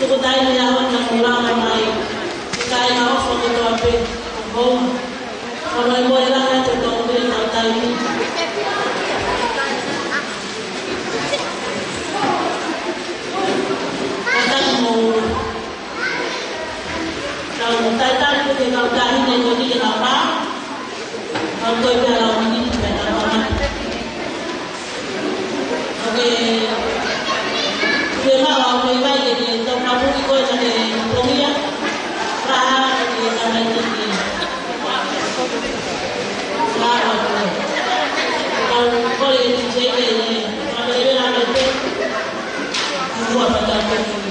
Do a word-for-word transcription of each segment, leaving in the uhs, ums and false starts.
Tuku taimi ʻa hono ʻamanaki mai. Kāinga ʻofa kotoa pē. Ko. Ka mai mo e langa te tau pē tau taimi. Kātaki mo. Tau taitaki pē ke kau taʻahine ko ni ke kau pā. Kau toe pē ʻalu ni pē tau pā. Oke. Ke mau au mai mai ke ke tau ka muki ko e ka ke pongia. Raha ke ka mai ke ke. Raha ko e. Kau kole ke ke ke. Kau kole ke ke. Kau kole ke ke.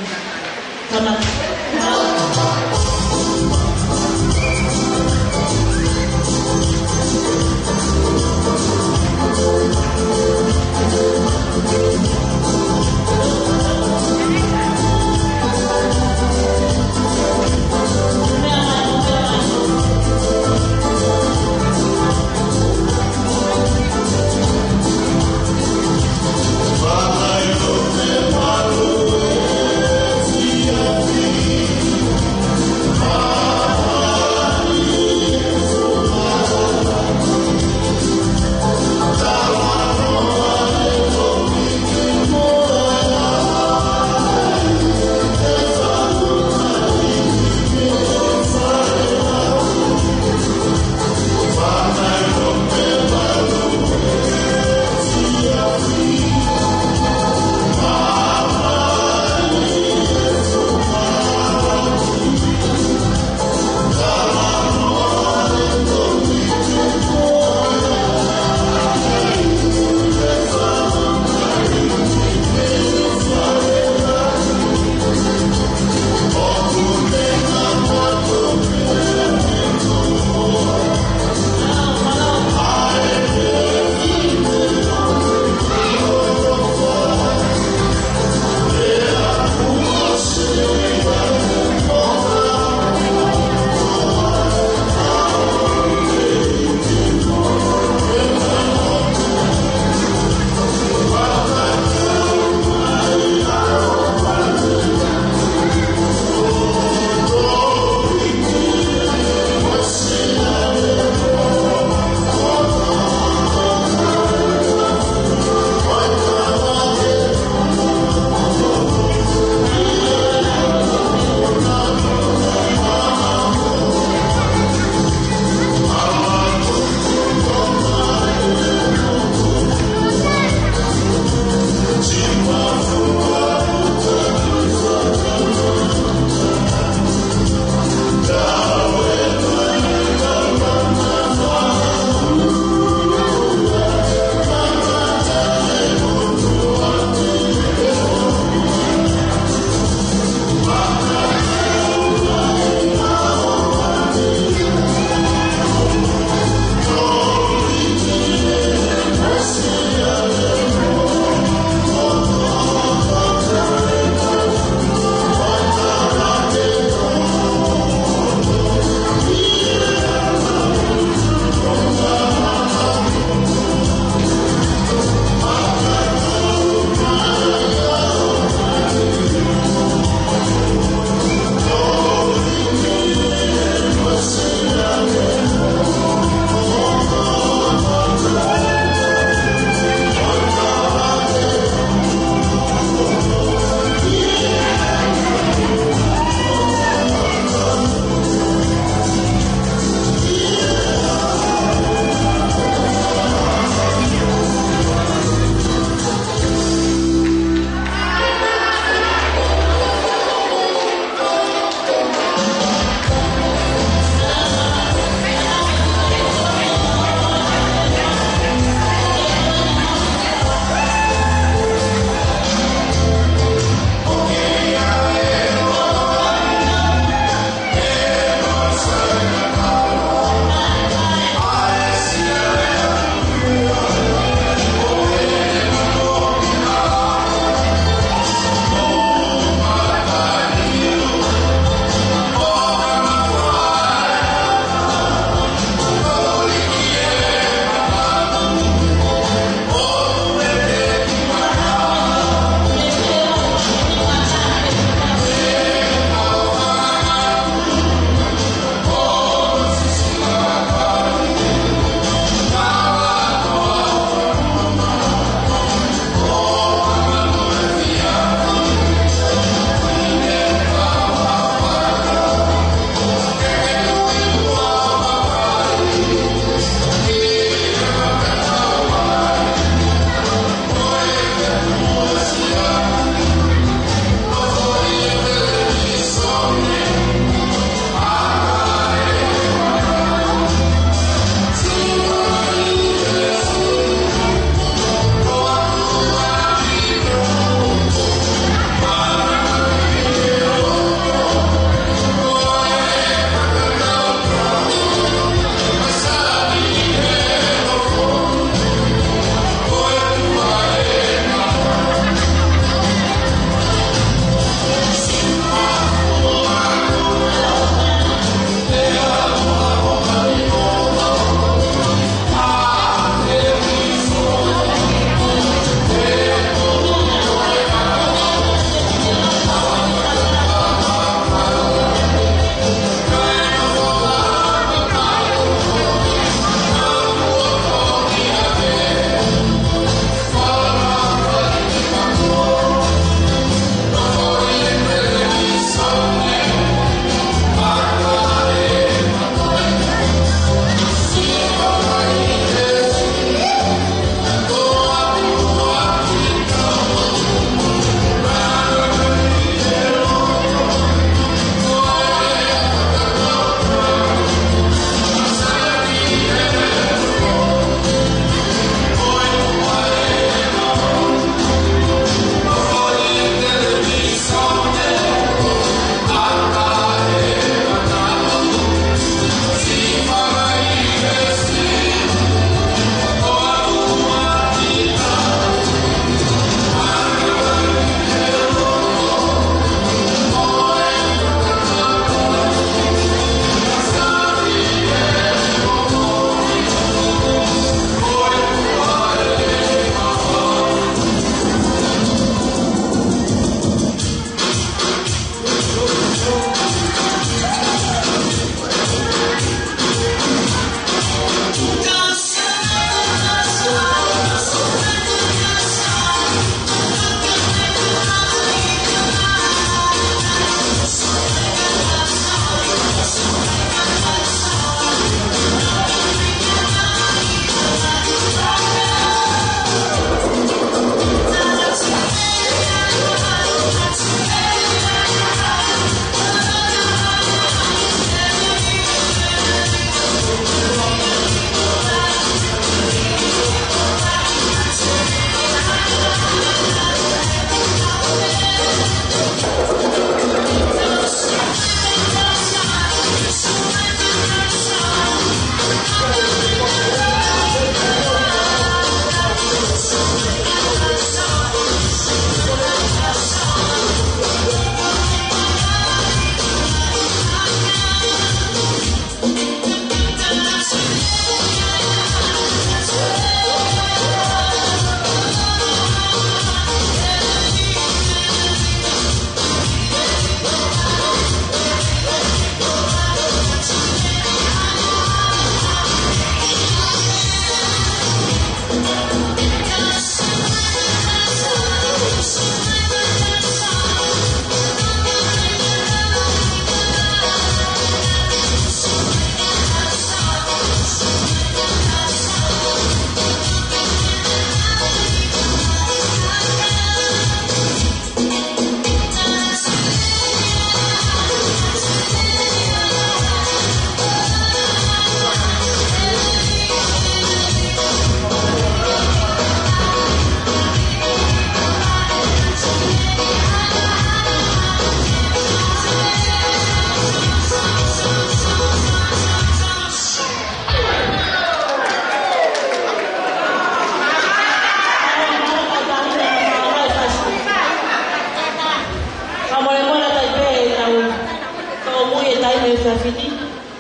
taimi he efiafi ni,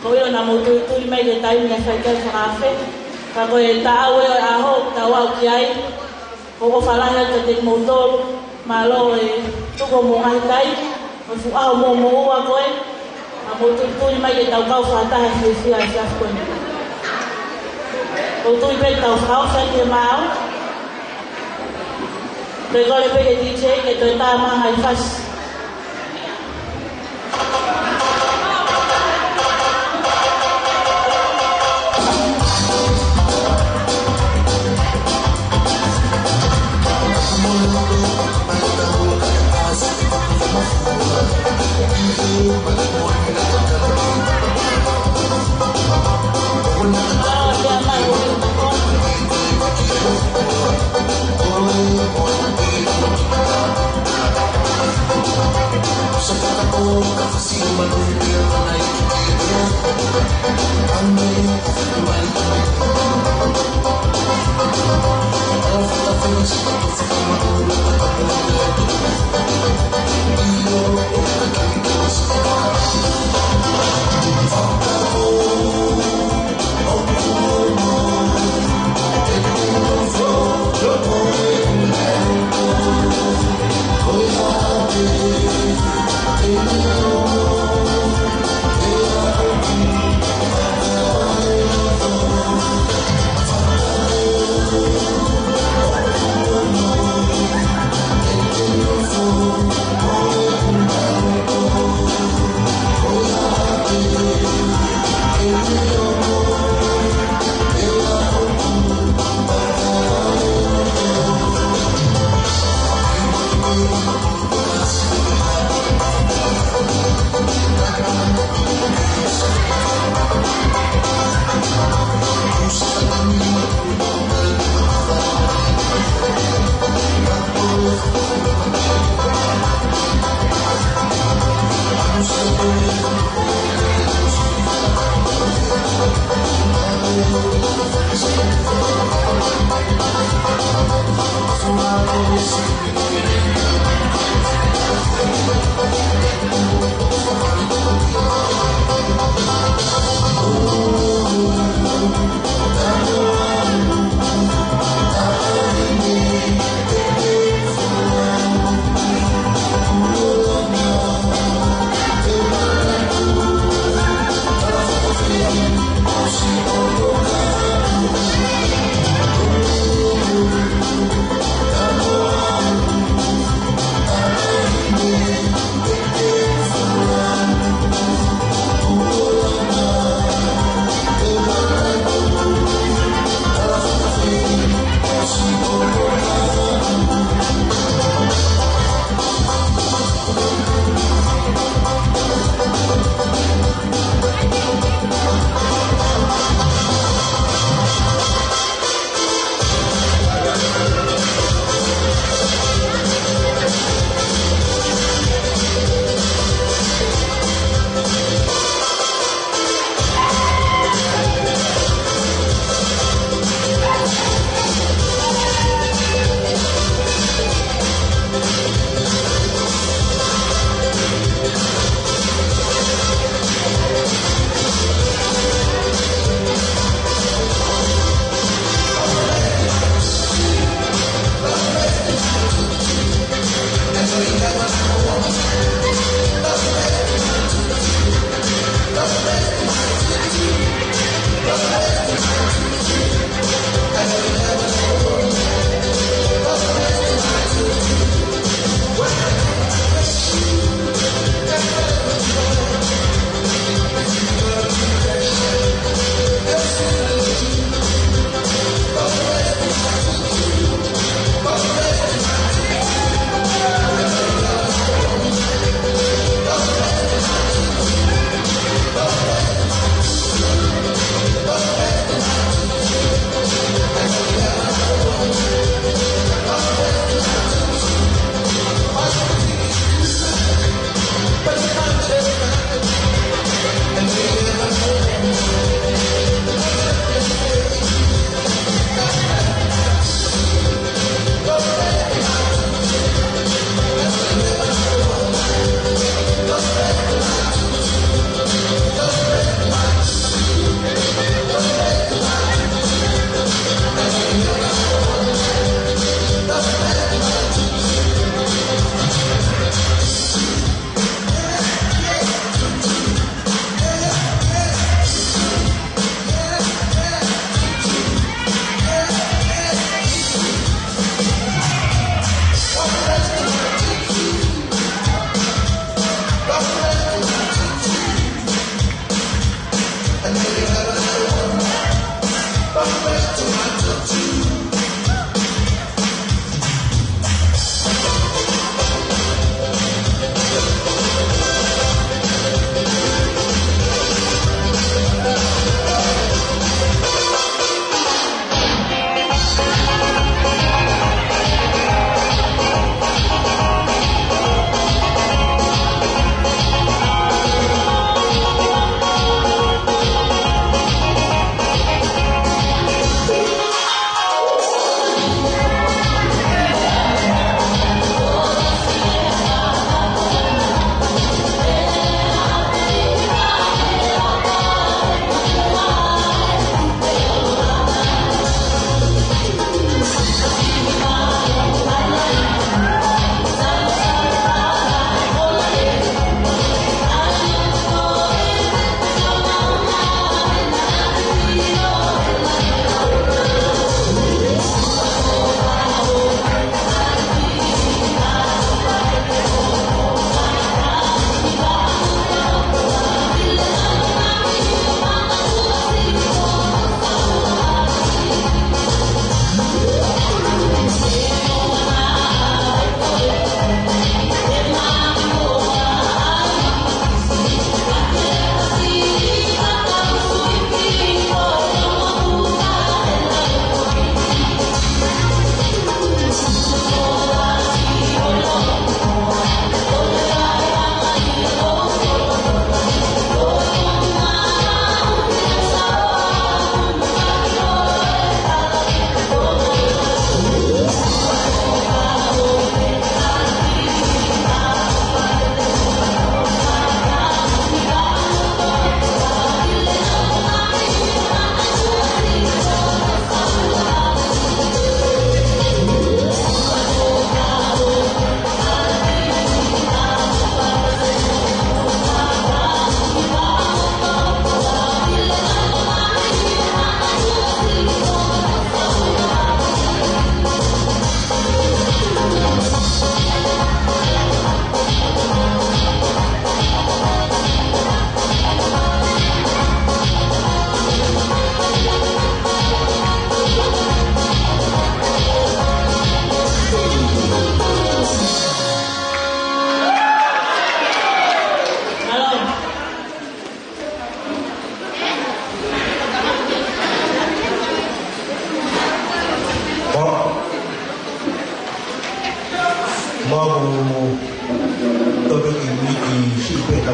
ko e ʻilo naʻa mou tulituli mai ki he taimi naʻe fai ki ai e fakaafe. Ka ko e taʻau ē ʻo e ʻaho, tau aʻu ki ai, ʻoku ou ʻofa lahi atu kiate kimoutolu, mālō e tuku hoʻomou ngaahi taimi, mo e fuʻu ʻaho mou moʻua ko ē, naʻa mou tulituli mai ke tau kau fakataha he efiafi ko eni. ʻOku ou tui pē ke tau fakaʻosi atu he maau. Toe kole pē ki he D J ke toe tā mai ha ngaahi fasi.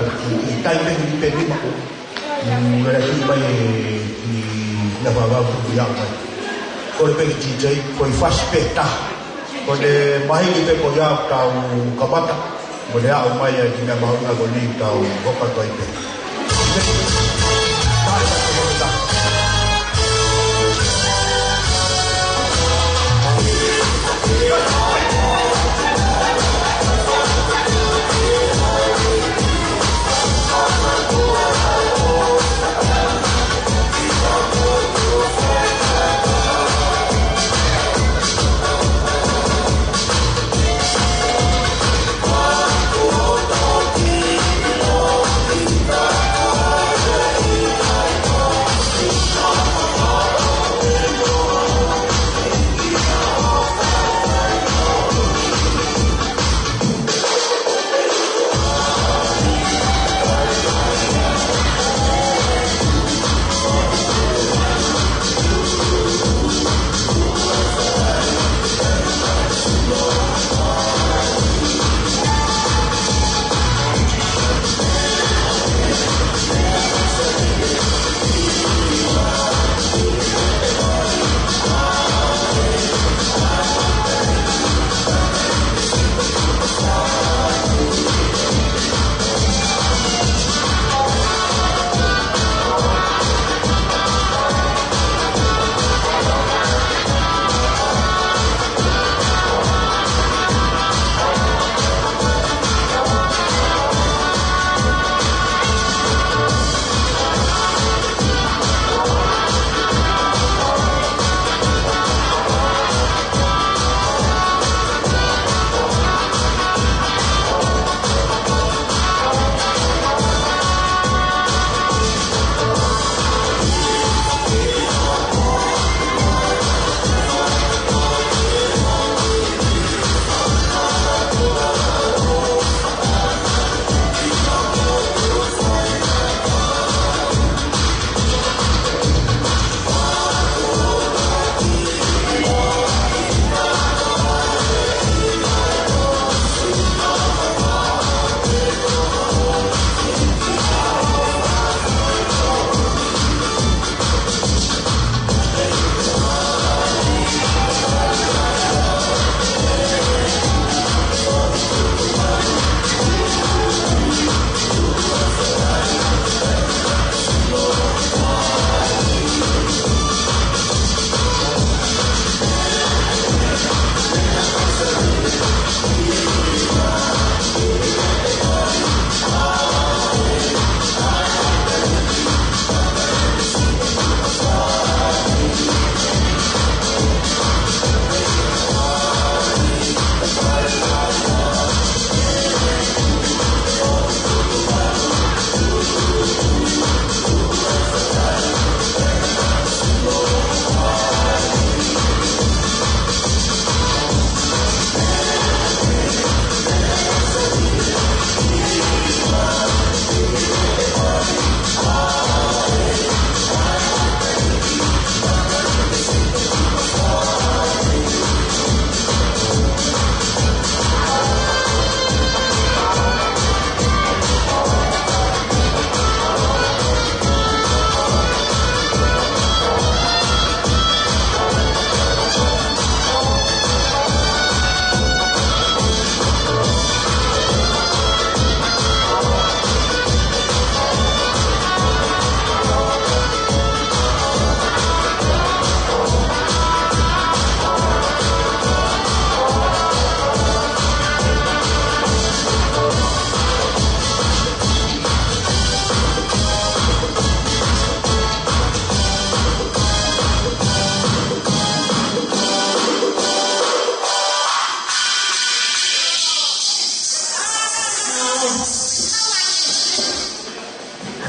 ʻI, ʻi taimi pē ni pē ni maku. Mm, mera ki mai ʻi, ʻi na whāvā pu ki au mai. Ko le pē ki T J, ko e fasi pē ta. Ko le mahili pē ko ia tau kamata. Mo le aʻu mai ai ki na mauna ko ni tau hoka toi pē.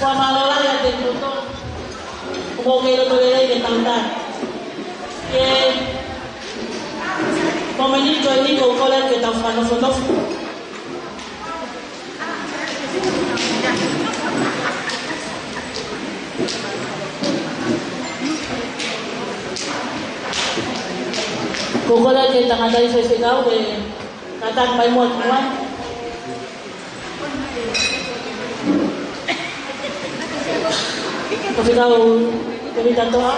Fakamālō lahi ʻa e poto. ʻOku ou kei loto lelei ke tau tā. Ke momeniti ko eni ʻoku ou kole ke tau fakanofonofo. ʻOku ou kole ke tangataʻi faifekau ke kātaki mai muʻa ki muʻa. Ko e fekau, ko e fekau toa.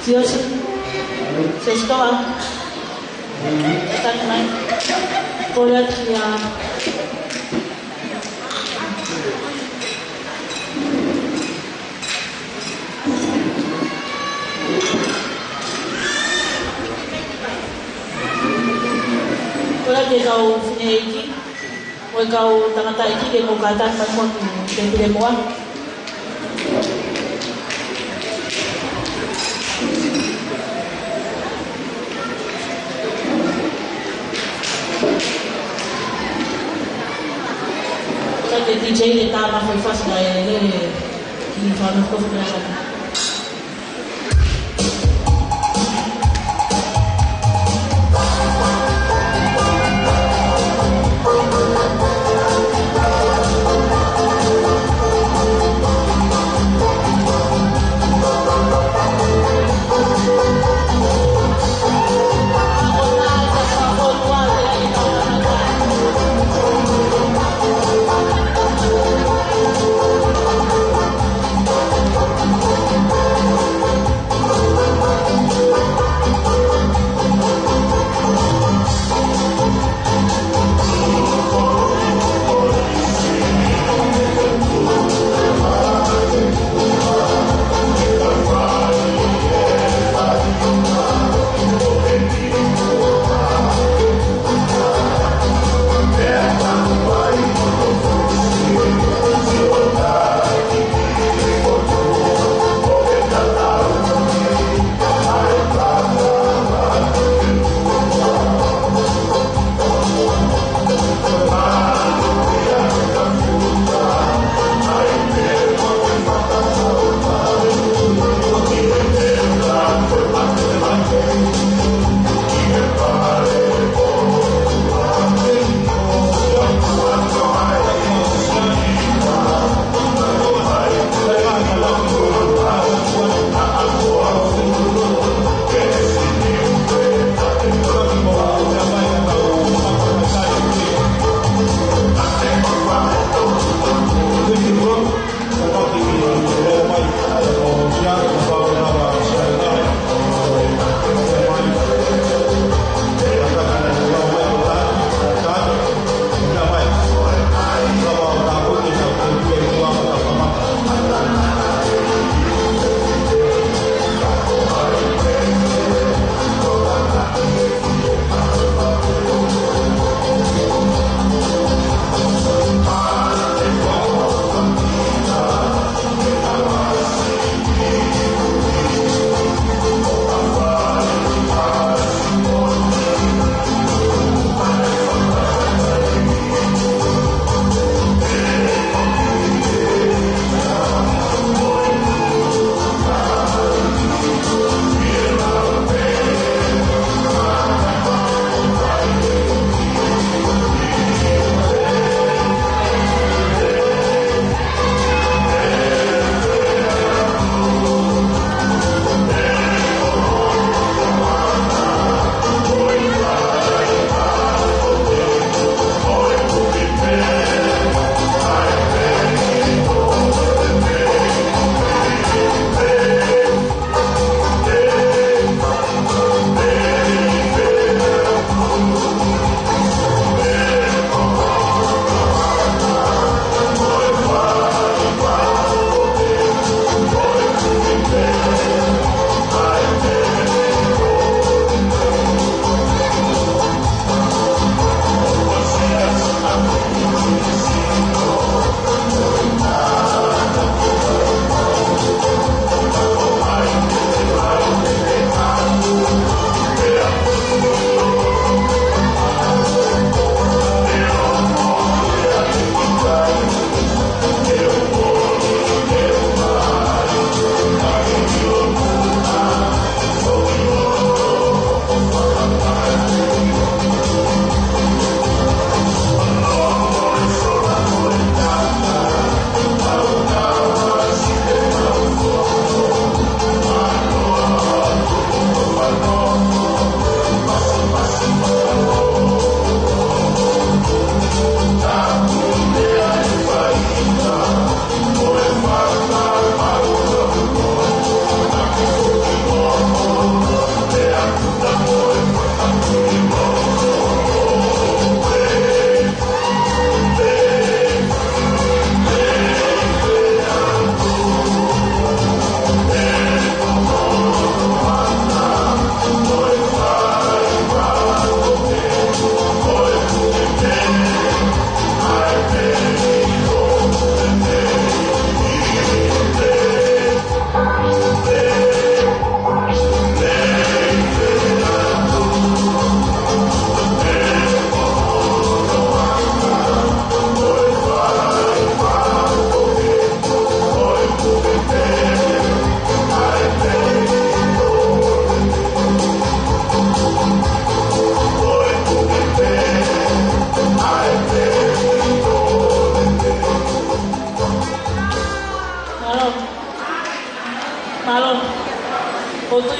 Siʻi, siʻi toa. Tanu mai. Ko ia kia. Ko ia ke kau fineʻeiki. Ko e kau tangataʻeiki ke mou kātaki mai muʻa ki he tēpile muʻa. Ko e D J ke tā mai e fasi kae lele ki he fānau kofu.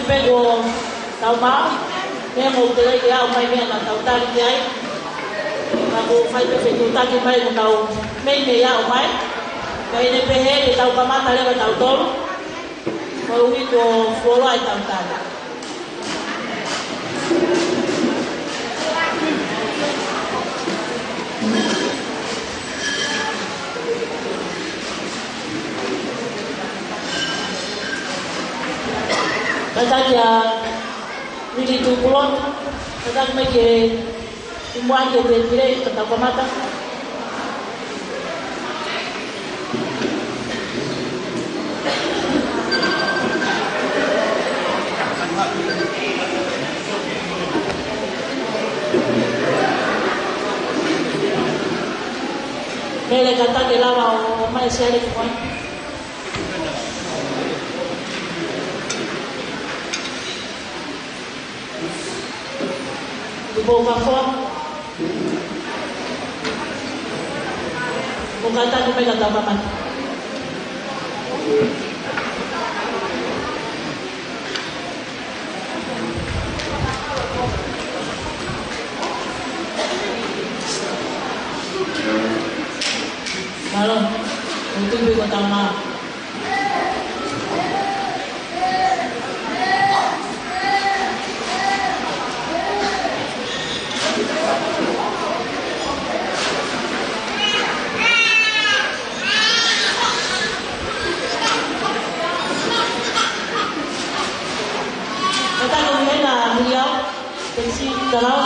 Pea ko tau mā, meʻa mo te lei ke aʻu mai meʻa naʻa tau tali ki ai. Ka ko e fai pē fetuʻutaki mai ko tau mei mei aʻu mai. Ka ʻi heʻene pehē ke tau kamata leva tautolu. Ko e ui ko fuoloa e tau tali. Kātaki ʻa Vili Tupulotu, kātaki mai ke i mua ke te pire, ka tau kamata. Mele kātaki lava ʻo mai siale ki mai. Tupo ka fua. Mo kātaki mai ka tau kamata. Mālō, ʻoku tuʻu pē ko tau mā. Kātaki mai ʻa Miliau, Pesi, Talau.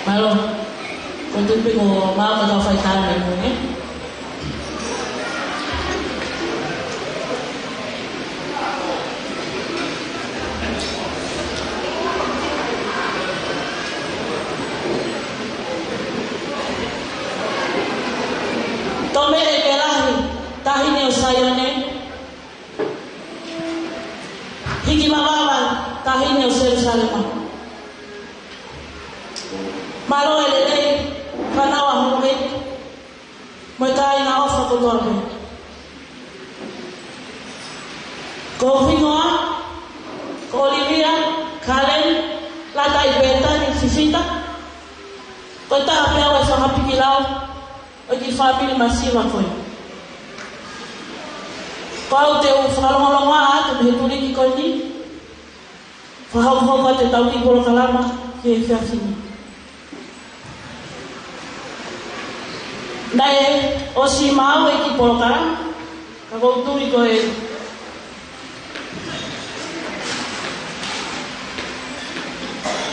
Mālō. Ko e tuʻu pē ko mā ka tau fai tau mai mo e. Tome e pelahi, taʻahine ʻo Saione. Hiki mavava, taʻahine ʻo Selusalema. Mālō e lelei, fānau ʻa Hōmei. Mo e kāinga ʻofa kotoa pē. Ko hoku hingoa, ko ʻOlivia Kaleni Lātai Pētani Fifita. Ko e taha pē au ʻo e fanga pikilau ʻo e kiʻi fāmili masiva ko ē. Ko au te u fakalongolongo atu mei he tuliki ko eni. Fakahokohoko atu ʻetau kiʻi polokalama ki he efiafi ni. Naʻe ʻosi maʻu e kiʻi polokalama, ka ʻoku ou tui ko e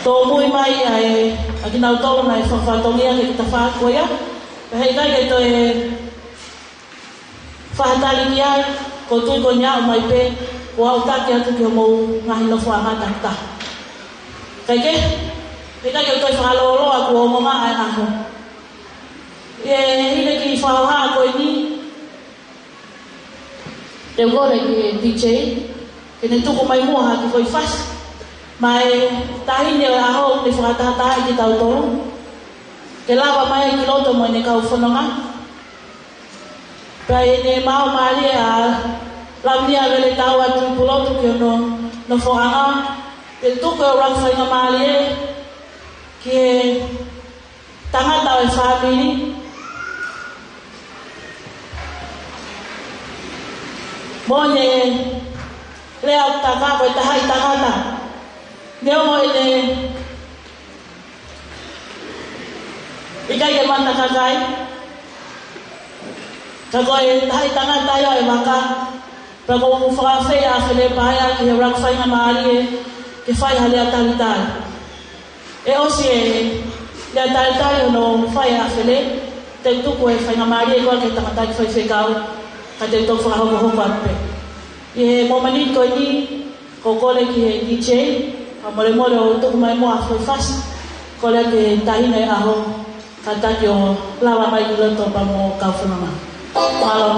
tōmui mai ʻa e, ʻa kinautolu naʻe fakafatongia ke kita fā ko ia, pea heʻikai ke toe fakatali ki ai, ʻoku ou tui ko eni ʻe aʻu mai pē, ʻo aʻutaki atu ki hoʻomou ngaahi nofoʻanga takitaha. Kae kehe, heʻikai ke u toe fakalōloa kuo ongo mai ʻa e ʻaho. ʻI heʻene kiʻi fakahohaʻa ko eni, te u kole ki he D J, ke ne tuku mai muʻa ha kiʻi foʻi fasi. Maʻa e taʻahine ʻo e ʻaho ʻoku ne fakatahatahaʻi kitautolu. Ke lava mai ki loto mo ʻene kau fononga. Pea ʻi heʻene maʻu mālie ʻa Lavinia Veletaua Tupulotu ki hono nofoʻanga, te u tuku e ʻuluaki faingamālie ki he tangata ʻo e fāmili. Mo ʻene lea ʻoku taka ko e tahaʻi tangata. Neongo ʻene ʻikai ke mata kakai, ka ko e tahaʻi tangata ia ʻo e vaka, pea ʻoku ou fakaafeʻi ʻa Fele Paea ki he ʻuluaki faingamālie ke fai ha lea talitali. ʻE ʻosi e lea talitali hono fai ʻa Fele, te u tuku e faingamālie ko ia ki he tangataʻeiki faifekau, ka te u toki fakahokohoko atu pē. ʻI he mōmeniti ko eni, ʻoku ou kole ki he D J, fakamolemole ʻo tuku mai muʻa ha foʻi fasi, kole ki he taʻahine ʻo e ʻaho, kātaki ʻo lava mai ki loto pea mo e kau fononga. Mālō.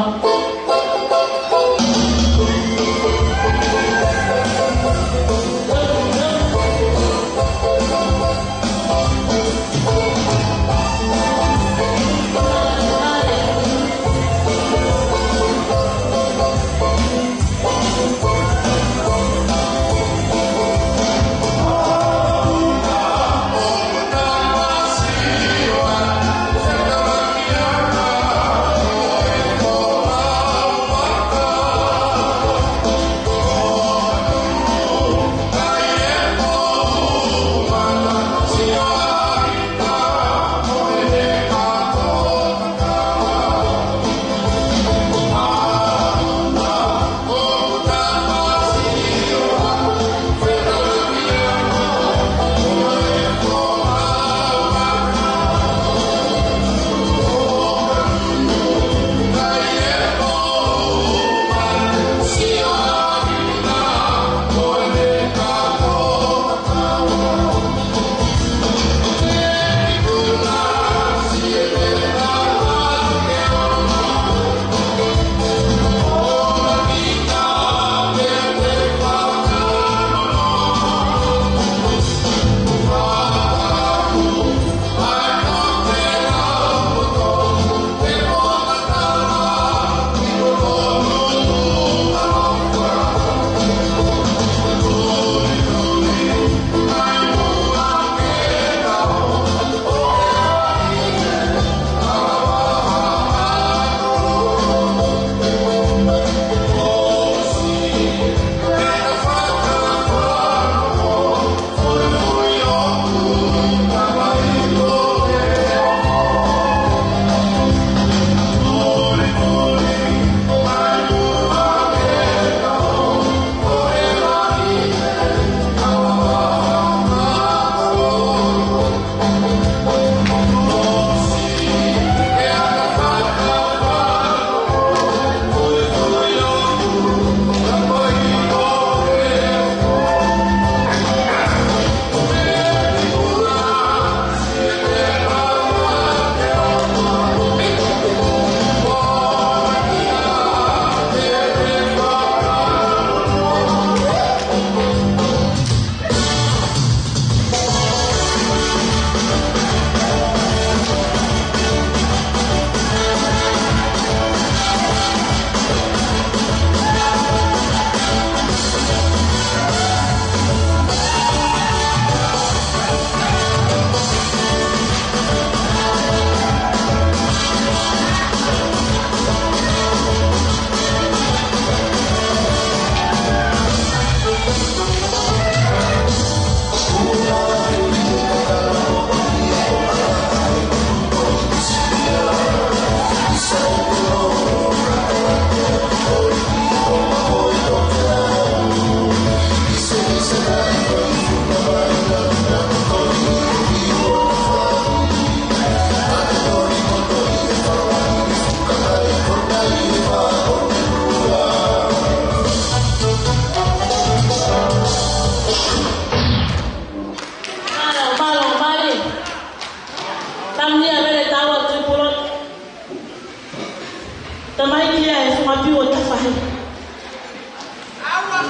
Ia e fanga piu ʻo Tafahi.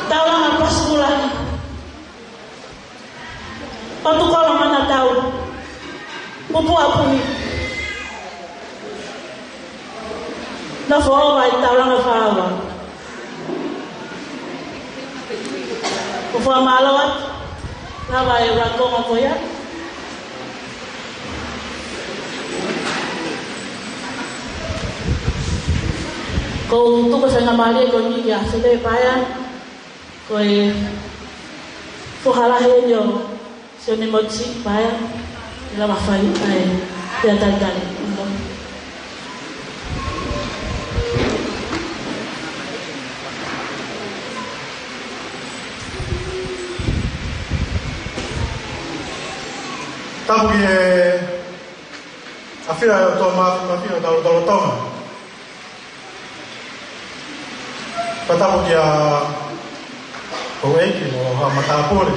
Taulanga Pasikula. ʻOtukolo Manatau. Pupuʻa Puni. Nofo ʻova ʻi Taulanga Fāua. ʻOku fakamālō atu. Lava e ʻuluaki konga ko ia. ʻOku ou tuku e faingamālie ko eni kia Fele Paea, ko e foha lahi eni ʻo Sione Motsi Paea, ʻe lava fai ʻa e pea talitali. Tapu ki he ʻafio ʻa e ʻOtua Māfimafi ʻo tautolu Tonga. Fakatapu kia houʻeiki mo haʻa matāpule.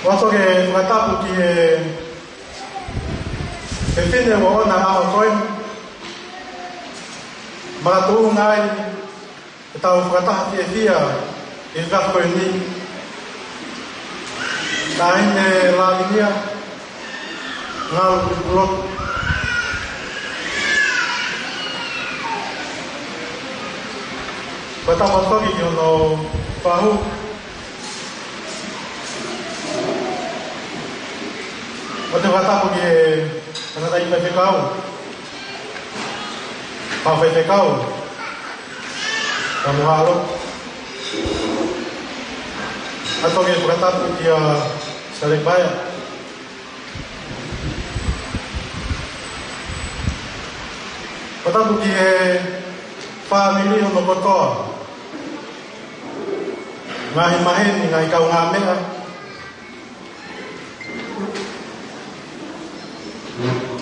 ʻOatu ke fakatapu ki he, he fefine ʻoku ʻoʻona ʻaho ko eni. Makatuʻunga ai ʻetau fakataha fiefia ʻi he efiafi ko eni. Taʻahine Lavinia Ngalu Pulotu. Fakatapu atu foki ki hono fahu. ʻOatu e fakatapu ki he tangataʻeiki faifekau. Pau faifekau. Kamuhalo. ʻOatu e fakatapu kia Sale Paea. Fakatapu ki he fāmili hono kotoa. Ngaahi maheni, ngaahi kaungāmeʻa.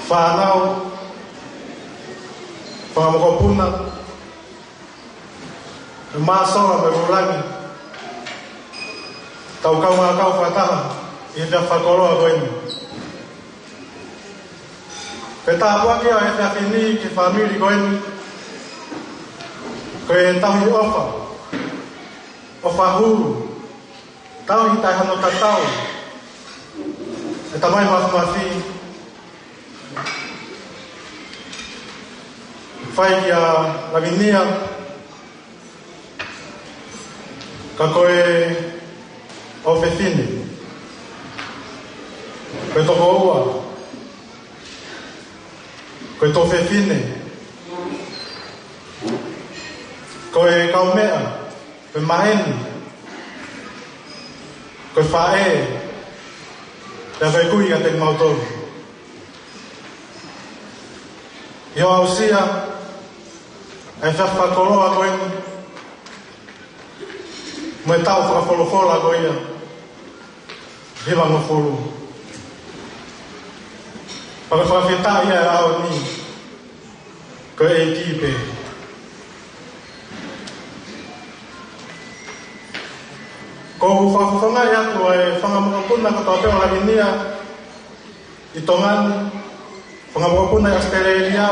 Fānau, fanga mokopuna, māsola mo e vūlangi, tau kaungā kau fakataha ʻi he efiafi fakakoloa ko eni. Pea tāpuaki ʻa e efiafi ni ki he fāmili ko eni, ko e tauhi ʻofa, ʻofa hulu, tauhi taʻe hano tatau e Tamai Māfimafi, fai kia Lavinia, ka ko e ʻofefine, ko e tokoua, ko e tuofefine, ko e kaumeʻa, ko e maheni, ko e faʻē, pea ko e kui kiate kimautolu. ʻI hoʻo aʻusia ʻa e efiafi fakakoloa ko eni, mo e taʻu fakafolofola ko ia, hivangofulu. Pea ko e fakafetaʻi ia ʻo e ʻaho ni, ko e ʻEiki pē. ʻOku ou fakafofongaʻi atu ʻa e fanga mokopuna kotoa pē ʻo Lavinia ʻi Tonga ni, fanga mokopuna ʻi ʻAositelēlia,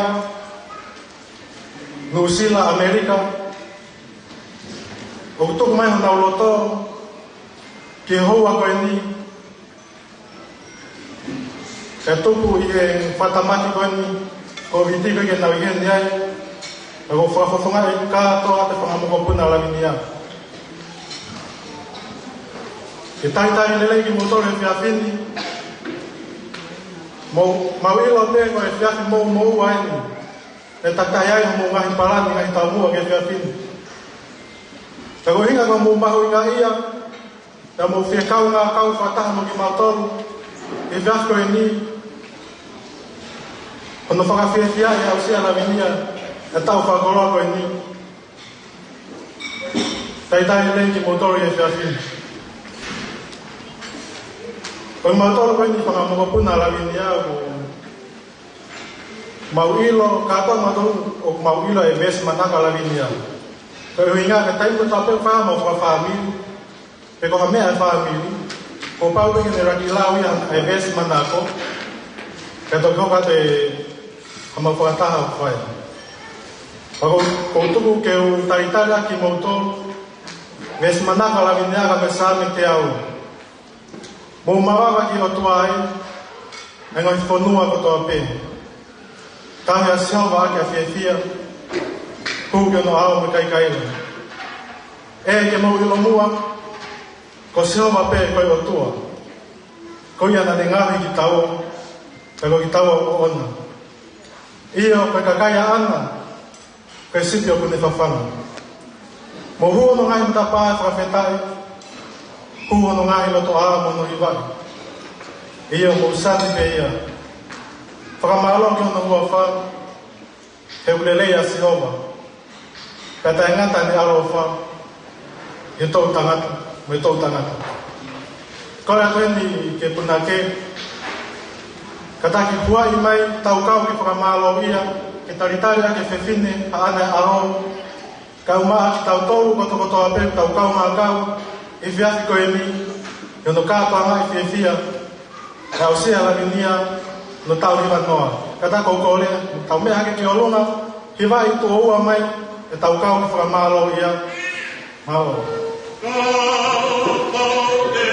Nuʻusila, ʻAmelika, ʻoku tuku mai honau loto ki he houa ko eni, ke tupu ʻi he fakatamaki ko eni, ko e viti ko ē ke nau ʻi heni ai, ʻoku ou fakafofongaʻi kātoa ʻa e fanga mokopuna ʻo Lavinia. Ke talitali lelei kimoutolu he efiafi ni. Mou, mau ʻilo pē ko e efiafi mou, mou ʻi heni. ʻE takai ai hoʻomou ngaahi palani, ngaahi taumuʻa ki he efiafi ni. Ka ko e ʻuhinga ko hoʻomou mahuʻingaʻia, pea mou fie kaungā kau fakataha mo kimautolu ʻi he efiafi ko eni, hono fakafiefiaʻi e aʻusia ʻa Lavinia e taʻu fakakoloa ko eni. Talitali lelei kimoutolu he efiafi ni. Ko kimautolu ko eni fanga mokopuna ʻo Lavinia, ʻoku mau ʻilo, kātoa kimautolu ʻoku mau ʻilo e veesi manako ʻa Lavinia. Ko e ʻuhinga ko e taimi kotoa pē ʻoku fai haʻamau fakafāmili, pe ko ha meʻa ʻa e fāmili, kuo pau pē ke ne laki lau ia e veesi manako, kae toki hoko atu e Ka mau fakataha ʻoku fai. Pea ʻoku ou tuku ke u talitali ʻaki kimoutolu, veesi manako ʻa Lavinia, ko e Saame teau. Mou mavava ki he ʻOtua ē, ʻa e ngaahi fonua kotoa pē. Tauhi ʻa Sihova ʻaki ʻa e fiefia, hū ki hono ʻao mo e kaikaila. ʻE, ke mou ʻilo muʻa, ko Sihova pē ko e ʻOtua. Ko ia naʻa ne ngaohi kitaua, pea ko kitaua ʻoʻona. ʻIo, ko e kakai ʻaʻana, ko e sipi ʻoku ne fafanga. Mou hū hono ngaahi matapā ʻo fakafetaʻi, hū hono ngaahi lotoʻā mo hono hivaʻi. ʻIo, mou sani pē ia. Fakamālō ki hono huafa, he ʻoku lelei ʻa Sihova. Pea taʻengata ʻene ʻaloʻofa ʻi he toʻutangata, mo e toʻutangata. Kole atu eni ki he punake, kātaki huaʻi mai, tau kau ki he fakamālōʻia, ke talitali ʻaki e fefine haʻane ʻalo, kae ʻumaʻā kitautolu kotokotoa pē ʻoku tau kaungā kau ʻi he efiafi ko eni, ʻi hono kātoangaʻi fiefia, ʻa e aʻusia ʻa Lavinia, hono taʻu hiva noa. Kātaki ʻo kole, tau meʻa hake ki ʻolunga, hivaʻi tuʻo ua mai, ʻetau kau ki he fakamālōʻia. Mālō. Mālō. ʻE,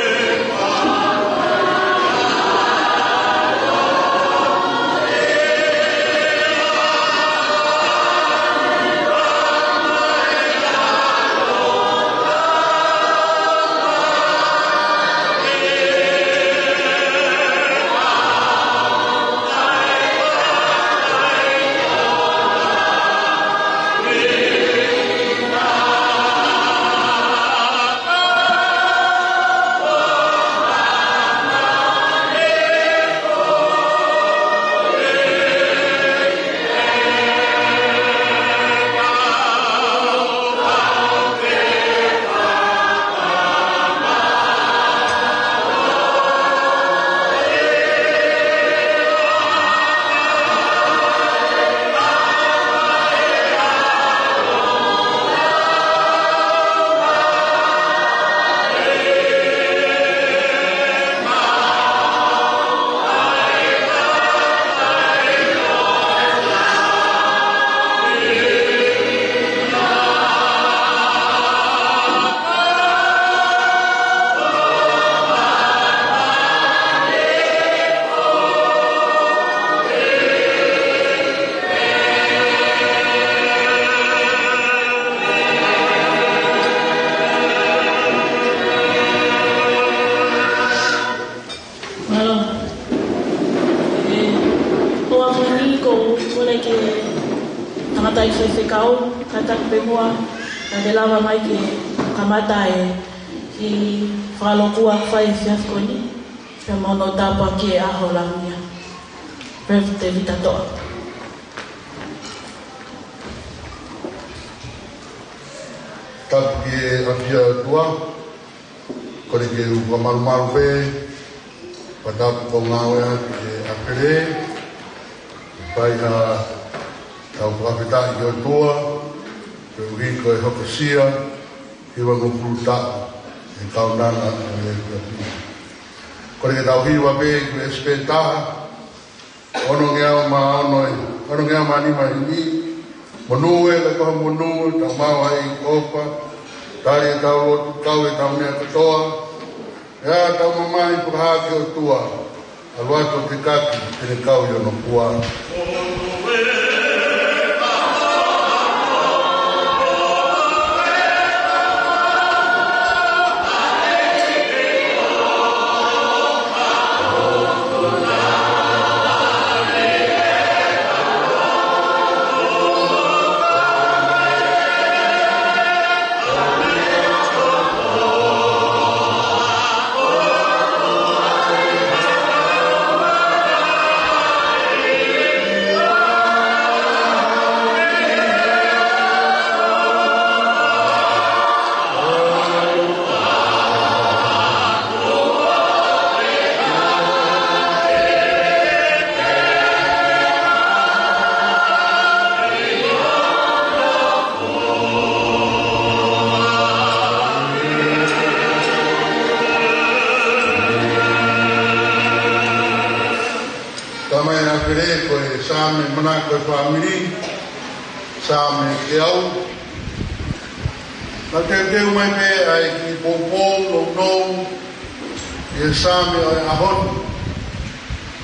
ʻoku ou kole ke tangataʻi faifekau, kātaki pē muʻa, ka te lava mai ke kamata e kiʻi fakalōkua fai e efiafi ko eni, pea mo hono tāpuaki e ʻaho Lavinia. Rev Tevita Toʻa. Tapu ki he ʻafio ʻa e ʻOtua, kole ke u fakamalumalu pē, fakatapu ko e ngāue ʻa e ʻapele, fai ha tau fakafetaʻi ki he ʻOtua, koeʻuhi ko e hokosia, hivangofulu taʻu, e kaunanga ʻo e ʻapele. Kole ke tau hiva pē ki he veesi pē taha, ono ngeau mā ono ē, ono ngeau mā nima eni, monū ē, ka ko ha monū, tau maʻu ʻa e ʻofa, tali ʻetau lotu, kau ʻetau meʻa kotoa, ʻe tau mamahi fakahā ki he ʻOtua, ʻalu atu ʻo tekaki, te ne kau ʻi hono fua. Fāmili, Saame teau. Naʻe teuteu mai pē ʻa e kiʻi poupou nounou ʻi he Saame ʻo e ʻaho ni.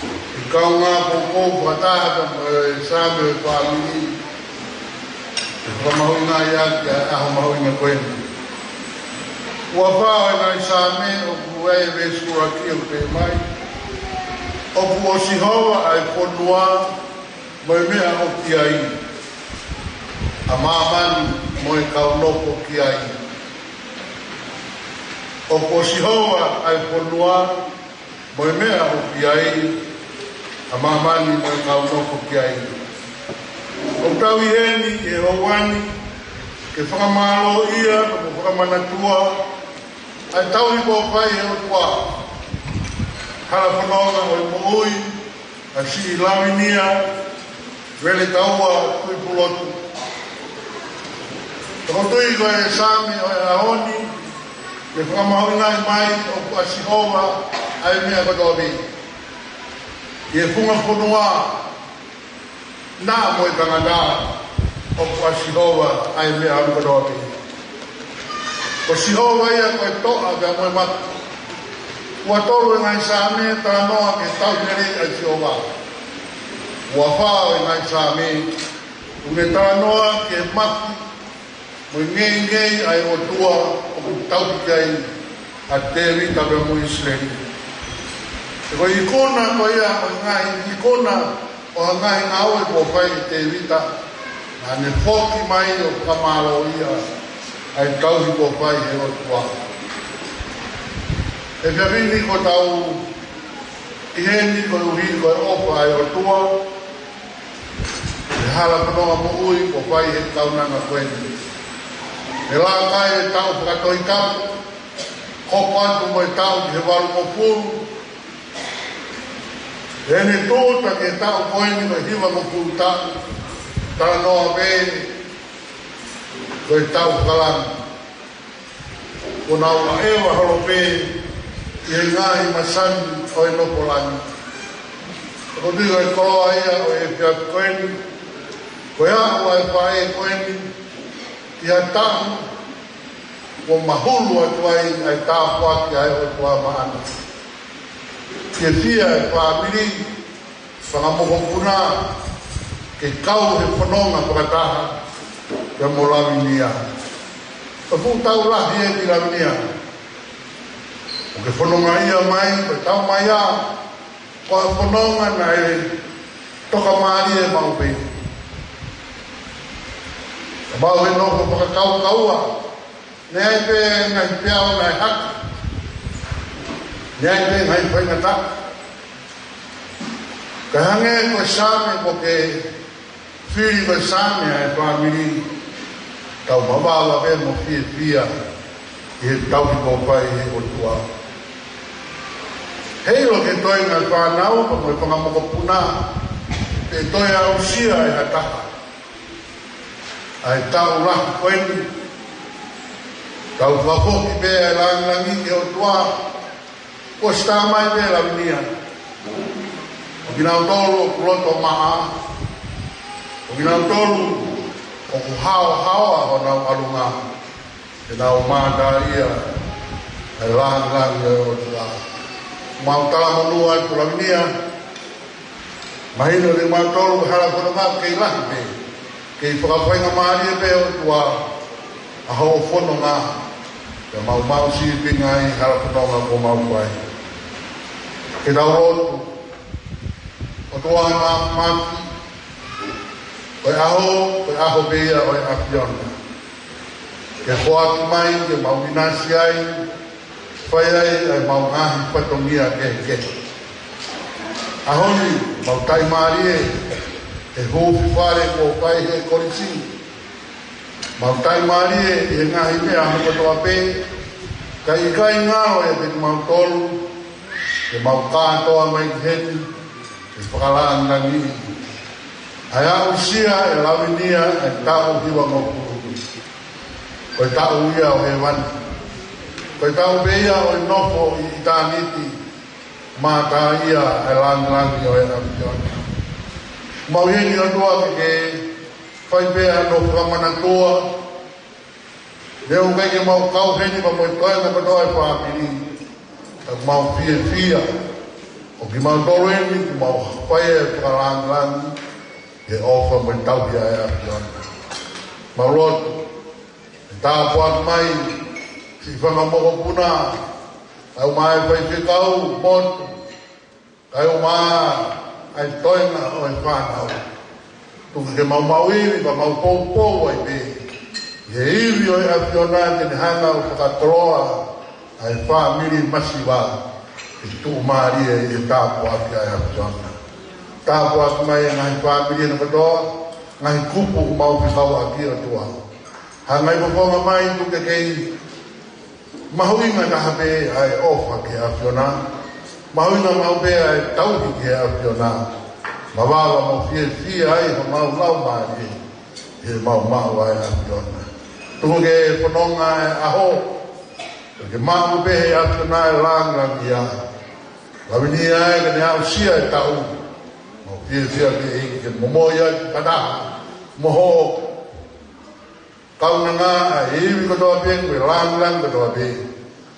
ʻI he kaungā poupou fakataha mo e Saame ʻo e fāmili, ʻe fakamahuʻingaʻi ʻaki ʻa e ʻaho mahuʻinga ko eni. Ua fā ʻo e ngaahi Saame ʻoku ʻi ai e veesi ʻuluaki ʻoku pehē mai: ʻOku ʻo Sihova ʻa e fonua mo e meʻa ʻoku ʻi ai, ʻa māmani mo e kau nofo ki ai. ʻOku ʻo Sihova ʻa e fonua mo e meʻa ʻoku ʻi ai, ʻa māmani mo e kau nofo ki ai. ʻOku tau ʻi heni ʻi he houa ni ke fakamālōʻia mo fakamanatua ʻa e tauhi kuo fai ʻe he ʻOtua. Hala fononga ʻo e moʻui ʻa siʻi Lavinia Veletaua Tuʻipulotu. Tokotui ko e Saame ʻo e ʻaho ni, ʻe fakamahuʻingaʻi mai ʻoku ʻa Sihova ʻa e meʻa kotoa pē. ʻI he funga fonua, naʻa mo e tangata, ʻoku ʻa Sihova ʻa e meʻa kotoa pē. Ko Sihova ia ko e toʻa pea mo e maka. Ua tolu e ngaahi Saame talanoa ki he tauhi lelei ʻa Sihova. Ua fā e ngaahi Saame ʻoku ne talanoa ki he maka mo e ngeingei ʻa e ʻOtua ʻoku tauhi ki ai ʻa Tēvita pea mo ʻIsileli. He ko e ikuna ko ia ʻo e ngaahi ikuna ʻo e ngaahi ngāue kuo fai ʻe Tēvita, naʻa ne foki mai ʻo fakamālōʻia ʻa e tauhi kuo fai ʻe he ʻOtua. ʻE fēfē ni ko ʻetau ʻi heni koeʻuhi ko e ʻofa ʻa e ʻOtua, ʻi he hala fononga moʻui kuo fai ʻe he kaunanga ko eni. ʻE laka e taʻu fakatohitapu, hoko atu mo e taʻu ki he valungofulu. ʻEne tūʻuta ki he taʻu ko eni ko e hivangofulu taʻu, talanoa pē ko e taʻu fakalangi. Kuo nau ʻaʻeva holo pē ʻi he ngaahi masani ʻo e nofo langi. Ko e tui ko e koloa ia ʻo e efiafi ko eni, ko e aʻu ʻa e faʻē ko eni ʻi ha taʻu kuo mahulu atu ai ʻa e tāpuaki ʻa e ʻOtua maʻana. Fiefia e fāmili, fanga mokopuna, ke kau he fononga fakataha pea mo Lavinia. Ko e fuʻu taʻu lahi eni Lavinia ʻoku ke fononga ia mai, ko e taʻu mai ā, ko e fononga naʻe tokamālie maʻu pē. Ka maʻu he nofo fakakaukaua, naʻe ʻi ai pē ngaahi peau naʻe hake. Naʻe ʻi ai pē ngaahi faingataʻa. Ka hangē ko e Saame ʻoku ke fili ko e Saame ʻa e fāmili, tau mavahe pē mo fiefia ʻi he tauhi kuo fai ʻe he ʻOtua. Heiʻilo ki he toenga e fānau pea mo e fanga mokopuna, ʻe toe aʻusia ʻe ha taha ʻa e taʻu lahi ko eni. Tau fakafoki pē ʻa e langilangi ki he ʻOtua. Kuo ʻosi tā mai pē Lavinia. Ko kinautolu ʻoku loto maʻa, ko kinautolu ʻoku haohaoa honau ʻalunga, te nau mātā ia ʻa e langilangi ʻo e ʻOtua. Mau talamonū atu Lavinia, mahino kimautolu hala fononga kei lahi pē, kei fakafaingamālie pē ʻOtua ʻa hoʻo fononga, pea mau maʻu sīpinga ʻi hala fononga kuo mau fai. Ke tau lotu. ʻOtua Māfimafi, ko e ʻaho, ko e ʻaho pē ia ʻo e ʻAfiona. Ke foaki mai ke mau ʻinasi ai, fai ai ʻa e mau ngaahi fatongia kehekehe. ʻAho ni, mau taʻimālie he huufi fale kuo fai ʻe he kolisi. Mau taʻimālie ʻi he ngaahi meʻa kotoa pē, ka ʻikai ngalo ʻiate kimautolu ke mau kātoa mai ki heni, ke fakalangilangiʻi ʻa e aʻusia ʻe Lavinia ʻa e taʻu hivangofulu. Ko e taʻu ia ʻo hēvani. Ko e taʻu pē ia ʻo e nofo ʻi ʻitāniti, mātā ia ʻa e langilangi ʻo e ʻAfiona. Mau ʻi heni ʻOtua ke ke fai pē hoʻo fakamanatua. Neongo ʻikai ke mau kau heni pea mo e toenga kotoa e fāmili, ka mau fiefia ʻo kimautolu eni kuo mau fai e fakalāngilangi he ʻofa mo e tauhi ʻa e ʻAfiona. Mau lotu ke tāpuaki mai siʻi fanga mokopuna, kae ʻumaʻā e faifekau, motu, kae ʻumaʻā e toenga ʻo e fānau. Tuku ke mau maʻu ivi pea mau poupou ai pē ʻi he ivi ʻo e ʻAfiona, ke ne hanga ʻo fakakoloa ʻa e fāmili masiva ke tuʻumālie ʻi he tāpuaki ʻa e ʻAfiona. Tāpuaki mai e ngaahi fāmili ʻe kotoa, ngaahi kupu kuo mau fekauʻaki, ʻOtua. Hangai fofonga mai, tuku ke kei mahuʻinga taha pē ʻa e ʻofa ki he ʻAfiona. Mahuʻinga maʻu pē ʻa e tauhi ki he ʻAfiona. Mavava mo fiefia ai homau laumālie he maumau ʻa e ʻAfiona. Tuku ke fononga e ʻaho, ke maʻu pē he ʻAfiona e lāngilangi. Lavinia ai ke ne aʻusia e taʻu. Mau fiefia pē ʻEiki ke momoi ai ki he kanahā mo hoʻo kaunanga ʻa e ivi kotoa pē, ko e lāngilangi kotoa pē, ʻi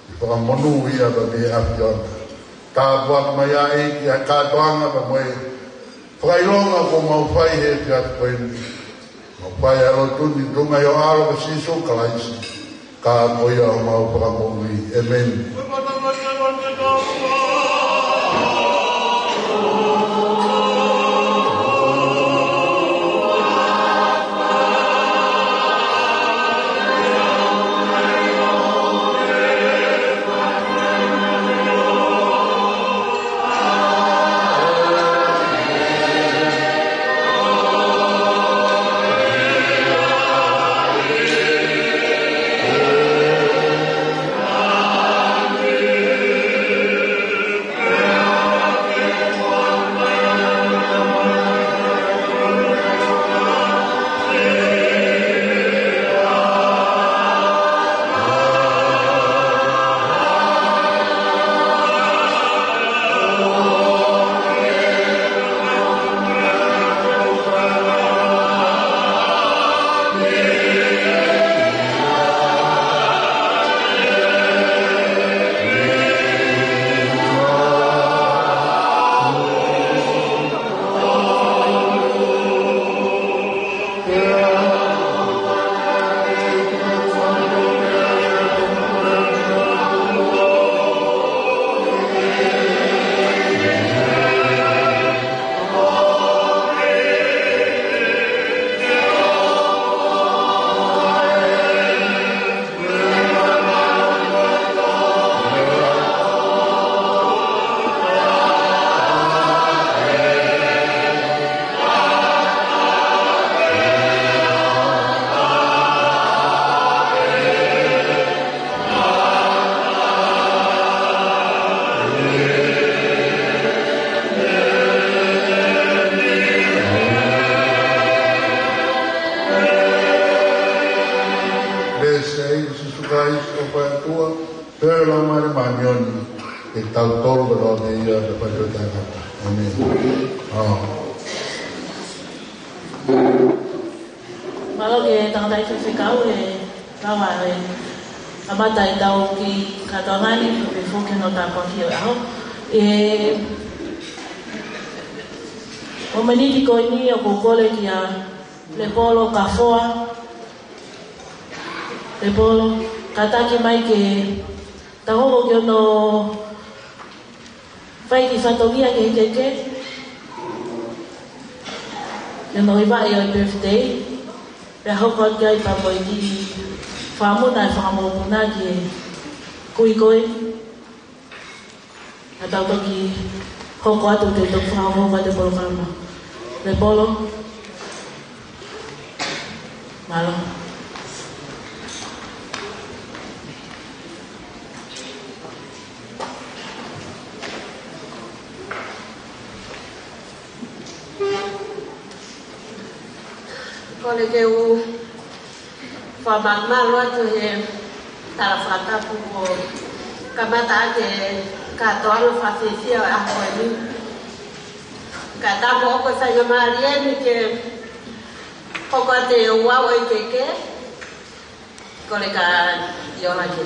he fakamonūʻia pē mei he ʻAfiona. Tāpuaki mai ʻEiki ʻa e kātoanga pea mo e fakaʻilonga kuo mau fai he efiafi ko eni. Mau fai ʻa e lotu ni ʻi he huafa ʻo ho ʻAlo ko Sīsū Kalaisi, ka ko ia homau Fakamoʻui. ʻĒmeni. Pea ʻe Sīsū Kalaisi, ʻofa ʻa e ʻOtua, pea mo e Laumālie Māʻoniʻoni, ʻiate kitautolu kotoa pē ia, ʻo taʻengata. ʻĒmeni. ʻĀ. Mālō ki he tangataʻeiki faifekau he lava ʻo kamata ʻetau kiʻi kātoanga ni, pea pehē foki hono tāpuaki ʻo e ʻaho. ʻI he momeniti ko eni ʻoku ou kole kia Lepolo Kafoa. Lepolo, kātaki mai ke tau hoko ki hono fai e kiʻi fatongia kehekehe, ki hono hivaʻi ʻo e birthday, pea hoko atu ai pea mo e kiʻi fakamuna e fanga mokopuna ki he kui ko ē. Ka tau toki hoko atu, te u toki fakahoko atu e polokalama. Lepolo. Mālō. Kole ke u fakamālō atu he tala fakatapu kuo kamata ʻaki e kātoanga fakafiefia ʻo e ʻaho ko eni. Ka tau ō ko e faingamālie eni ke hoko atu e ouau ʻo e keke, kole ka ʻi ola ke.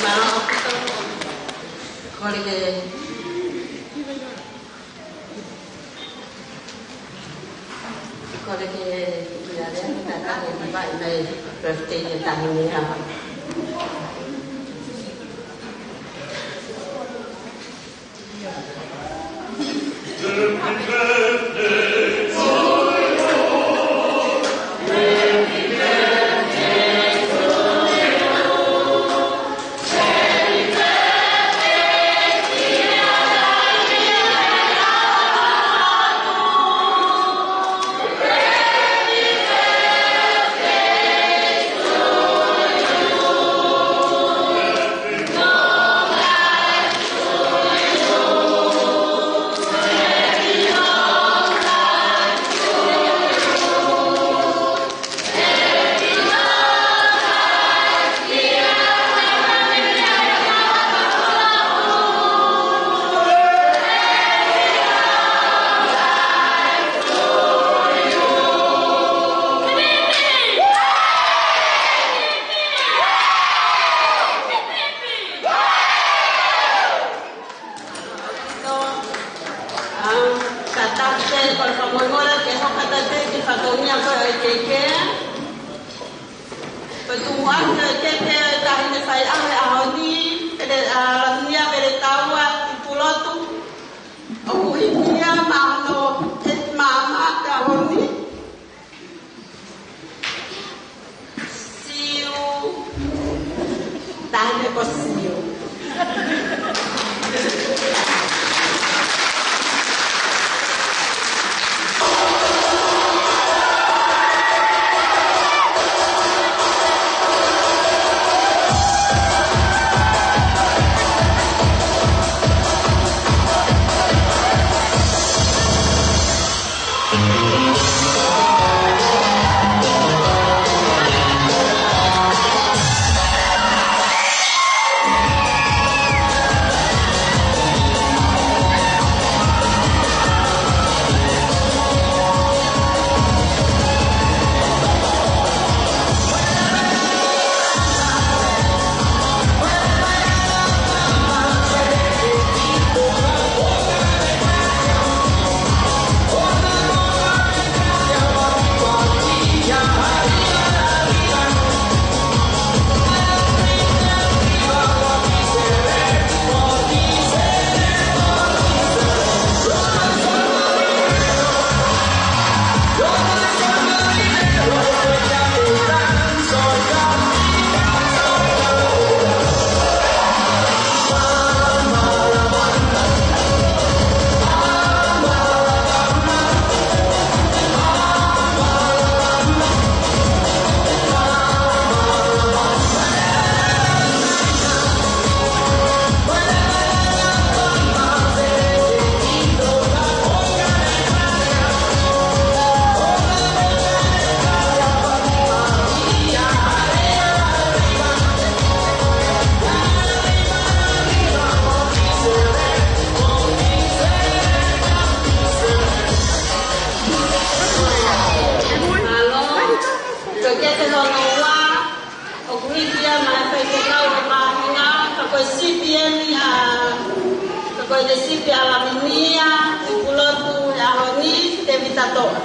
Mālō ʻaupito. Kole ke, kole ke ʻi ai e lea, ka ke mai mai birthday e taʻahine ʻaho. Ka tau pehē ko e fakamolemole ke hoko atu e kiʻi fatongia ko e keke. Ko e tuʻunga ko e keke taʻahine faiʻaho he ʻaho ni, pele, ʻa, Laminia Pele Taua ʻi Pulotu. ʻOku ʻi ai e maama ʻo e maama he ʻaho ni. Siu. Taʻahine ko Siu. Mālō. Ko e keke hono ua, ʻoku hiki ia maʻa e faifekau ʻo e māhina, ka ko e sipi eni ʻa, ka ko e sipi ʻa Laminia ʻi Pulotu he ʻaho ni, Tēvita Toʻa.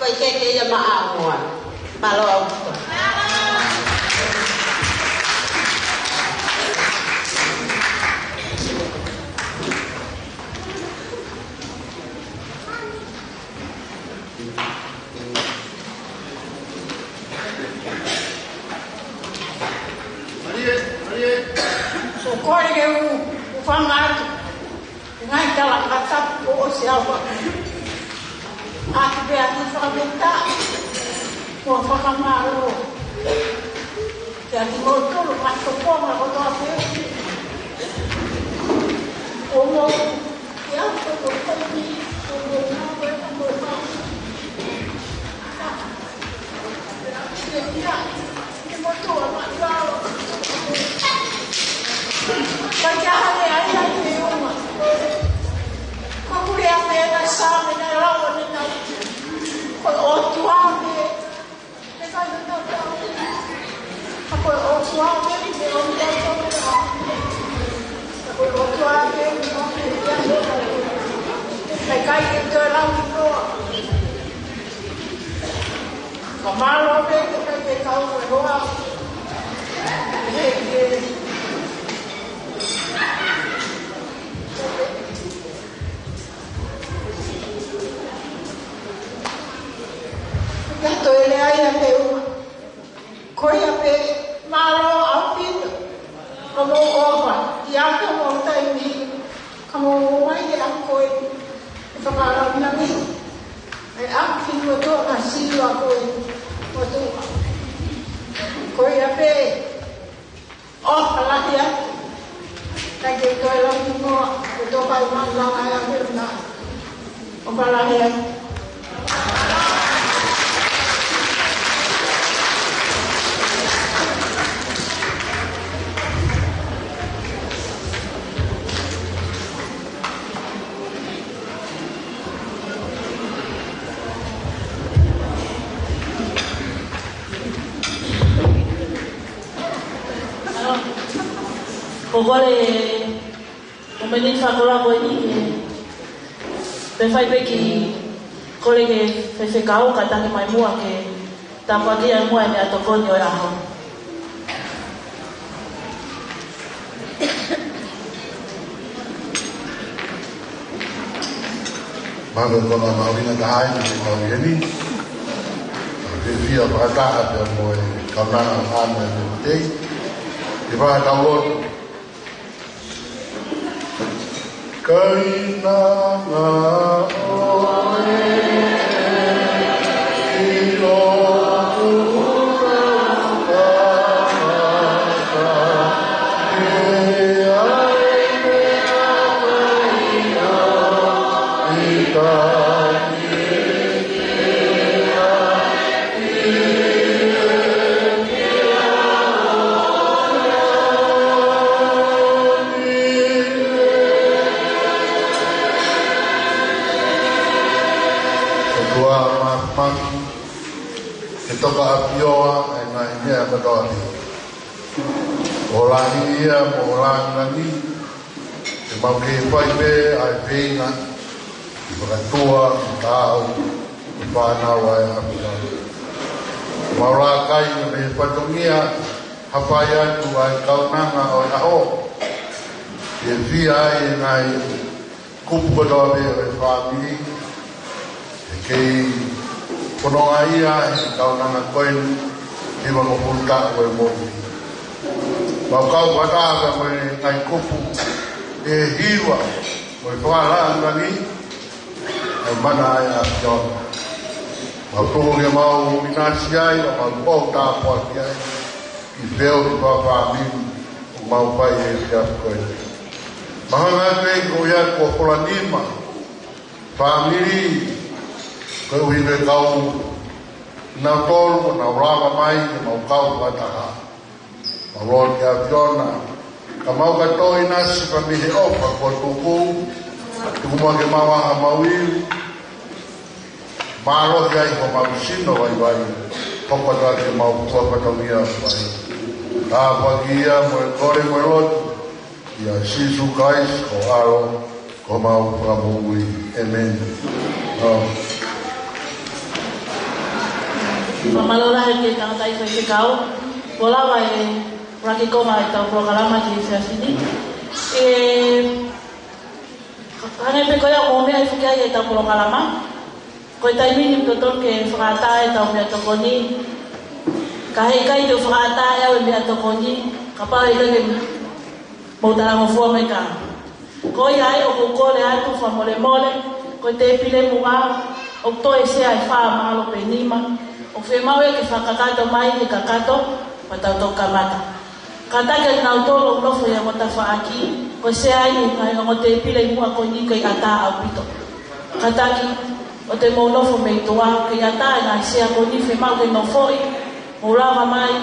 Ke ke ia maʻa moa. Mālō ʻaupito. So ko e ke u, u fanga atu. Ngaahi tala fakatapu kuo ʻosi ʻaupito. ʻAki pē ʻaki e fakafetaʻi mo e fakamālō kiate kimoutolu, ngaahi tokoua kotoa pē. ʻO mou, ʻi he ʻaho ko eni, ʻo mou ngāue, ʻo mou ngāue. Ka mālō pē, ka ke kau e hoa. He, he. Ka toe lea ia pē ua. Ko ia pē, mālō ʻaupito. Ka mou ʻofa, ʻi he ʻaho mo e taimi, ka mou ʻomai e ʻaho ko eni, ʻo fakalāngilangiʻi e ʻapi ʻo e Toʻa Siua ko eni, ʻo e Toʻa. Ko ia pē, ʻofa lahi atu. Ka ke toe lāngilangi, ʻo tō kai mai langa e ʻapi na. ʻOfa lahi atu. Ko e kole, ko e miniti fakakoloa ko eni ke, pe fai pē ki he kole ki he faifekau, ka taki mai muʻa ke tāpuakiʻi muʻa e meʻatokoni ʻo e ʻaho. Mālō e konga mahuʻinga taha eni ʻi he ʻaho ni. Ke fiefia fakataha pea mo e kaunanga ʻo e Tēvita. Ke fakatau lotu. Kaunanga ʻo e ʻilo ʻOtua Māfimafi, ke toka ʻafioʻi ʻa e ngaahi meʻa kotoa pē. ʻO lahi ia mo e lāngilangi, ke mau kei fai pē ʻa e feinga, ʻi he fakatua, ʻi he tau, ʻi he fānau ʻa e ʻAfiona. Mau lākai mei he fatongia, hafai atu ʻa e kaunanga ʻo e ʻaho. Ke fiefia ai e ngaahi kupu kotoa pē ʻo e fāmili, ʻe kei fononga ia he kaunanga ko eni, hiva mo puluta ko e moʻui. Mau kau fakataha mo e ngaahi kupu ʻe hiva mo e fakalāngilangi ʻa e mana ʻa e ʻAfiona. Mau tuku ke mau ʻinasi ai, ʻo mau pau tāpuaki ai, ʻi he feohi fakafāmili ʻoku mau fai he efiafi ko eni. Mahalo pē ko ia kuo fulanima fāmili, koeʻuhi ko e kau nautolu kuo nau lava mai ke mau kau fakataha. Mau lotu ki he ʻAfiona, ka mau ka toe ʻinasi pē mei he ʻofa kuo tuku, tuku muʻa ke mau ʻā ʻo mau ivi, mālohi ai homau sino vaivai, hoko atu ke mau tuʻa fatongia fai. Tāpuaki ia mo e kole mo e lotu, ʻia Sīsū Kalaisi ko ho ʻAlo, ko homau Fakamoʻui. ʻĒmeni. ʻO. Fakamālō lahi ki he tangataʻeiki faifekau, kuo lava e ʻuluaki konga ʻetau polokalama ki he efiafi ni. ʻE, hangē pē ko ia ʻoku mou meʻa hifo ki ai ʻetau polokalama, ko e taimi ni ʻoku totonu ke fakaʻatā ʻetau meʻatokoni. Ka heʻikai te u fakaʻatā ʻe au e meʻatokoni kapau heʻikai ke mou talangofua mai kiate au. Ko ia ai ʻoku ou kole atu fakamolemole, ko e tēpile muʻa ʻoku toe sea ʻe fā mahalo pe nima, ʻoku fiemaʻu ia ke fakakakato mai he kakato, pea tau toki kamata. Kātaki ʻa kinautolu ʻoku nofo ʻi he ongo tafaʻaki, ko e sea ʻi he ngaahi ongo tēpile ʻi muʻa ko eni ʻoku kei ʻatā ʻaupito. Kātaki ʻoua te mou nofo mei tuʻa, kei ʻatā e ngaahi sea ko eni, fiemaʻu ke nofoʻi, mou lava mai,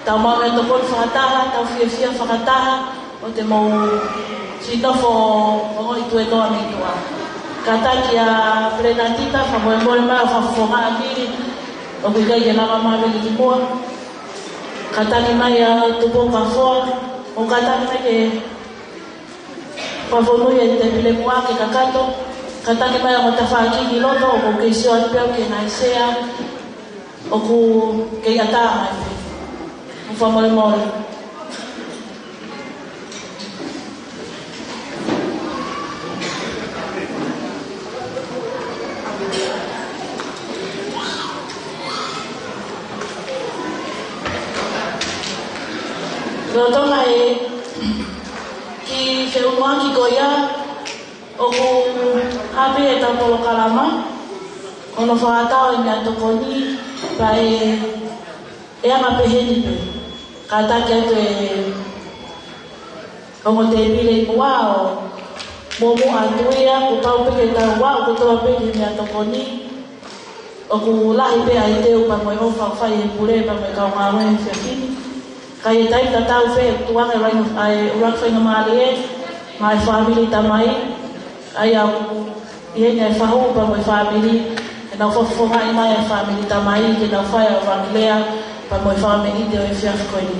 tau maʻu meʻatokoni fakataha, tau fiefia fakataha, ʻoua te mou siʻi nofo ongoʻi tuēnoa mei tuʻa. Kātaki ʻa Pelenatita, fakamolemole mai ʻo fakafofongaʻi ʻa Mili, ʻoku ʻikai ke lava mai Mili ki muʻa. Kātaki mai ʻa Tupou Kafoa, ʻo kātaki mai ke fakafonua e tēpile muʻa ke kakato, kātaki mai ʻa e ongo tafaʻaki ki loto, ʻoku ou kei sio atu pē au ki he ngaahi sea ʻoku kei ʻatā mai pē. Mou fakamolemole. Lolotonga e kiʻi feʻunuʻaki ko ia, ʻoku ʻapi ʻetau polokalama, ko hono fakaʻatā ʻo e meʻatokoni, pea ʻe, ʻe anga pehē ni pē. Kātaki atu e ongo tēpile ʻi muʻa ʻo muʻomuʻa atu ia, kuo pau pē ke tau aʻu kotoa pē ki he meʻatokoni. ʻOku lahi pē ʻa e teu pea mo e ʻofa ʻoku fai ʻe he pule pea mo e kau ngāue he efiafi ni. Ka ʻi he taimi tatau pē, tuʻunga e ʻuluaki, ʻa e ʻuluaki faingamālie maʻa e fāmili tamai, ʻa ia ʻoku ʻi heni ʻa e fahu pea mo e fāmili, ke nau fakafofongaʻi mai e fāmili tamai, ke nau fai ʻa e ʻuluaki lea pea mo e fakameʻite ʻo e efiafi ko eni.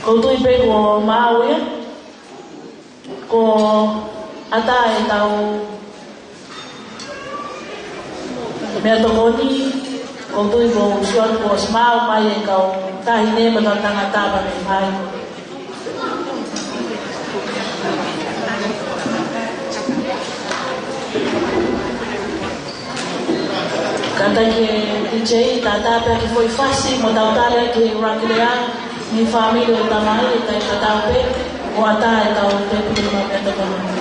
ʻOku ou tui pē kuo maau ia, kuo ʻatā ʻetau meʻatokoni, ʻoku ou tui kuo sio atu kuo ʻosi maau mai e kau taʻahine mo e kau tangata pea mei he faʻahi. Kātaki e D J, tātā pē ha kiʻi foʻi fasi mo tau tali ki he ʻuluaki lea mei he fāmili ʻo e tamai, ʻi he taimi tatau pē, ʻo ʻatā ʻetau tēpile mo e meʻatokoni.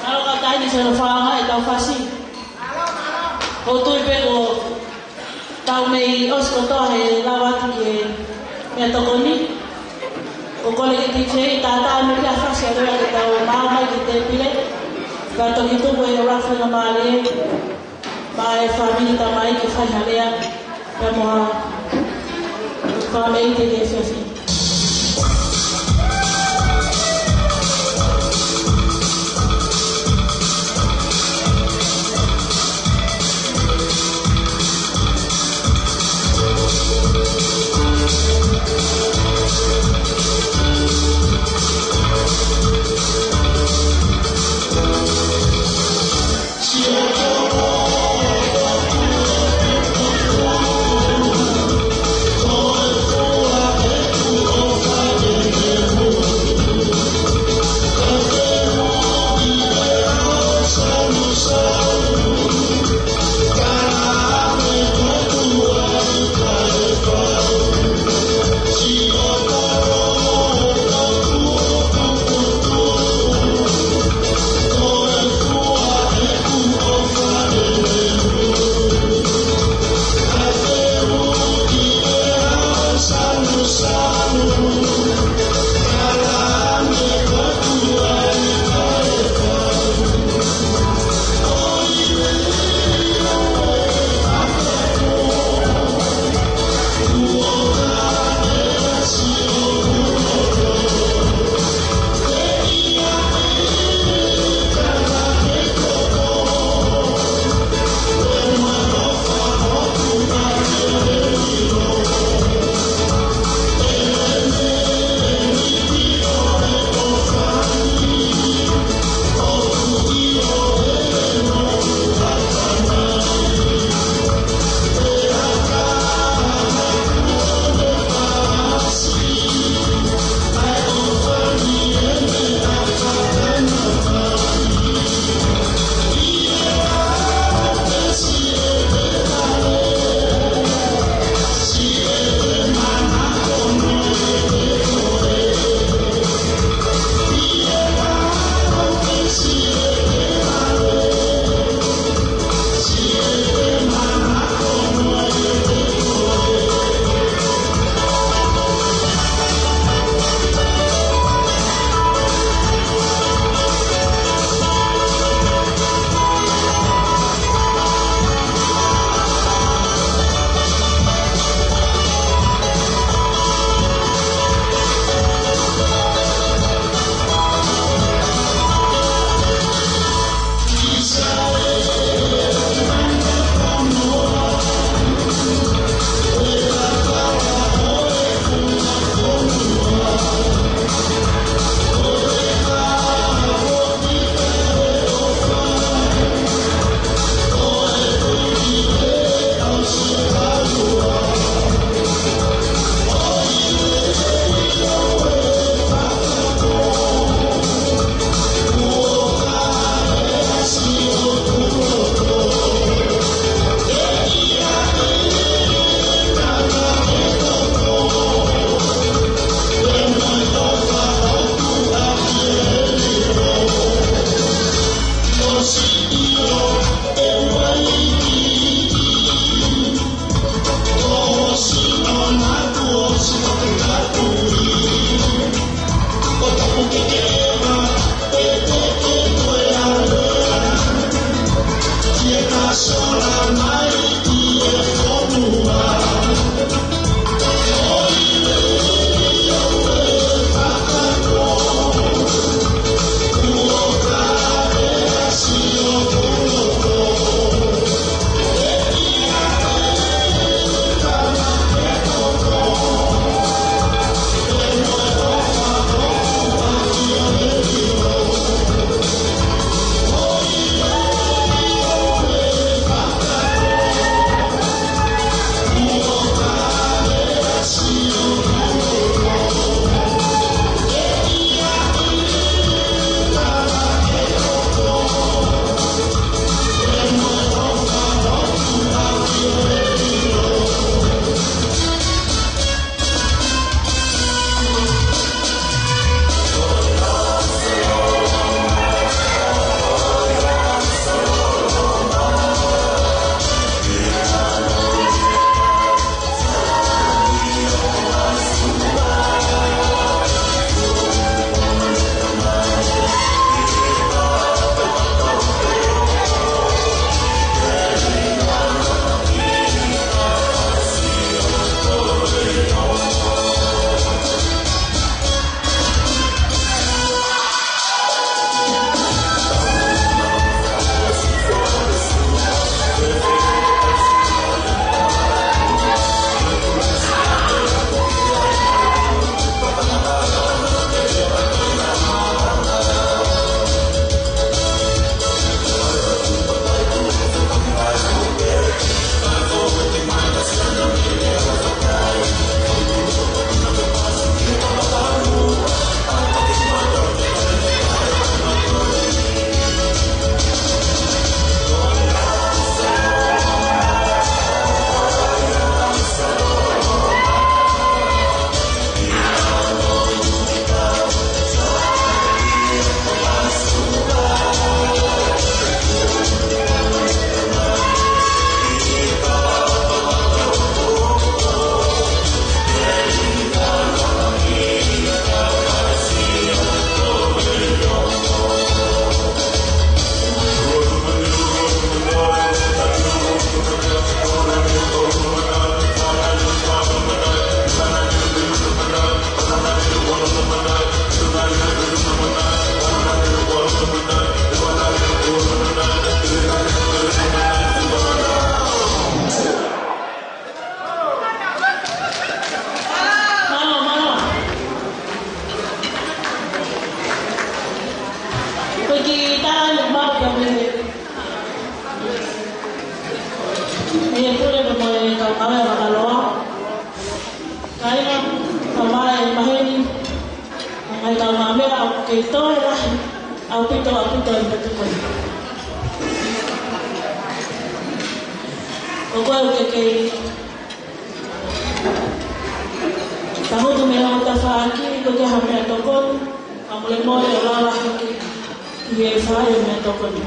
Mālō, kātaki ni solo fanga e tau fasi. ʻOku ou tui pē kuo tau mei ʻosi kotoa he lava atu ki he meʻatokoni. ʻOku ou kole ki he D J, tātā mai ki ha fasi ʻa Lea ke tau maʻu mai ki he tēpile. Ka toki tuku e ʻuluaki faingamālie maʻa e fāmili tamaiki ke fai ha lea pea mo ha fāmili te ke fiafi. Kāinga, tau mai maheni, ngaahi tau māmela ʻoku kei toe lahi ʻaupito, ʻaupito ʻi he pō ko eni. Ko koe ʻoku ke kei tangutu mei hoʻo tafaʻaki, ko e ke ha meʻatokoni, ka mole mole ʻo lava hake ki he fai ʻo e meʻatokoni.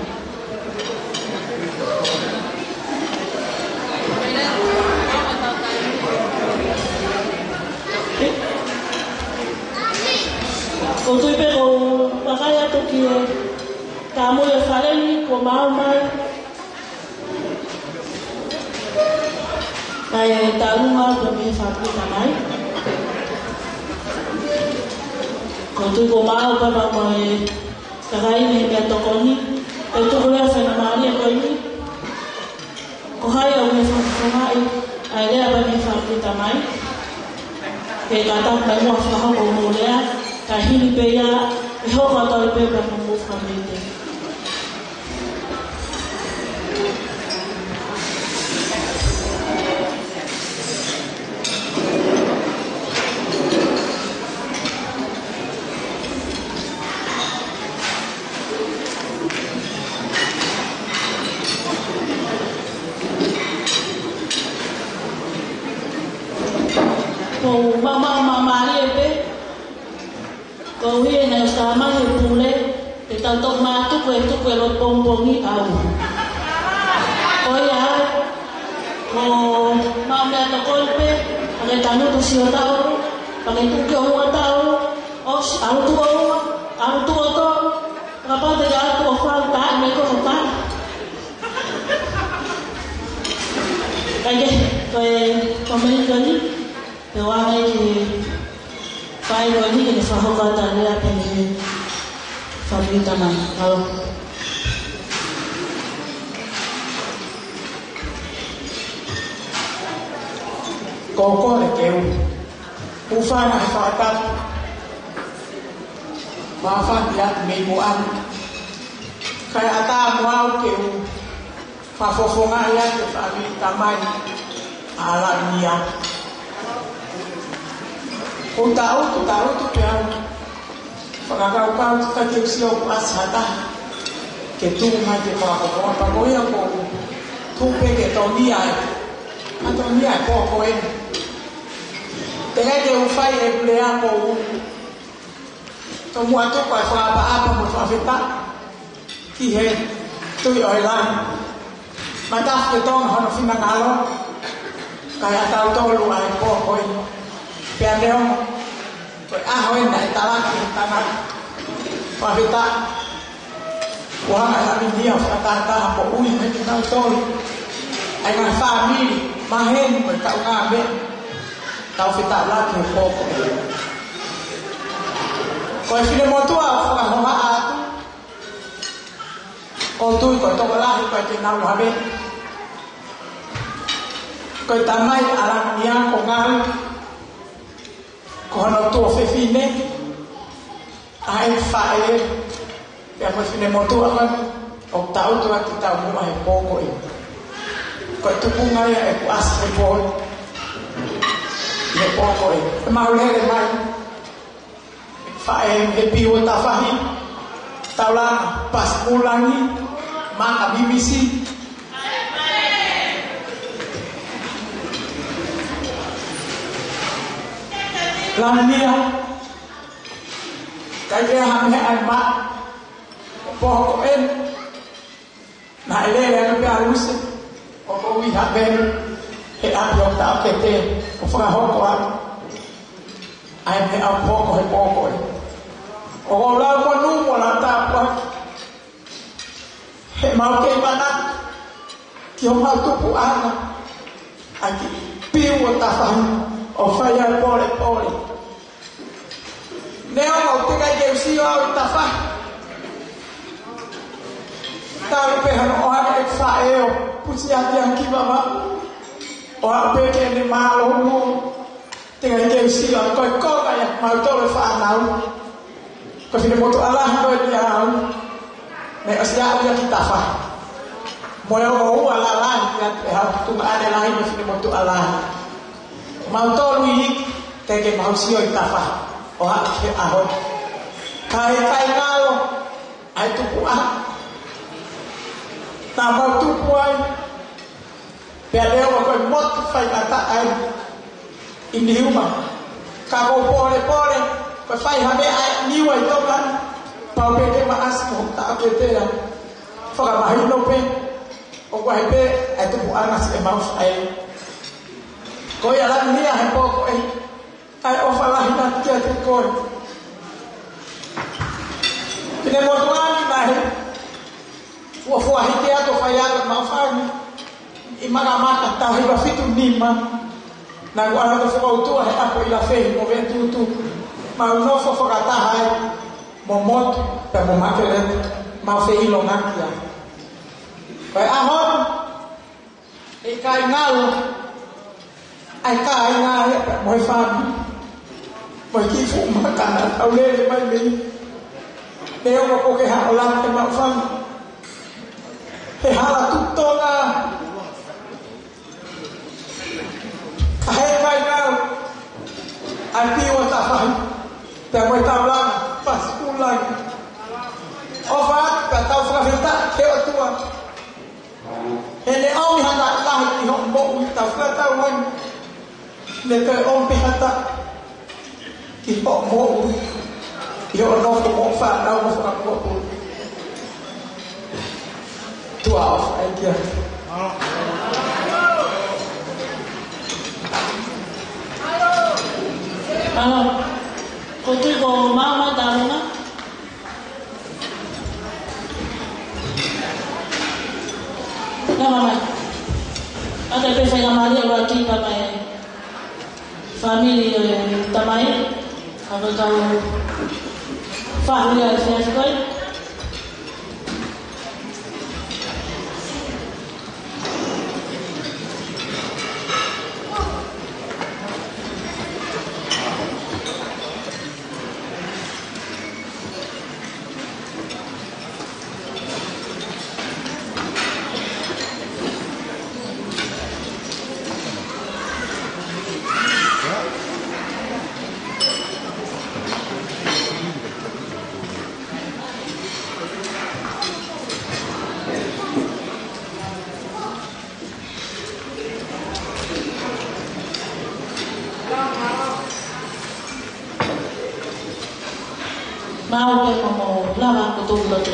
ʻOku ou tui pē ʻoku ou vakai atu ki he tamu ʻo e fale ni, kuo maau mai. Kae tālunga pē mei he fāmili tamai. ʻOku ou tui kuo maau pē mo e kakai ni he meʻatokoni. Pea tuku leva e faingamālie ko eni. Ko hai ʻoku ne fakafofongaʻi ʻa e lea pē mei he fāmili tamai. Ke kātaki mai muʻa fakahoko hoʻomou lea, kae hili pē ia, ʻe hoko atu pē pea mo hoʻomou fāmili. Ko e maumau mālie pē, ko e ʻuhi ʻena ʻoku tau mai he pule, te tau toki mātuku e tuku e loto pongipongi ʻaua. Ko ia ai, ko e maumau meʻatokoni pē, pea ke tangutu siʻo taʻu, pea ke tuku ki ʻolunga taʻu, ʻosi, ʻalu tuʻo ua, ʻalu tuʻo tolu, kapau te ke ʻalu tuʻo fā, tā mai ko e hotā. Kae kehe, ko e, ko e meʻa ko eni, te u ʻoange ki he fai ko eni ke ne fakahoko atu ʻa e lea pē mei he fāmili tamai. Mālō. Ko e kole ke u hūfanga he fakatapu. Māfana atu mei muʻa. Kae ʻatā mo au ke u fakafofongaʻi atu e fāmili tamai ʻa ʻAlamia. ʻOku ou tangutu, tangutu pē au. Fakakaukau atu, ʻikai ke u sio ʻoku ʻasi ha taha ke tuʻu mai ke fakafofonga, pea ko ia ʻoku ou tuʻu pē ke totongi ai. Ka totongi ai e pō ko eni. Teʻeki ke u fai e lea ʻoku ou tomuʻa tuku ʻa e fakaʻapaʻapa mo e fakafetaʻi ki he Tuʻi ʻo e langi. Matafi e Tonga hono finangalo, kae ʻa tautolu ʻa e pō ko eni. Pea neongo ko e ʻaho eni naʻe talaki ʻe he tangata, fakafetaʻi, ʻoku hanga ʻe Lamini ʻo fakatahataha moʻui mai kitautolu, ʻa e ngaahi fāmili, maheni mo e kaungāmeʻa, tau fetaulaki he pō ko eni. Ko e finemotuʻa ʻoku fakahohaʻa atu, ʻoku ou tui ko e tokolahi ʻoku ʻikai ke nau lave. Ko e tamai ʻa Lamini ko Ngalu, ko hono tuofefine, ʻa e faʻē, pea ko e finemotuʻa ko eni ʻoku tangutu atu ki taumuʻa he pō ko eni. Ko e tupunga ia ʻeku ʻasi he pō, he pō ko eni. Ke mau lele mai. Faʻē he Piu ʻo Tafahi, taulanga, Pasi Mulangi, Maka Mimisi. Lamini, ʻikai ke ha meʻa ʻe maʻu, pō ko eni. Naʻe lele atu pē ʻa Luse, ʻo ko ui ha pē, he ʻapi ʻo taʻokete, ʻo fakahoko atu ʻa e meʻa ʻoku hoko he pō ko eni. ʻOku ou lau monū mo lau tāpuaki, he mau kei manatu ki homau tupuʻanga, ʻa e kiʻi Piu ʻo Tafahi, ʻo fai ʻa e polepole. Neongo ʻoku teʻeki ai ke u sio au ʻi Tafahi. Talu pē hono ʻoange ʻe he faʻē ʻo pusi ʻaki ʻa e kiʻi vavaʻu, ʻo aʻu pē ki heʻene mālōlō. Teʻeki ai ke u sio au, ko e konga ia ʻo mautolu e fānau. Ko e finemotuʻa lahi ko eni ʻaʻaku. Naʻe ʻosi aʻu ia ki Tafahi. Mo e ongo ua lalahi ia ʻe au, tuongaʻane lahi mo e finemotuʻa lahi. Mautolu iiki, Ke ke maʻu sio ʻi tafa ʻo haʻu ki he ʻaho ni. Ka ʻikai ngalo ʻa e tupuʻanga naʻa mau tupu ai, pea leo ko e motu faingataʻa ʻi Niua. Ka ko e polepole, ko e fai ha meʻa ʻa e Niua ʻi Tonga ni, pau pē ke maʻasi mo taʻoketea. Fakamahino pē ʻoku ʻi ai pē ʻa e tupuʻanga siʻemau fai. Ko ia lani ia he pō ko ē, ʻa e ʻofa lahi naʻe ʻiate koe. Pine motuʻa ni naʻe fuofua hiki atu ʻo fai ʻa e maʻu fānau ʻi Makamaka taha hiva fitu nima. Naʻa ku ʻalu atu ʻo fakautua he ʻapi ʻi Lafehi mo Vetutu. Mau nofo fakataha ai mo motu pea mo Makeleta, mau feʻilongaki ai. Ko e ʻaho ni, ʻikai ngalo ʻa e kāinga ia pea mo e fānau, mo e kiʻi fuʻu maka naʻa tau lele mai mei ai. Pea ʻoku ʻikai ke haʻo lata ke maʻu fānau. He hala tuʻu Tonga, ka he kāinga ʻa e piu ʻa tafahi, pea mo e taulanga, pasi kulangi. ʻOfa atu pea tau fakafetaʻi ki he ʻOtua. He ne ʻomi ha taʻu lahi ki hoʻo moʻui, tau fakatauange ne toe ʻomi ha taʻu ki hoʻo moʻui, ʻi hoʻo nofo mo hoʻo fānau mo fakapoʻuli. Tuʻa ʻofa ʻEiki. Mālō. Ko e tui ko māmā tālunga. Lava mai. ʻA e pē faingamālie ʻuluaki pea mo e fāmili ʻo e tamai, ʻa e kau fahuʻi ʻa e efiafi ko ē. Mau pē mo lava ko tō loto.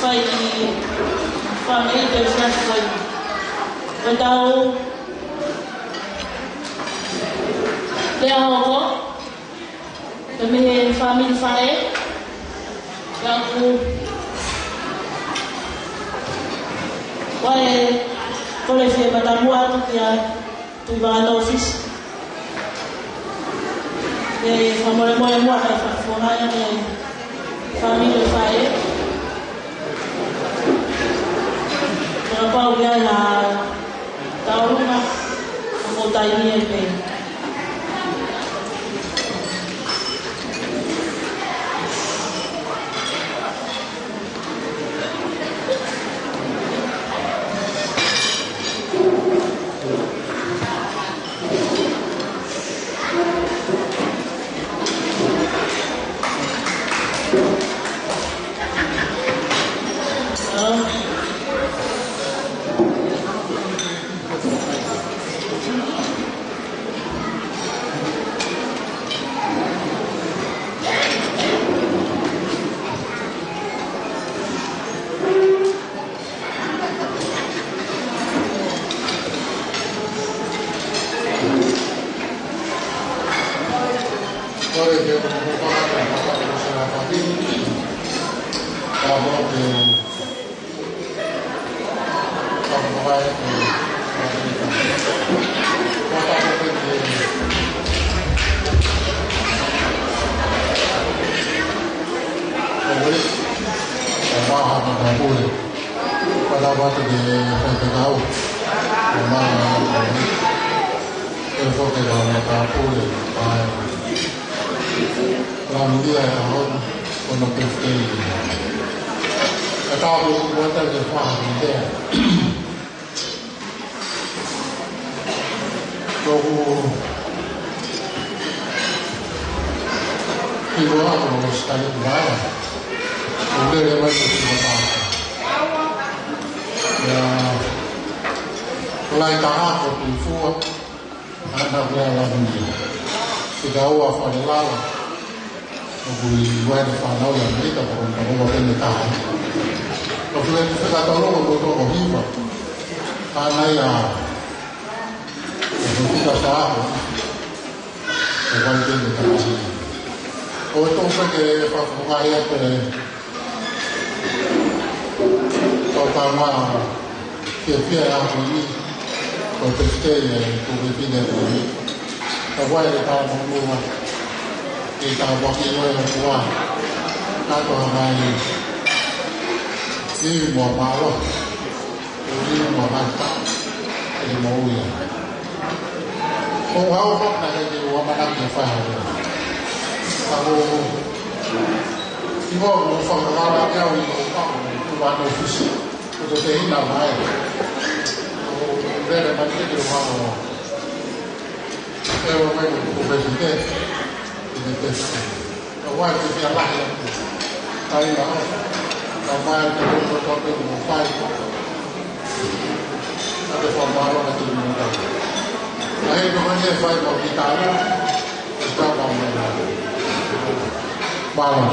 Fai ki fāmili pē ʻoku ʻi ai. Ko ʻetau lea hoko, pea mei he fāmili faʻē, pea ʻoku ou kole fie matamua atu kia Tuʻi Vānofisi. ʻE fakamolemole muʻa kae fakafofongaʻi ange fāmili faʻē. Kapau ʻe ʻi ai ha tauʻolunga, ʻoku mou taimi ai pē. Ka tau ʻo ʻoatu e fakamolemole. Ko u ki loa ko Sitani Kuvaea. Ko u lele mai ko Sitani Kuvaea. ʻIa, ko lai taha ko Tuʻifua. ʻAna ko e ala ni. Fika ua Falelala. ʻOku ʻi ai e fānau ʻi ʻAmelika, ko e fānau ʻa Pene Taha. Ko e fika, fika tolu ko e toko hiva. Ka naʻe ʻi ai e fika taha ko e vai Pene Taha. ʻOku ou fie fakafofongaʻi atu e tau tama fiefia ʻa e ʻaho ni, ko e pēsitei ʻa e Tuofefine ko eni. Ka ʻoku ʻi ai e tāpuaki ʻi he tāpuaki ʻo e ʻOtua. Ka tau hangai ʻi muʻa mālō. ʻI muʻa mālō. ʻI muʻa ia. Ko au ko na ke ua mana ke fai hau. Ka ko ʻi muʻa ʻo fakaʻala ke au ʻi muʻa ʻo Tuʻi Vānofisi. Ko te ina mai. Ko lele mai ke te ua ʻo. E ua mai ko pēsitei. ʻI he pēsitei. Ka ua ke fia lahi atu. Ka ina ʻo. Ka mai ke ua ko te ua fai. Ka te fakamālō ka te ua fai. Ka he ua ke fai ko ki tālo. Ka fakamālō. Mālō.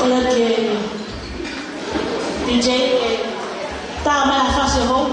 Kole ki he D J ke tā mai ha fasi hou.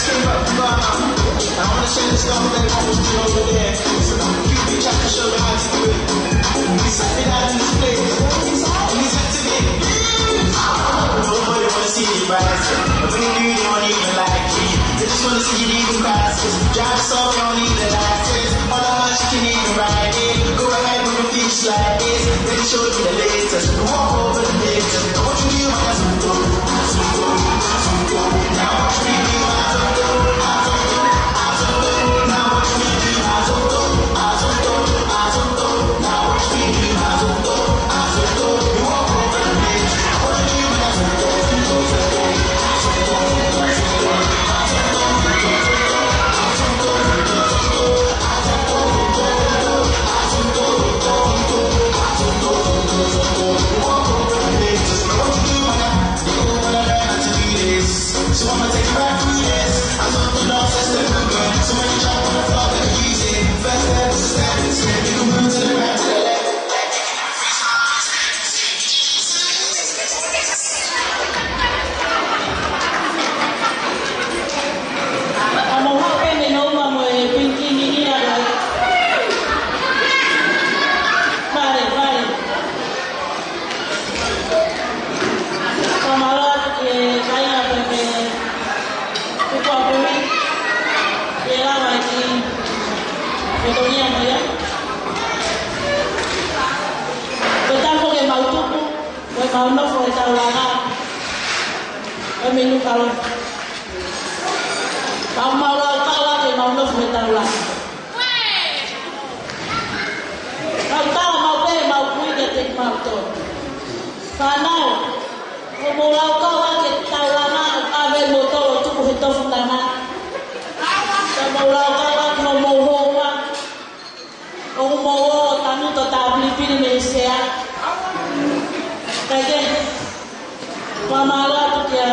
I wanna share the stuff that I was doing over there. So don't you be trying to show the eyes to it. We set it out in this place. And it's up to me. Nobody wanna see you rise. When you do, they don't even like you. They just wanna see you leaving crisis. Drive yourself, you don't need the license. All the house you can even ride it. Go ahead with your feet like this. Let me show you the latest. Walk over the latest. Don't you do my So I'ma take you back through this. I took the loss, it's the good. So when you jump on the floor, better ease it. First step is a step, it's a step. You can move to the right, to the left. Ka mou haʻu pē mei he ʻū meʻa mo e pinki ni ni a. Vale, vale. Fakamālō atu ki he kāinga pē mei Tukuapuhi, ke lava e kiʻi fatongia mai ai. Ko e taha ke mau tupu, ko e mau nofo he taulanga, ko e mei Nukalolo. Ka mau laukau ake mau nofo he taulanga. Kau tala mau pē, mau kui ke te mau tō. Fānau, ko mou laukau ake taulanga, ʻo kavei mo tolo tuku he tofu tama. Ka mou laukau ake mo mou hoa. ʻO mou ō tanu to tā pilipili mei sea. Kae kehe, fakamālō atu kia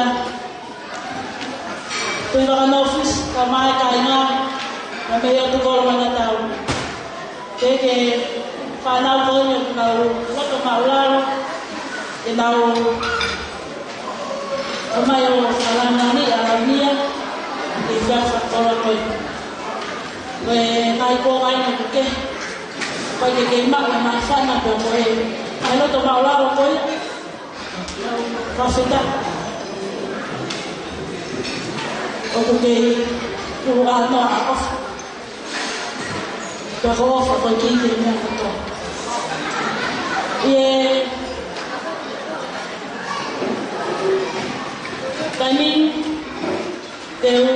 Tuʻi Vakanofisi, kae ʻumaʻā e kāinga, kae mei ʻOtukolo Manukau. Ke ke fānau ko eni ʻoku nau loto māʻulalo, ke nau ʻomai ʻo fakalāngilangiʻi ʻa Lavinia, ke fia fakakolo ko ē. Ko e ngaahi kuonga ʻeni ʻoku kehe, ko e ke kei maʻu e māfana pea ko e, ʻa e loto māʻulalo ko ē. Fakafetaʻi. ʻOku kei tuʻu ʻa noa ʻa ʻofa. Pea ko ʻofa ko e kī ki he meʻa kotoa. ʻI he taimi ni te u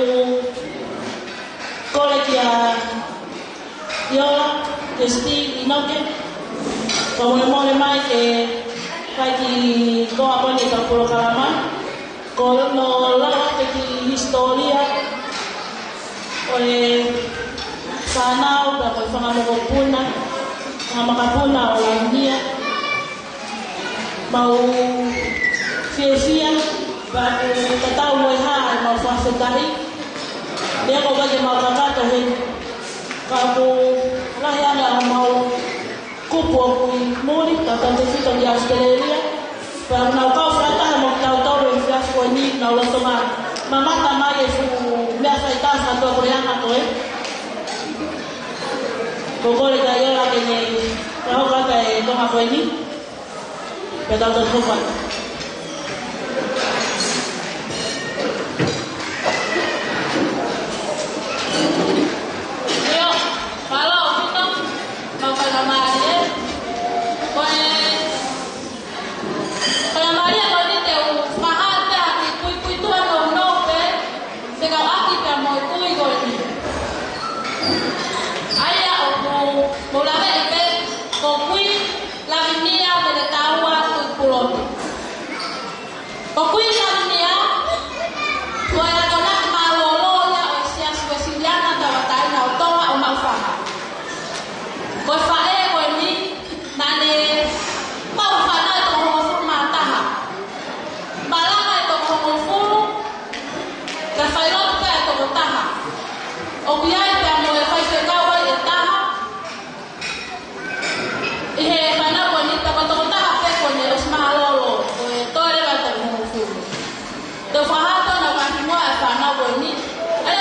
kole kia ʻIola, Testi, ʻInoke, fakamolemole mai ke fai kiʻi toʻa ko eni ʻetau polokalama. Ko hono lau atu e kiʻi hisitōlia ʻo e fānau, pea ko e fanga mokopuna, fanga makapuna ʻo Lavinia. Mau fiefia, pea ʻoku tatau mo e hā ʻemau fakafetaʻi. Neongo ʻoku ʻikai ke mau kakato heni, ka ʻoku lahi ange ʻemau kupu ʻoku ʻi muli, tautautefito ki ʻAositelēlia. Pea ʻoku nau kau fakataha mo kitautolu he efiafi ko eni, nau loto mamata mai e fuʻu meʻa faitā fakatuʻapuleʻanga ko ē. Ko e kole kia ʻIola ke ne fakahoko atu e konga ko eni. Pea tau tau hoko atu. ʻIo, mālō ʻaupito, mau faingamālie. Ko e faingamālie ko eni te u fakahā atu ha kiʻi puipuituʻa nounou pē, fekauʻaki pea mo e kui ko eni. ʻA ia ʻoku mou laveʻi pē, ko Kui Lavinia Meletaua Tuʻipulotu. Ko Kui Lavinia, ko e akonaki mālōlō ia ʻo e Siasi Uēsiliana Tauʻatāina ʻo Tonga ʻo Maʻufanga. Ko e faʻē ko eni, naʻa ne maʻu fānau ʻe toko hongofulu mā taha. Malanga ʻe toko hongofulu, kae failotu pē ʻe toko taha. ʻOku ʻi ai pē mo e faifekau ai ʻe taha, ʻi he fānau ko eni, toko, toko taha pē ko eni ʻosi mālōlō, ko e toe leva ʻe toko hongofulu. Te u fakahā atu ʻa e ngaahi muʻa ʻo e fānau ko eni. ʻA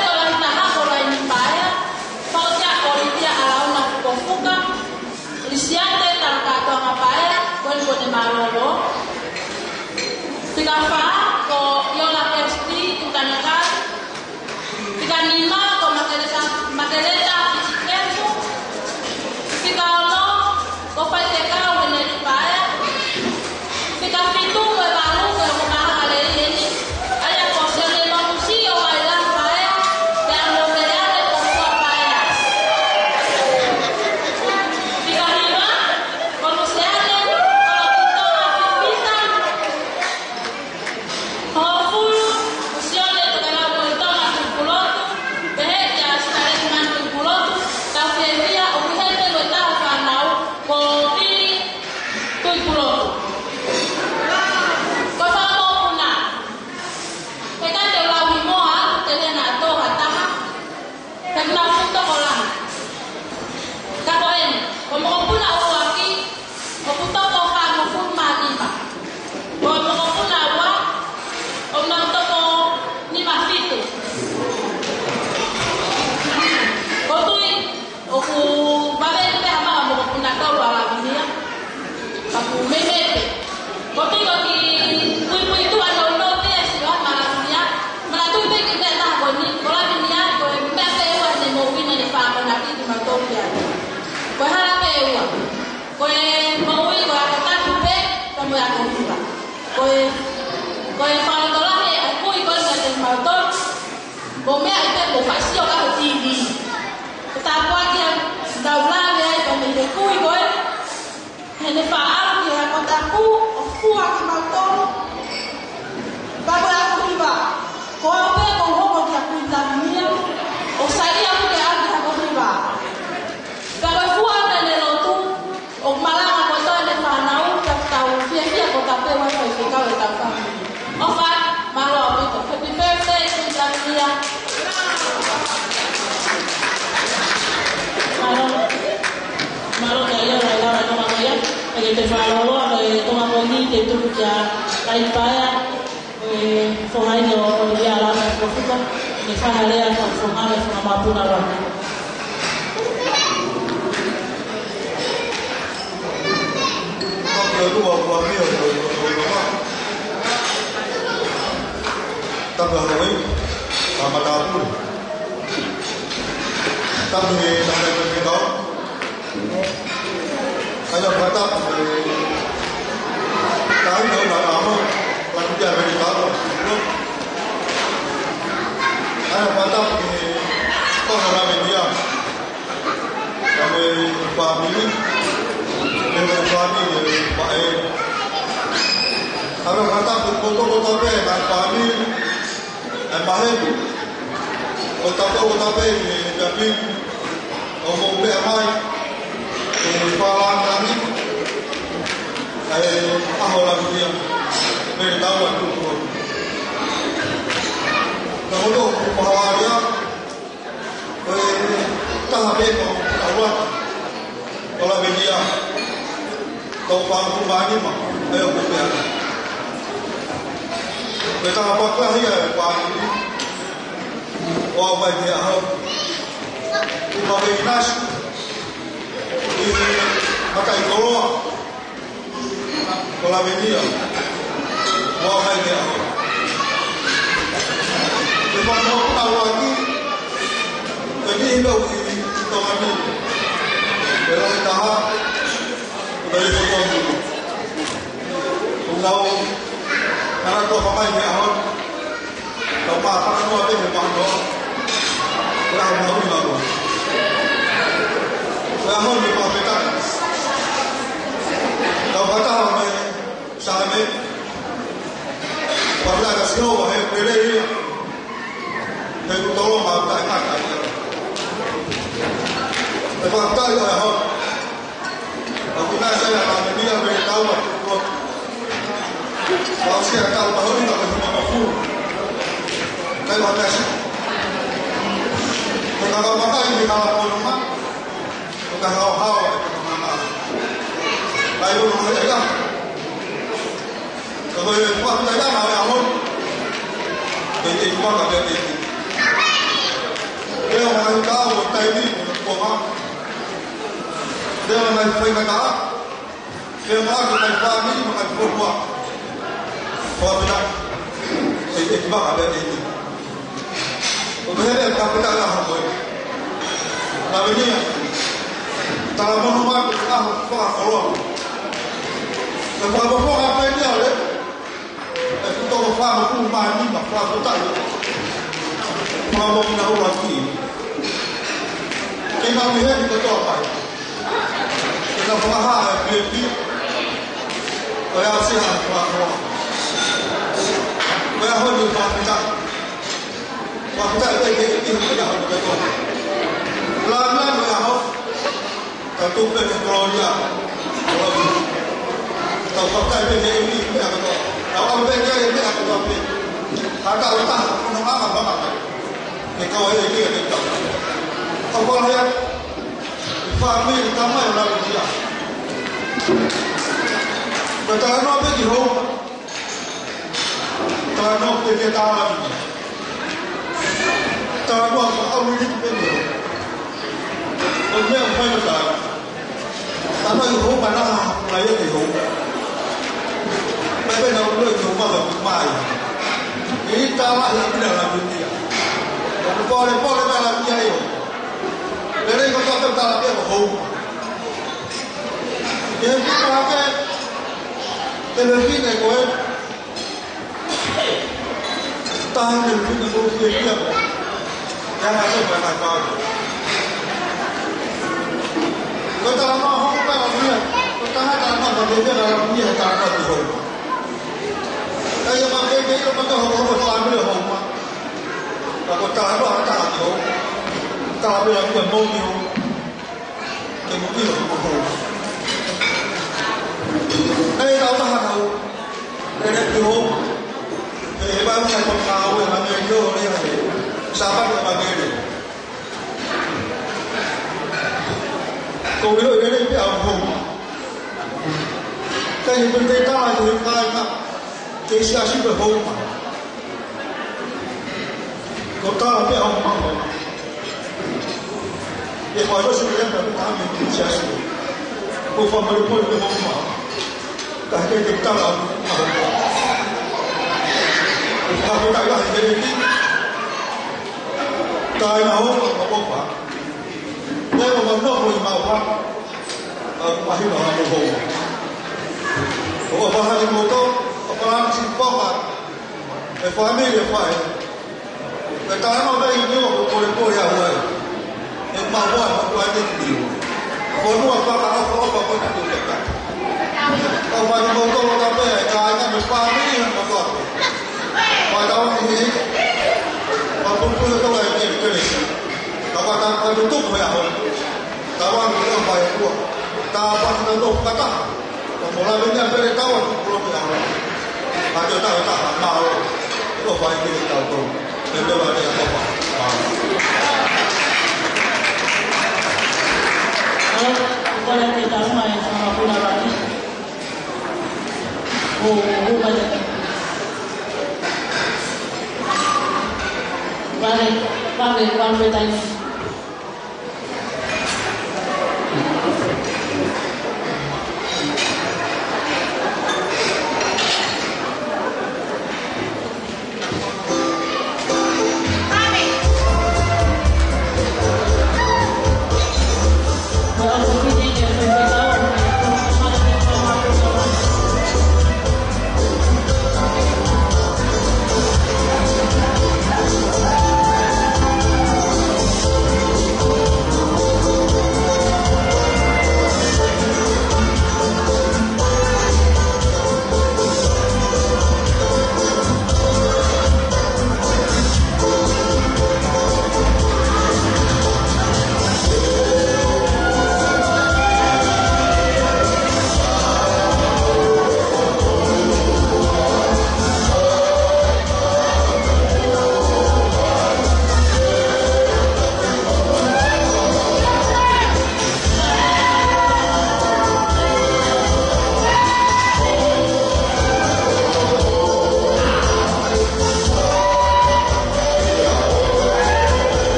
Ko e fakalotolahi ʻa e kui ko eni kiate kimautolu. Mou meaʻi pē, mou faʻa sio ki he T V. Ko e tāpuaki ia ʻoku tau lave ai ko eni ki he kui ko eni. Heʻene faʻa ʻalu ki he ako tapu ʻo fua kimautolu. Pea ko e ako hiva, ko au pē ʻoku ou hoko ki he kui Lavinia, ʻo saiʻia pē au ki he ako hiva. Pea ko e fua ʻene lotu, ʻoku malanga kotoa ʻene fānau, pea tau fiefia kotoa pē ʻi he faifekau ʻetau fāmili. ʻOfa, mālō ʻaupito. Happy birthday, Kui Lavinia. Mālō. Mālō kia ia, ʻa e lava ʻa e tonga ko ia. ʻE ke te fakaloloa, ʻa e tonga ko eni, te tuku kia Laipaea. Ko e foha ia ʻo, ʻo Lialama Kofuka, ke fai ha lea fakafofonga mo e fanga mapuna ʻuluaki. Tapu ki he ʻOtua, ʻOtua mio, ʻOtua, ʻOtua, ʻOtua. Tapu ki he Hawaii, ʻa e matāpule. Tapu ki he, tapu ki he kau. ʻAi ʻa e fakatapu ki he kāinga ʻo e ʻaho, Lavinia Melikapa. ʻAi ʻa e fakatapu ki he kau Lavinia. Ka mo e fāmili, mo e fāmili, mo e faʻē. ʻAi ʻa e fakatapu ki he kotoa kotoa pē, mo e fāmili. ʻE maheni, ʻoku tau ʻoku tau pē ki he Tapi, ʻoku mou meʻa mai, ʻe fālangi, ʻa e ʻaho Lavinia, mei he taua tuku. Ka mo tō ku pahalia, ko e taha pē ko taua, ko Lavinia. Tau fāngu mani ma, ʻe ʻoku pea. Ko e tangata pākilahi ʻa e fāmili, ʻo aʻu mai ki he ʻaho. ʻI Maweinasi, ʻi Mataʻikoloa, ko Lavinia, ʻo aʻu mai ki he ʻaho. Ko e fānau ʻuluaki, ko e niʻihi ʻoku ʻi, ʻi Tonga ni, ko e lahi taha, ʻo e kotoa mulu. ʻOku nau, ʻa e kotoa mai ki he ʻaho. Tau māfana noa pē he mahino. Ko e ʻaho mahuʻinga ko ē. Ko e ʻaho ni fakafetaʻi. Tau fakataha mo e Saame. Fakafetaʻi kia Sihova he pele ia. He kuo tolonga ʻa e taʻengata ia. He fakafetaʻi ʻa e ʻaho. ʻOku nau sai ʻa e Lavinia mei he taua tuku. ʻOku ʻosi ʻa e taʻu mahuʻinga ko e hima mafulu. Kai wa kasi. Ko e kaka makai ni kala pononga. Ko e kaka haohaoa e kaka mama. Kai ono mai ʻa ia. Ka ko e fakafetaʻi ʻa e ʻaho. Pea ʻe ʻi maka pea ʻe ʻi. Pea ʻo mai ka o taimi ko e koma. Pea ʻo mai faingataʻa. Pea ʻo mai ko e fāmili mo e kau fonua. Fakafetaʻi. ʻE, ʻe ʻi maka pea ʻe ʻi. ʻO pehē ʻe fakafetaʻi ʻa e ʻaho ko ē. Lavinia. Talamonū mai ko e ʻaho fakakoloa. Ko e fakafofonga pē ia ʻo e. ʻE kuo toko fāngofulu mā nima fakafetaʻi. Fakamoʻoni ʻuluaki. Ke nau ʻi heni kotoa mai. Ke nau fakahā e pēpi. Ko e ʻaho ʻo e fakakoloa. Ko e ʻaho ni fakafetaʻi. Fakafetaʻi pē ki he ʻEiki he ʻaho ni kotoa. Lāngilangi ʻa e ʻaho. Tau tuku pē ki he kolōlia. Tau fakafetaʻi pē ki he ʻEiki he meʻa kotoa. Tau ʻalu pē ki he meʻa kotoa pē. Ka tau taha, ko hono ʻaonga pē. Ke kau ai e ʻEiki ke tau. Tau kole ia. Fāmili, tamai, Lavinia. Ko e talanoa pē ki hou. Talanoa pē ki he tālani. Talanoa ko au i liku pē ni. ʻO meʻa fai o tālani. Talanoa i hou mana ha, na ia ki hou. Pea pē na ulo i hou maka mai. ʻI tālani ʻa pina la mitia. ʻO pole pole na la mia io. Lele ko ka pē tālani ko hou. Ke pita ke. Te le fine ko e. Taha ni ʻoku ne ʻoku fiefia ko. Ia ka te pa ka ka. Ko e talanoa hono ka ʻo ia. Ko e talanoa ka ke ia ka ʻo ia he talanoa ki Houma. Ka ia ma ke ke ia ma ka hoʻo hoʻo fāmili Houma. Ka ko e talanoa ha taha ki Houma. Talanoa ia mo ki Houma. Ke mo ki Houma. Ka ia ka taha kau. Ke ne ki Houma. Ke he ba mo ka ka ue ma ke io le. Sāpate ma ke io. Ko ilo i lele pē ʻa Houma. Ka i pē te tā i te kāinga. Te siasi pē Houma. Ko tā pē ʻa Houma. E whai rosu le ata pē tā me te siasi. Ko wha mare pole pē Houma. Ka he te tā ʻa Houma. Ka ko tā i lahi te reki. Kāinga Houma, ko Houma. Pea ko ma nofo ʻi Mauha. ʻA ʻahu ʻi Mauha. ʻO ʻofa atu kimoutolu, ʻofa atu ki he fāmili ʻa e fai. Ko e talanoa mai ʻi Niua ko Polepole ʻa Hawaii. ʻE Mauha, ʻofa atu ki Niua. Ko Niua fakaʻofoʻofa ko e tatu te ka. ʻOfa atu kimoutolu ka pea, e kāinga mo e fāmili ʻa Mauha. Fakatau ni he. Fakapulupulu ʻa e tau ʻa e kelesi. Ka fakatau atu tuku he ʻaho. Tau ʻalu ki he ʻofa ʻa e ʻOtua. Tāpuaki kitautolu fakataha. Ka mo lave ni a pele tau atu kulo ki ʻaho. Ka te tau taha mālō. ʻOfa ʻa e kelesi kitautolu. Ke te lava e ʻofa. Mālō. Mālō, ʻoku ʻikai ke tau mai, tau mai puna lagi. ʻO, ʻo, ʻo, mai. Vale, vale, vale, vale.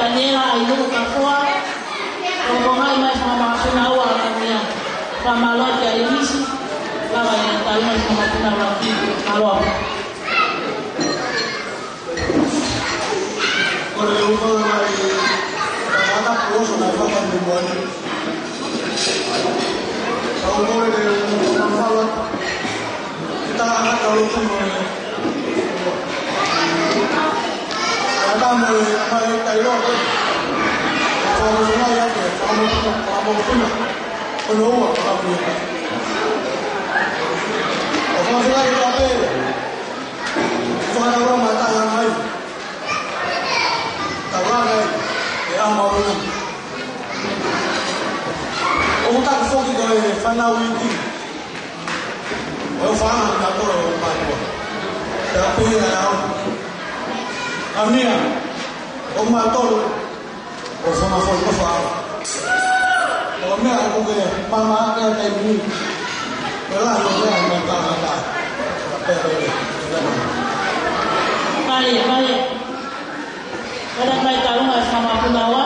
Taniela ʻAinuʻu Kafoa, ʻoku ʻomai mai Fanga Mokopuna Ua ʻa Tania. Fakamālō ki he ʻInisi, lava e talu mai Fanga Mokopuna Ua ki Mālō. Ko e ʻuhinga mai, ʻa e tangata kuo ʻosi mai fakamuimui. Ka ʻoku ou kole ke u fakamālō atu ki he tangata ʻoku tuʻu mai. Ka tamo e ʻomai taʻeʻoua ko ē. Ka ʻoku ou kole ke u fakamālō atu ki he Fanga Mokopuna. Ko hono ua, fakamālō. ʻOku ou kole ke u pehē, fakataulanga mai taha mai. Taulanga e ʻaho māʻolunga. ʻOku taku foki ko e fānau iiki. ʻO e fānau na tolo o mātua. Pea pehē ʻa e ʻaho. ʻA e meʻa, ʻo mātolo, ʻo fana fo ko fa. ʻO e meʻa ʻoku ke mama ake ʻa e taimi ni. Ko e lahi ʻo e meʻa ʻoku tangata. Pea pehē. Mālie, mālie. Kātaki mai taulanga e Fanga Mokopuna Ua.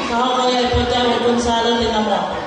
Ka hoko ia e pō tau o Kuini Sālote nā mua.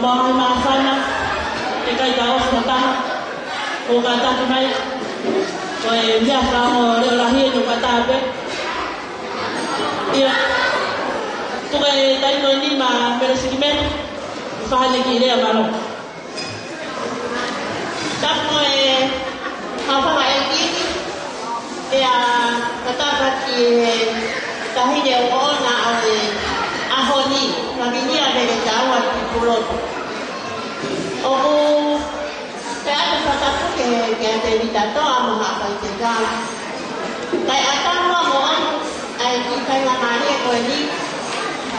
Māfana, ʻikai ke ʻosi ha taha, ʻo kātaki mai, ko e meʻa fakaongo leʻo lahi eni ʻo kātaki pē. ʻIo, tuku e taimi ni maʻa Mele Sikimeni, fahane ki lea mālō. Tapu e hafanga e kiki, pea ka tapu ki he taʻahine ʻoku ʻoʻona ʻo e ʻaho ni, Lavinia Mele Taua Tuʻipulotu. ʻOku ou ʻoatu e fakatapu ke, ke ʻa Tēvita Toa mo haʻa faifekau. Kae ʻatā muʻa moʻoni ʻa e kiʻi faingamālie ko eni,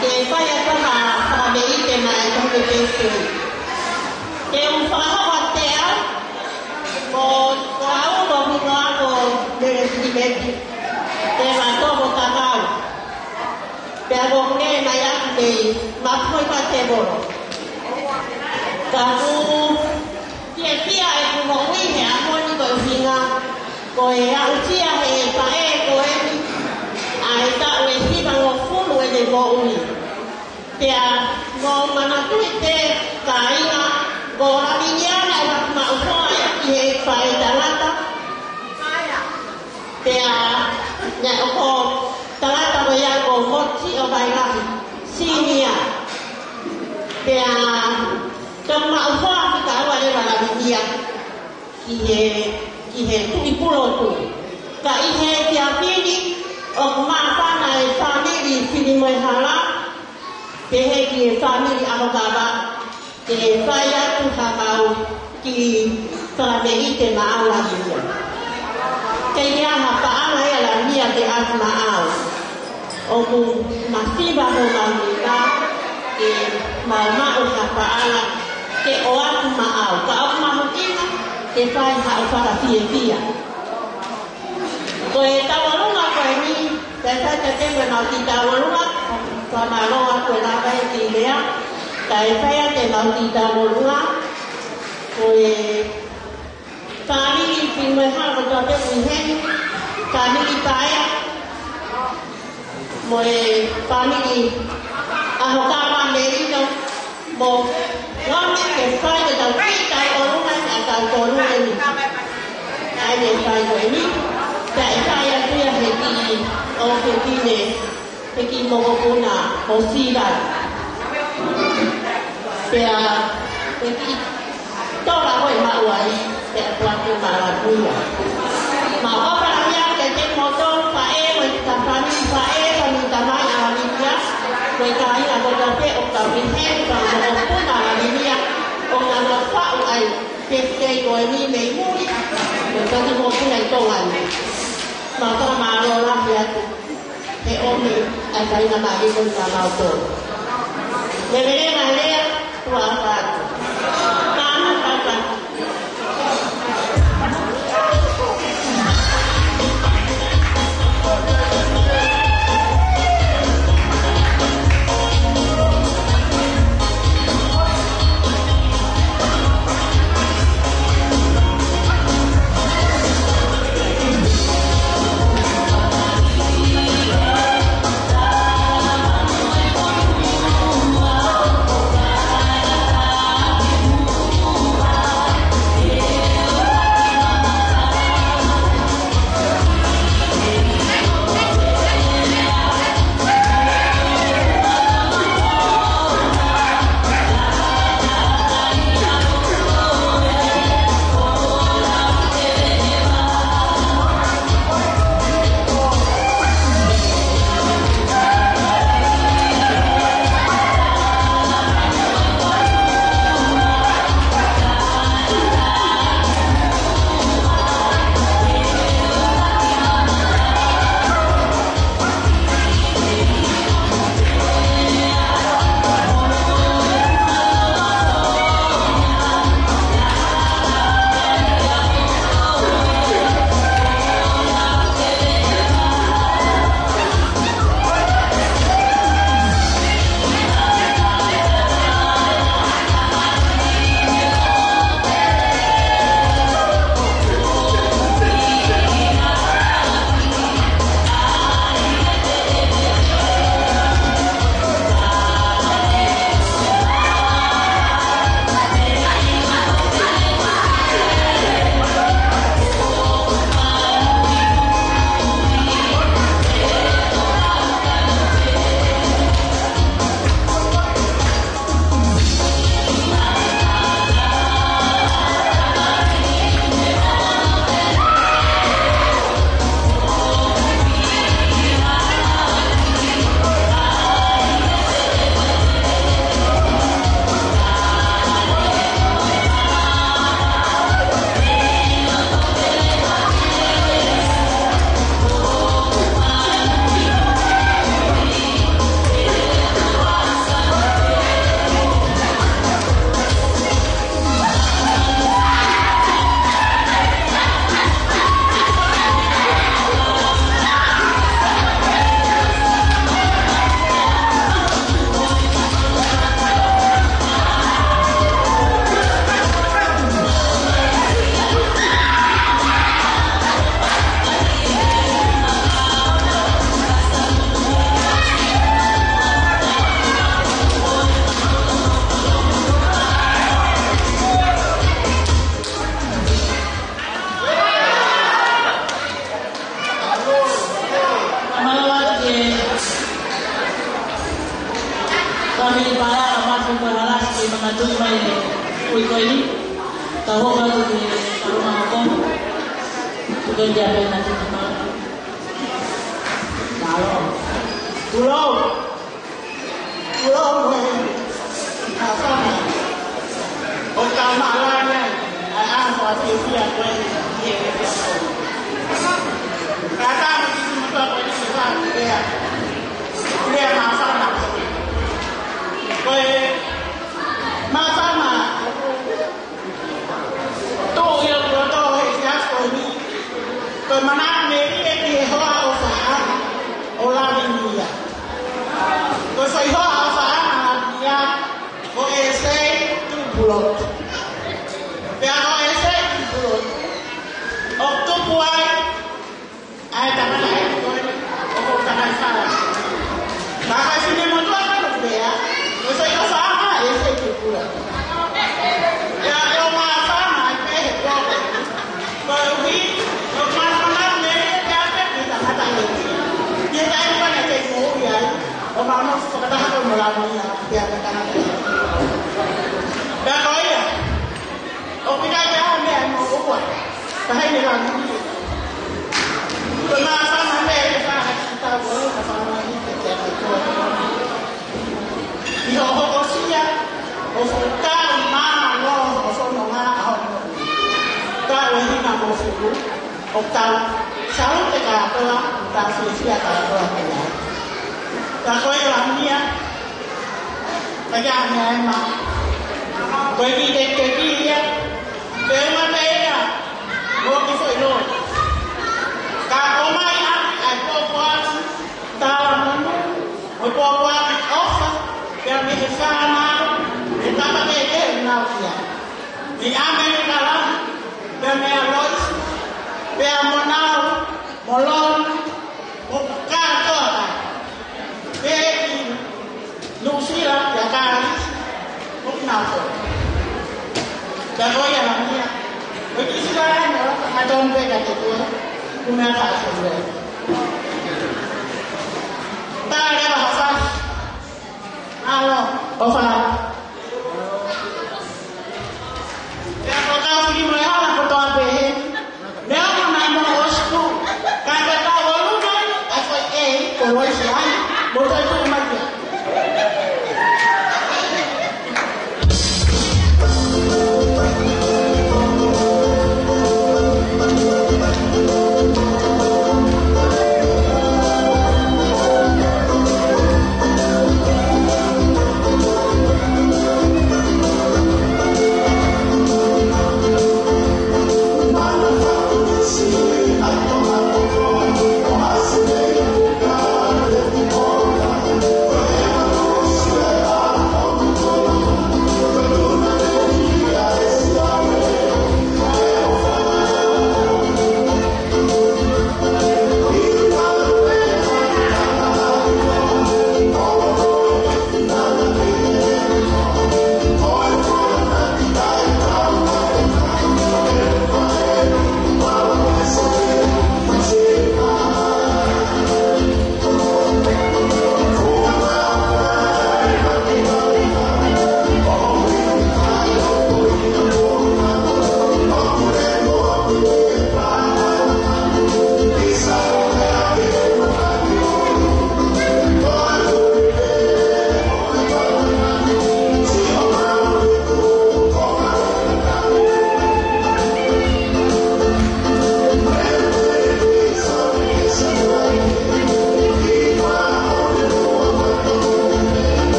ke fai atu ha fakameʻite maʻa e Taʻahine Pēsiteni. Te u fakahoko atu ʻe au, mo, ko au ko hoku hingoa ko Mele Sikimeni, te ma tō mo takau. Pea ko e meʻa mai ʻaku nei, ma poi pa te bolo. Ka ʻoku fiefia ʻeku moʻui he ʻaho ni ko e ʻuhinga, ko e aʻusia he faʻē ko eni ʻa e taʻu ʻe hivangofulu ʻene moʻui. Pea ʻoku ou manatuʻi pē kāinga, ko Lavinia naʻe maʻu hoa ia ki he faʻē tangata. Pea naʻe ʻoku tangata ko ia ko Moti ʻo Vailahi, Senior. Pea toki maʻu hoa fika ua leva Lavinia ki he, ki he Tuʻipulotu. Ka ʻi he efiafi ni ʻoku māfana e fāmili Filimoehala, pehē ki he fāmili ʻAhokava, ke fai atu haʻamau kiʻi fakameʻite maʻau Lavinia. Ke ʻi ai ha paʻanga ia Lavinia ke ʻoatu maʻau. ʻOku masiva homau nima ke mau maʻu ha paʻanga ke ʻoatu maʻau. Ka ʻoku mahuʻinga ke fai haʻo fakafiefia. Ko e tauʻolunga ko eni, pea sai ka te mo mau kiʻi tauʻolunga, fakamālō atu e lava e kiʻi lea, kae fai atu e mau kiʻi tauʻolunga, ko e fāmili Filimoehala kotoa pē ʻi heni, fāmili Paea, mo e fāmili ʻAhokava Melino, mo ngami ke fai ke tau kiʻi tauʻolunga ʻa tautolu eni. ʻA ia ʻe fai ko eni, pea ʻe fai atu ia he kiʻi ʻofefine, he kiʻi mokopuna ʻo Sila. Pea he kiʻi tola ko e maʻu ai, pea tuʻa ke mālōlō. Mau ʻofa lahi atu kiate kimoutolu faʻē, mo e kiʻi fāmili faʻē, fāmili tamai ʻa Lavinia, mo e kāinga kotoa pē ʻoku tau ʻi heni, pea mo e mokopuna ʻa Lavinia, ʻoku nau faʻu ai, pea te ko eni mei muli, mo e toki mokopuna ʻi Tonga ni. Mau fakamālō lahi atu. He ʻomi ʻa e faingamālie ko eni kia mautolu. Leveleva lea, tuʻa ʻofa atu. Mālō, mālō. Ko e palaka mafi ko e halasi ke manatuʻi mai e kui ko eni. Tau hoko atu ki he paloma hoko. Ko e kia pena ki te pala. Mālō. Kulo. Kulo mo e. Māfana. ʻO ka mālani ai. ʻAi ʻa e fakafiefia ko eni. Kātaki mo e kiʻi motuʻa ko eni se fā lea. Lea māfana. Ko e māfana. Tuʻu ia ʻi loto he efiafi ko eni. Ko e manako melie ki he hoa ʻofaʻanga ʻo Lavinia. Ko e foʻi hoa ʻofaʻanga ʻa Lavinia ko ʻEsei Tupulotu. Pea ko ʻEsei Tupulotu ʻoku tupu ai ʻa e tangata ʻeni ko eni, ʻoku ou tangata fala. Ka ko e finemotuʻa ko eni pea, ko e foʻi ʻofaʻanga ʻa ʻEsei Tupulotu. Pea ʻoku ou māfana ai pē he kuo ko eni. Koeʻuhi, ʻoku māfana melie pē ʻa e tangata ʻeni. ʻI he taimi ko eni ʻoku ou moʻui ai, ʻoku mau nofo fakataha ko ē mo Lavinia, pea mo e tangata ʻeni. Pea ko ia, ʻoku ʻikai ke ʻi ai ha meʻa ʻe moʻua. Ka hei ne Lavinia. Ko e māfana meʻa ke fai ha kiʻi tau ʻo e māfana ni ke ke ake koe. ʻI hoʻo hokosia ʻo e fuʻu taʻu mālō ʻo e fononga ʻa hoʻo moʻui. Taʻu ʻe hongofulu, ʻo tau salute kātoa, ʻo tau fiefia kātoa ki ai. Ka ko e Lavinia, ka ʻi ai ha meʻa ʻe maʻu. Ko e kiʻi tekiteki ia, pea ʻuma pē ia, mo e kiʻi foʻi loi. Ka ʻomai ʻaki ʻa e pōpoaki talamonū, mo e pōpoaki ʻofa, pea mei he fānau, ʻe tapa ke ke nau ia. Mei ʻAmelika Lani, pea mei a Loisi, pea mo Nau, mo Loni, ʻo kātoa. Pea ʻi Nuʻusila, pea Kalisi, ʻo nau ko. Pea ko ia Lavinia. ʻO ki sila ai, ʻo ka tonu pē ka te kua, kumea ka te kua. Tale wa hafas. Alo, ʻofa. Pea ko e kau fili mo e hala kotoa pē he. Meʻa mo nai mo ʻosi pū. Ka ko e kau ʻolunga, ʻa e foʻi ʻei, ko Loisi ai, mo e foʻi tuʻu mai kia.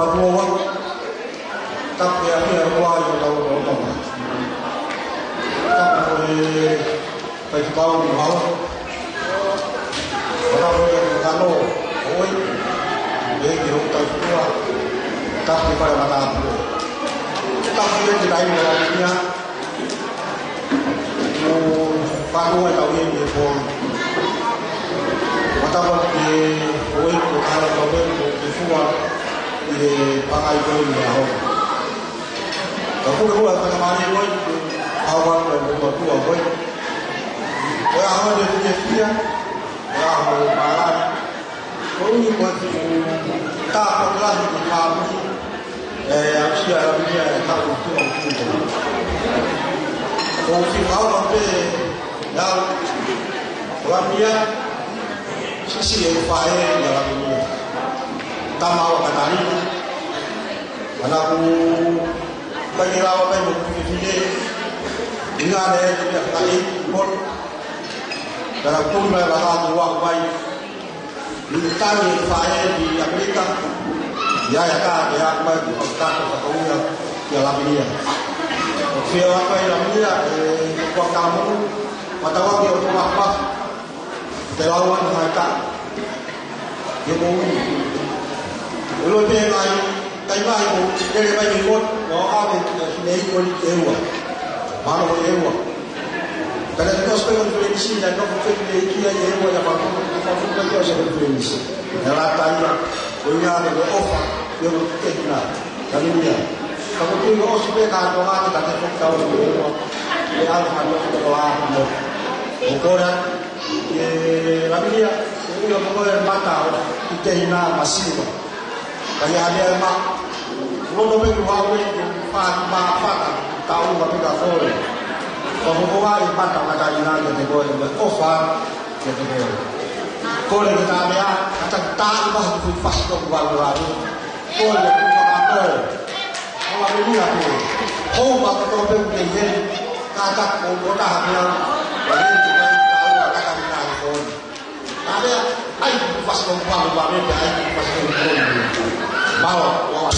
Tapu ua, tapu e afia ua ʻi hotau lotolotonga. Tapu e faifekau ni hau. Tapu e kano, ʻoi. ʻEiki hotau ʻOtua. Tapu e fale matāpule. Tapu e kitaimua ia. Ko e fānau ʻetau ʻi he pō. Matapa ke ʻoi ko kala ka ʻoi ko ke fua ʻi he pangai ko ʻi he ʻaho. Ka kuke hua ka tamani ʻoi ko hawa ko e motua tua ʻoi. Ko e ʻaho ʻe fiefia, ko e ʻaho ʻe mālani. Ko ʻeni ko e tāpuaki lahi ki he fāmili, ʻe aʻusia ʻe Lamia e kau tuʻa ʻo tuʻa. Ko e fika ua pē ʻa Lamia, sisi e faʻē ʻa Lamia. Tama ʻo Katalina, ʻa ia ʻoku ʻikai ke lava mai mo e fefine, ʻi ngā ne e te mea kai, mot. Pea ʻoku tonu mai lava atu ʻo aʻu mai. Ni tani e faʻē ʻi ʻAmelika, ʻi ai ʻa e ka te aʻu mai ki he kato ka ko ia ki a Lamia. ʻO fie ʻalu ai Lamia, ʻe kua ka monu, matauaki ʻo tō mafa, te lau ʻana hai ka. Ke mou. ʻO loi pē ngai, kai mai ko, lele mai ki mot, ʻo ʻave ki he ʻi ko ni ke ua. Mano ko e ua. Pea te kosi pē ko ni fele misi, na ko fele misi, ki ai e ua, ia pa ko, pa ko, pa ko, ia se ko fele misi. Ia la taia, ko ia ko e ʻofa, ia ko ke na, ka ni ia. Ka ko tui ko ʻosi pē ka to ma, ka te ko ka o ko e ua. Ia ʻalu ka no ko la, no. ʻO kora, ʻe Lamia, ʻe ua ko e mata, ʻo i te ina masiva. Ka ia ʻa ia ma, loto me tu hau e, fa ma fata, tau ma pika kore. Ko ko ko ai mata ma ka ina ke te koe, me ʻofa ke te koe. Kore ke ta mea, ka ta ta i ma ku fasi ko ku alu alu. Kore ku ma ko. Ko ma me nia ko. Ko ma ko pe ke he. Ka ta ko ko ta ha mea. Ko ni te ka ta ua ka ka ina ko. Ka mea, ai, fasi ko ma ko ma me, ai, fasi ko ma ko. Malo, wa.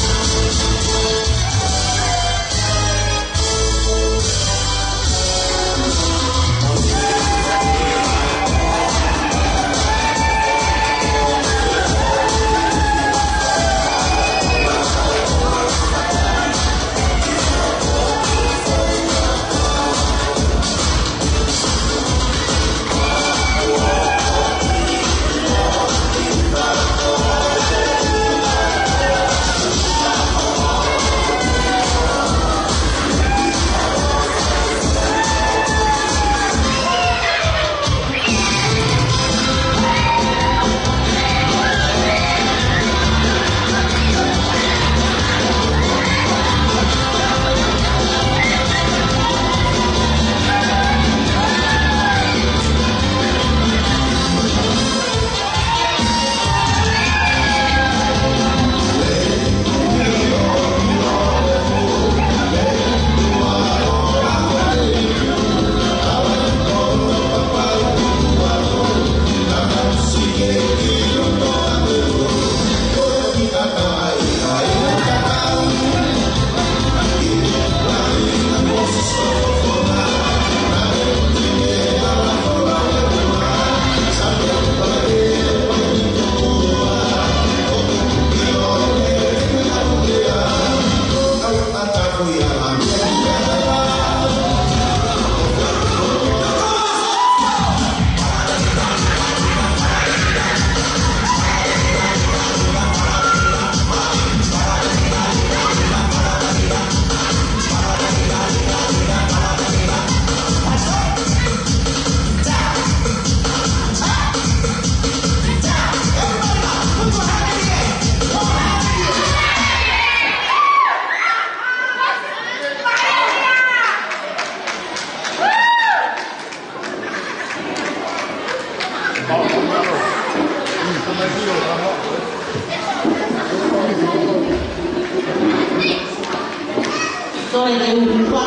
Ko e te u pa,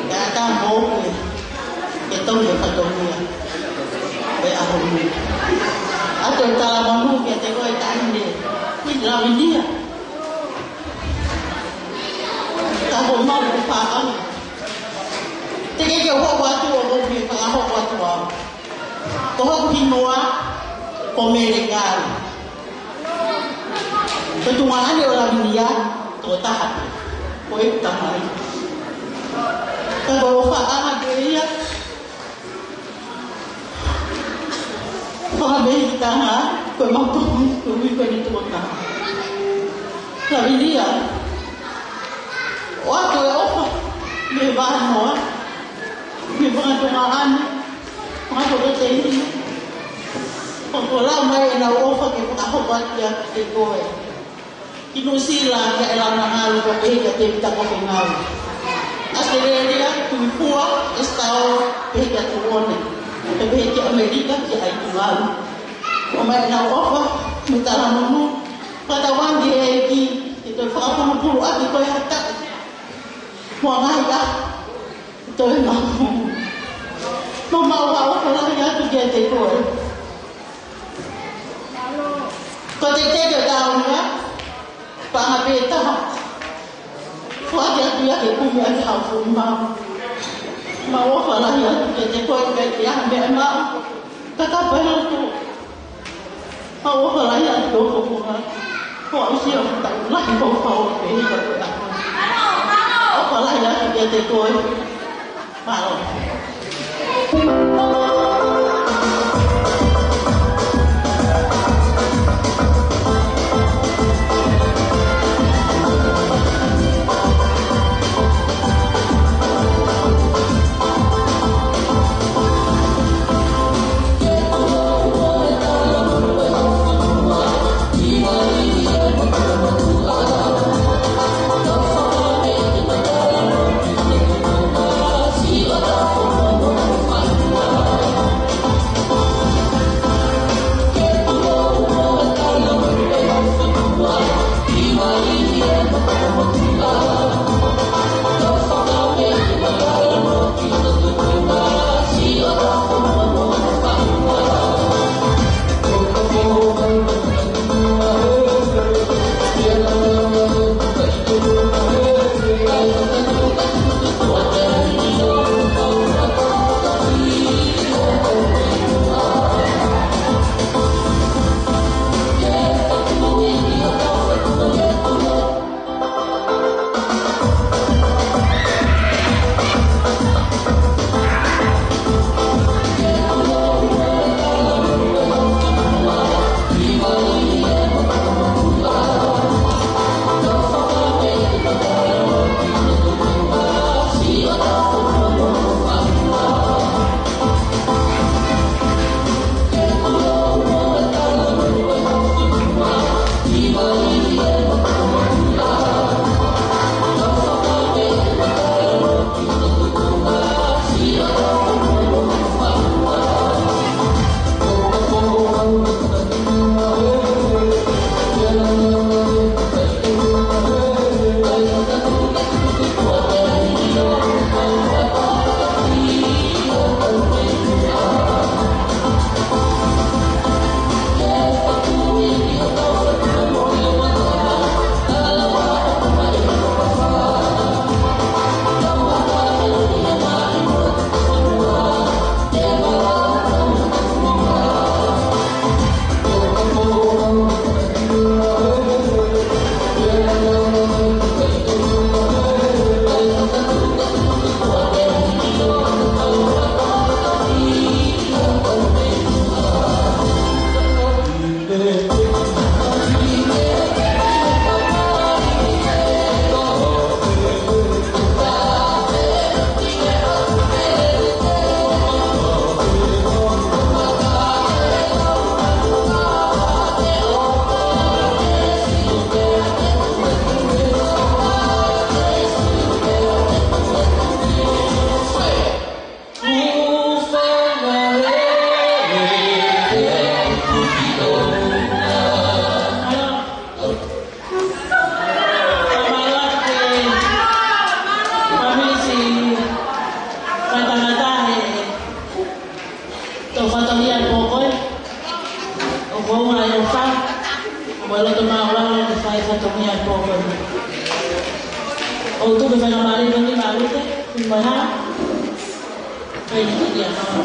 ta ta mo ke, ke tau le pa tau ia. Pe a ho ni. A to ta mo ke te ko e ta ni. ʻo Mele Ngāue. Ko e tuongaʻane ʻo Lavinia, tokotaha pē. Ko e tamai. Ka ko e ʻofaʻanga pē ia. Fakameʻitanga, ko e mautolu, ko e ui ko eni tokotaha. Lavinia. ʻOatu e ʻofa, mei he vānoa, mei he fakatuongaʻane, fakatuongaʻane. ʻOku lau mai ʻenau ʻofa ke fakahoko atu kiate koe. Ki Nuʻusila, kia ʻElana Ngalu, pea pehē kia Tēvita Kofengau. ʻAositelēlia, Tuʻifua, ʻEsitao, pehē kia Tuone. Pea pehē kia ʻAmelika, kia ʻAitungalu. ʻOmai ʻenau ʻofa, mo e talamonū, fakatauange ʻEiki, ke toe fakapulupulu ʻaki koe ha taʻu. Mo e ngaahi ʻaho, toe maʻu. Mo mau ʻofa lahi atu kiate koe. Ko e teitei ke tau ia, paʻanga pē taha. Foaki atu ia ke kumi ʻaki haʻo fuʻu mau. Mau ʻofa lahi atu kiate koe pea ʻikai ha meʻa maʻu. Kakapa e loto. Mau ʻofa lahi atu ki ho fofonga. Ko au sia mo tau lahi kau kau pē hika koe ʻaho. ʻOfa lahi atu kiate koe. Mālō. Tau fatongia e pō ko ē. ʻOku ou ngaahi ʻofa. Mo e loto māʻulalo ke fai fatongia e pō ko ē. ʻOku tuku faingamālie ko eni maʻa Lute, Kuini Maihā. Fai ni kia Tau.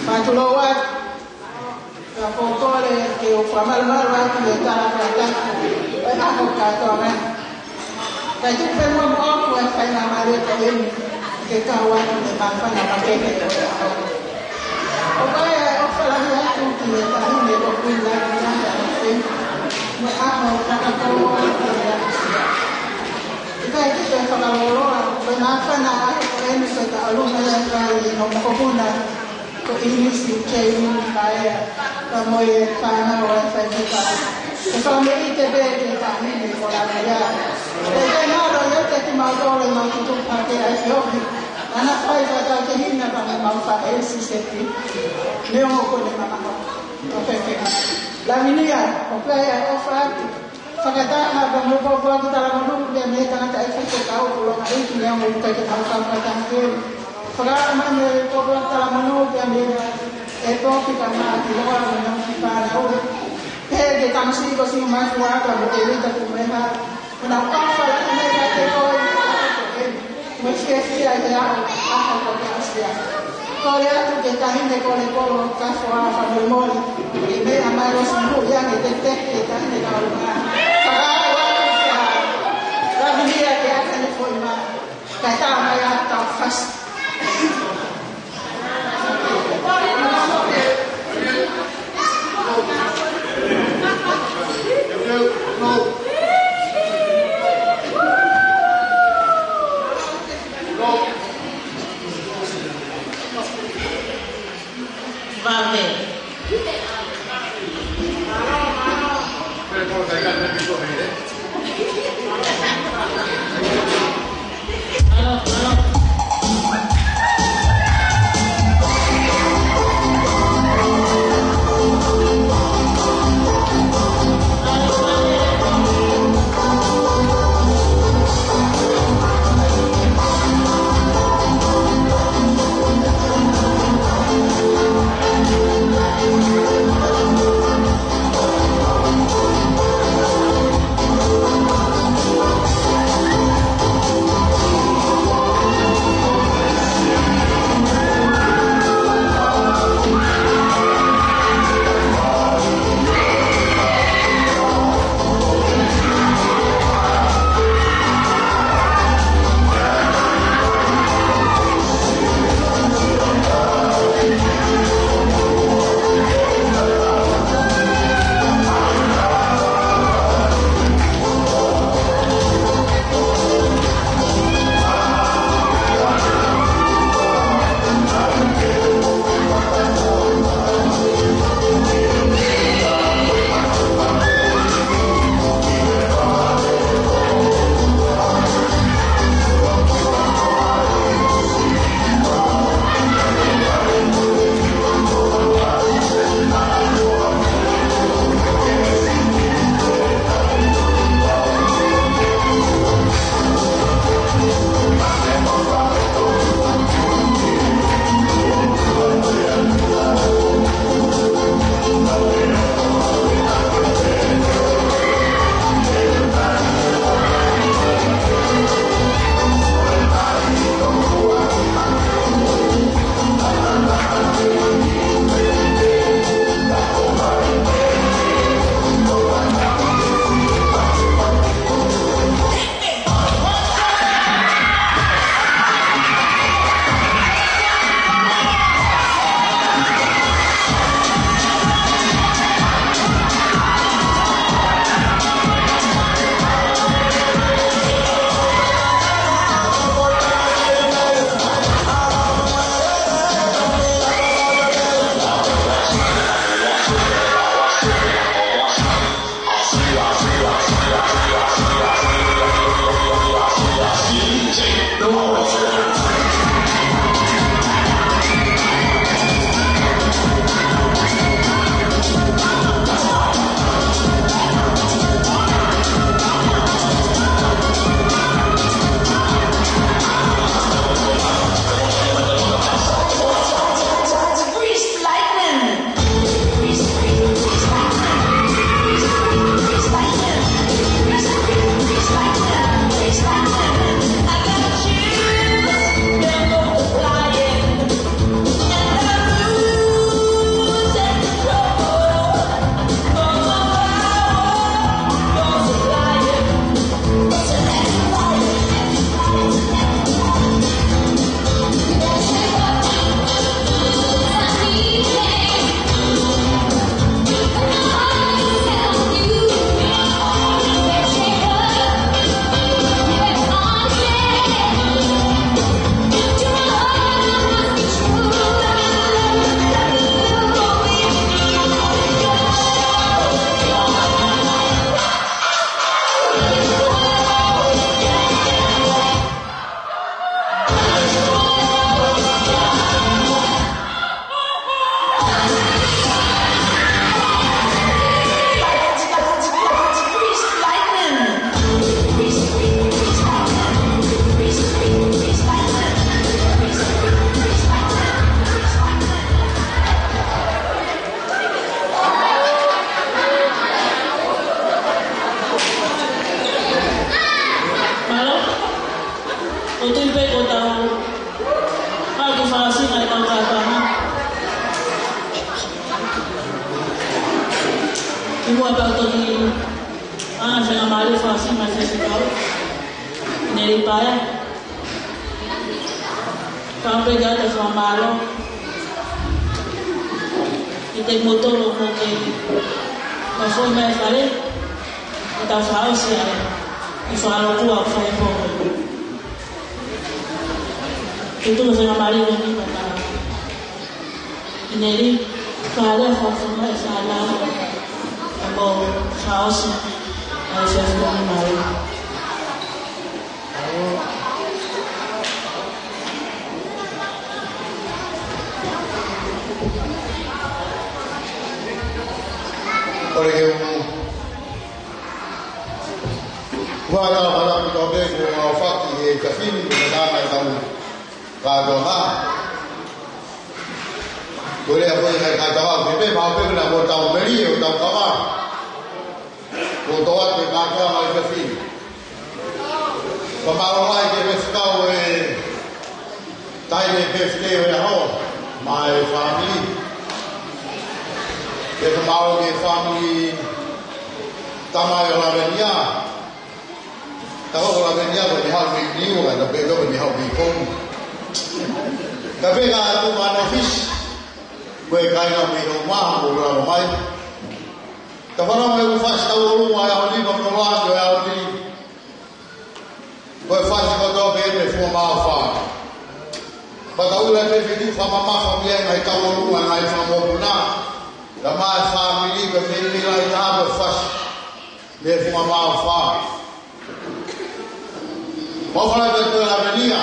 Tulou atu, ka ko e kole ke u fakamalumalu atu he tala kātaki ʻo e ʻaho kātoa mai. Kae tuku pē muʻa moʻoku e faingamālie ko eni ke kau atu he māfana makehe ʻo e ʻaho. ʻOku ʻi ai e ʻofa lahi atu ki he taʻahine ko Kuini Lātūnate ʻAnofé, mo e ʻaho fakakoloa ko e ʻaho. ʻIkai ke toe fakalōloa, ko e māfana ʻaho ko eni ko e tauʻolunga ia ʻa e kai ʻo e mokopuna ko ʻInisi Keini Paea, pea mo e fānau ʻa e faifekau. Ko e fakamoʻoni pē ki he taʻahine ko Lavia. ʻE te nalo ia te kimautolu ʻemau tutupu hake ʻa e feohi naʻa na fai fakataha ki he hina pea mo ʻemau faʻē Siseti. Neongo ko ʻene mamaʻo ʻa e faifekau. Lavinia, ʻoku ʻi ai e ʻofa atu fakataha pea mo e pōpoaki talamonū pea mei he tangataʻeiki faifekau ʻoku longaʻi, neongo ʻoku ʻikai ke mau kau fakataha ki ai. Fakaʻamu mai mo e pōpoaki talamonū pea mei he pōpoaki ka mā ki loa mo e ngaahi fānau. Pehē ki he tamasiʻi ko Siumai Fuata mo Tēvita Kumeha. Mo nau ʻofa lahi mai kiate koe ʻi he ʻaho ko eni. Mo e fiefia ʻi he ʻaho, ʻaho ko e asia. Kole atu ki he taʻahine ko Lekoa Kafoa Famuimoli, ʻi he meʻa mai ʻo e simu ia ke te te ki he taʻahine ka o ma. Fakaʻamu atu kia Lavinia ke ʻata ne foʻi mā. Kae tā mai ʻa e tau fasi. Vave. Pea toki, ʻa, faingamālie fakaʻosi mai e fekau. Neli Paea. Ka pē ka ta fakamālō kiate kimoutolu hoʻomou kei, ka foʻi mai fale, ʻo tau fakaʻosi ai e fakalōkua ʻoku fai pō. Ke tuku e faingamālie ko eni maʻa Neli, ka lea fakaʻosi mai e fānau, ʻo mou fakaʻosi ʻa e efiafi ni mai. Kole ke u. Ua la la la pito be ko au faki e kafini ko na mai kau. Kātoanga. Ko e lea ko ē ʻa e kātoanga, ke pehē maʻu pē ko ena ko ʻetau melie, ʻo ʻetau kava. Ko e toʻa te kātoanga ʻi he fefine. Fakamālō ai ki he fekau e taʻahine pefine ʻo e ʻaho, mo e fāmili. Pea fakamālō ki he fāmili tamai ʻo Lavenia. Ka ko Lavenia ko eni haʻu mei Niua, ka pē ko eni haʻu mei Tonga. Ka pē ka tuʻu mai ʻa e ʻōfisi, ko e kāinga mei Houma, ʻoku lava mai. Ka fanongo mai ʻoku fasi tau ʻolunga ʻa e ʻaho ni, mo e ʻaho ni. Ko e fasi kotoa pē ʻe fua mā fā. Pea ka ʻuhinga pē fiti fakamamafa mei ai ngaahi tau ʻolunga, ngaahi fakamokopuna. Ka mo e fāmili, ko e meimei lahi taha ko e fasi. Mei he funga mā fā. Mau fala ka ko Lavenia.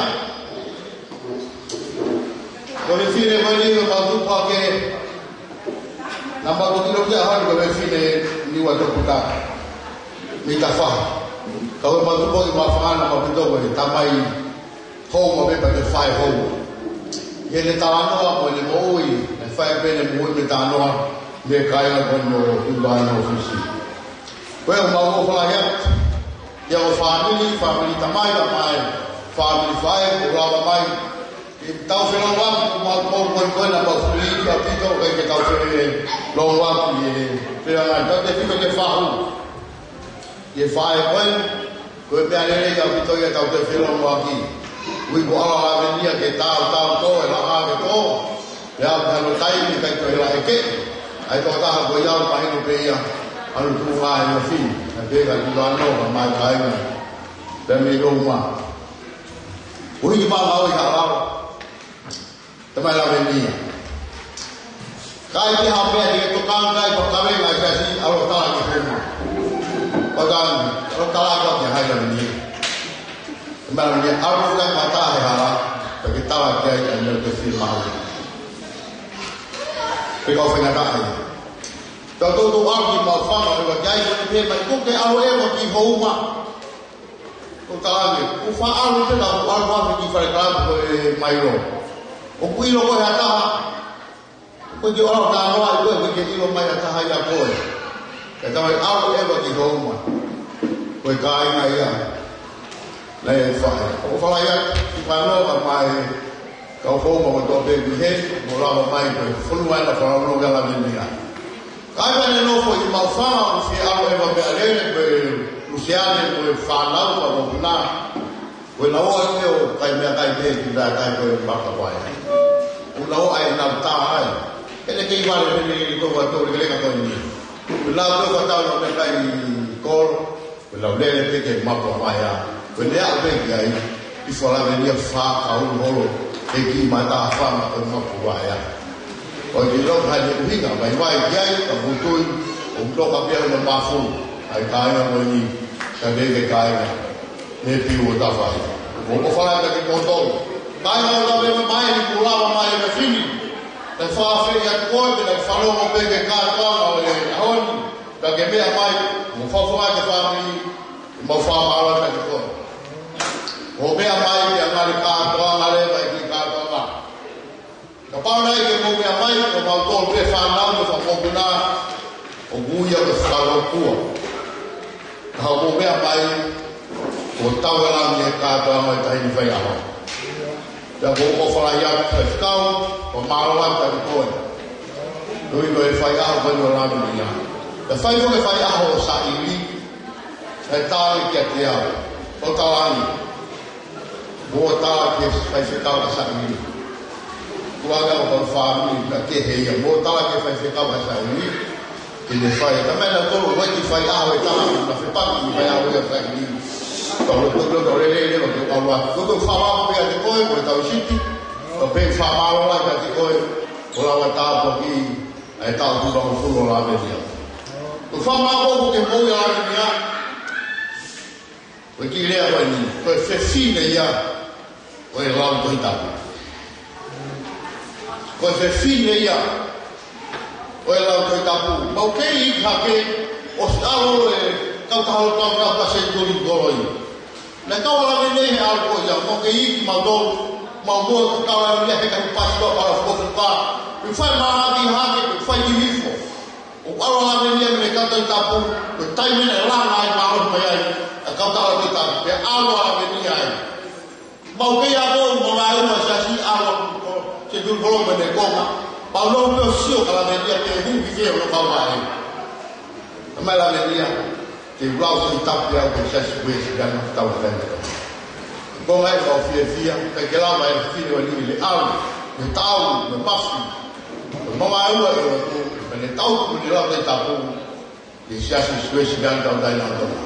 Ko e fefine ko eni ʻoku mau tupu hake. Naʻa mau tuʻu ki he ʻaho ni ko e fefine Niua Toputapu. Mei Tafahi. Ka ʻoku mau tupu hake mo e fanga naʻa mau pito ko e tamai Houma pē pea mo e faʻē Houma. ʻI heʻene talanoa mo ʻene moʻui, ʻe fai pē ʻene moʻui mo e talanoa, mei he kāinga ko eni ʻo Tuvalu ʻo Fisi. Ko ia ʻoku mau ʻofa lahi atu. Ki he fāmili, fāmili tamai, tamai, fāmili faʻē, ʻoku lava mai. ʻI heʻetau felōngoaki, ʻoku mau, mau, mau, ko ena mau fili, ʻaupito, ʻikai ke tau felōngoaki, ʻe, felōngoaki, tau tefito ke fahu. ʻI he faʻē ko ē, ko e meʻa lelei ʻaupito ia ʻetau toe felōngoaki. Ui ko ala Lavenia ke tau, tau tō, ʻe laha ke tō. Pea ʻi he ʻaho ni taimi ʻikai toe lahi ke. ʻA e tokotaha ko ia ʻoku mahino pē ia, ʻalu tuʻu mai ʻa e fefine. ʻA e pē ka tuʻu anō, ka mai kāinga. Pea mei Houma. Ui ki manga ui ha lau. Tamai Lavenia. Ka ʻi ai ha meʻa ke tokanga ai pea kaveinga ʻa e siasi, ʻalu ʻo tala ki Houma. ʻO tala, ʻalu ʻo tala ki ai Lavenia. Tamai Lavenia, ʻalu ʻo tala ki ai he hala, pea ke tala ki ai ʻa e meʻa ke fie maʻu. Pea kau faingataʻa ai. Tau toutou ʻalu ki mau fanga, ʻo ʻikai ke ʻi ai, ko e pē mai, ko ke ʻalu ʻeva ki Houma. ʻO tala ange, ʻoku faʻa ʻalu pē ka ʻoku ʻalu ʻo afe ki fale kalapu ko e Mailo. ʻOku ʻilo koe ha taha. ʻOku ʻikai ke ʻalu ʻo talanoa ai koe, ʻoku ʻikai ke ʻilo mai ha taha ia koe. Ka tau ʻalu ʻeva ki Houma. Ko e kāinga ia. Naʻe faʻē. ʻOku fala ia, ki Panoa, ka mai, kau Houma kotoa pē ki he, mo lava mai, ko e fonua ena fala uno ka Lavenia. Ka ʻi ai pē ʻene nofo ʻi mau fanga ʻoku fie ʻalu ʻeva meʻalele, ko e Lusiane, ko e fānau, ka mo puna. Ko e nau ʻai pē ʻo kai meʻakai pē ki he kai ko e maka vai. Ko e nau ʻai nau tā ai. ʻEne kei vale pē ni ko e ua tau lekeleka ko eni. Ko e lau tau ka tau nau meʻakai kolo. Ko e lau lele pē ke mapu a vai a. Ko e lea pē ki ai. ʻI fala Lavenia fā ka ulu holo. He kiʻi mata fanga ko e mapu vai a. ʻOku ʻikai ke ʻilo ha ʻuhinga, mai vai ki ai, ka mutui, ʻo mutoka pea ʻo mafu, ʻa e kāinga ko eni, ka ke ke kāinga, ne piu ʻo Tafahi. ʻOku ou fala atu kiate kimoutolu. Kāinga ʻoku lava mai, ʻoku lava mai e fefine. Naʻe fakaafeʻi atu koe, pea naʻe fanongo pē ki he kātoanga ʻo e ʻaho ni, ka ke meʻa mai, mo fafanga ki he fāmili, mo fakamālō atu kiate koe. ʻO meʻa mai, ke ʻangali kātoanga, lele mai ki he kātoanga. Kapau naʻe ʻikai ke mou meʻa mai, ko mautolu pē fānau mo fakamokopuna, ʻoku ui ia ko e fakalōkua. Ka ʻoku mou meʻa mai, ʻoku tau ʻi langi he kātoanga ʻo e taʻahine faiʻaho. Pea ʻoku ou ʻofa lahi atu ki he fekau, ʻo mālō atu kiate koe. Nui ko e faiʻaho ko eni ʻo Lavenia. Naʻe fai foki e faiʻaho ʻo Saili, ʻa e tali kiate au, ʻo talaange, mou tala ki he faifekau ʻa Saili. Kuo ʻi ai ʻa e fāmili naʻe kehe ia, mou tala ki he faifekau ʻa Saili. Ke ne fai, ka meʻa naʻe kolo, ʻoku ʻi ai e faiʻaho ʻe taha, naʻe fepaki e faiʻaho ia ʻa Saili. Ka ʻoku ou loto, loto lelei leva ke u ʻalu atu. Ko e fakamālō pē kiate koe, ko e tau siti. Ka pehē fakamālō lahi kiate koe, ʻo lava tāpuakiʻi ʻa e taʻu ʻe tolungofulu ʻo Lavenia. Ko e fakamālō ʻoku ke moʻui ʻa Lavenia. Ko e kiʻi lea ko eni, ko e fefine ia ʻo e Lautohi Tapu. Ko e fefine ia ʻo e Lautohi Tapu. Mau kei hake ʻosi ʻalu e kautaha ʻo e Tongatapu ʻa e senituli kolo ia. Naʻe kau ʻa Lavenia he ʻalu ko ia, mau kei iiki mautolu, mau moʻua kau ʻa Lavenia he kahi pasi ʻo Palafukofuka. Ke fai māhaki hake, ke fai ki hifo. ʻO ʻalu ʻa Lavenia mei he Kautaha Tapu, ko e taimi naʻe langa ai, mālohi mai ai ʻa e Kautaha Tapu, pea ʻalu ʻa Lavenia ai. Mau kei ako, mau ngāue ʻa e siasi, ʻalu ʻa e kolo, senituli kolo mei he konga. Mau lau pē ʻo sio kia Lavenia, ke hū ki fē hono kau ai. Naʻe mai Lavenia, ke u Lautohi Tapu au ki he Siasi Uēsiliana ʻo e Tau Taʻengata. Ko e konga ia ʻoku ou fiefia, ʻikai ke lava e fefine ko eni ke ʻalu, ke tau, ke mafi. Ko e konga ia ʻoku ou, ke ne tau tuku ni Lautohi Tapu ki he Siasi Uēsiliana Tauʻatāina ʻo Tonga.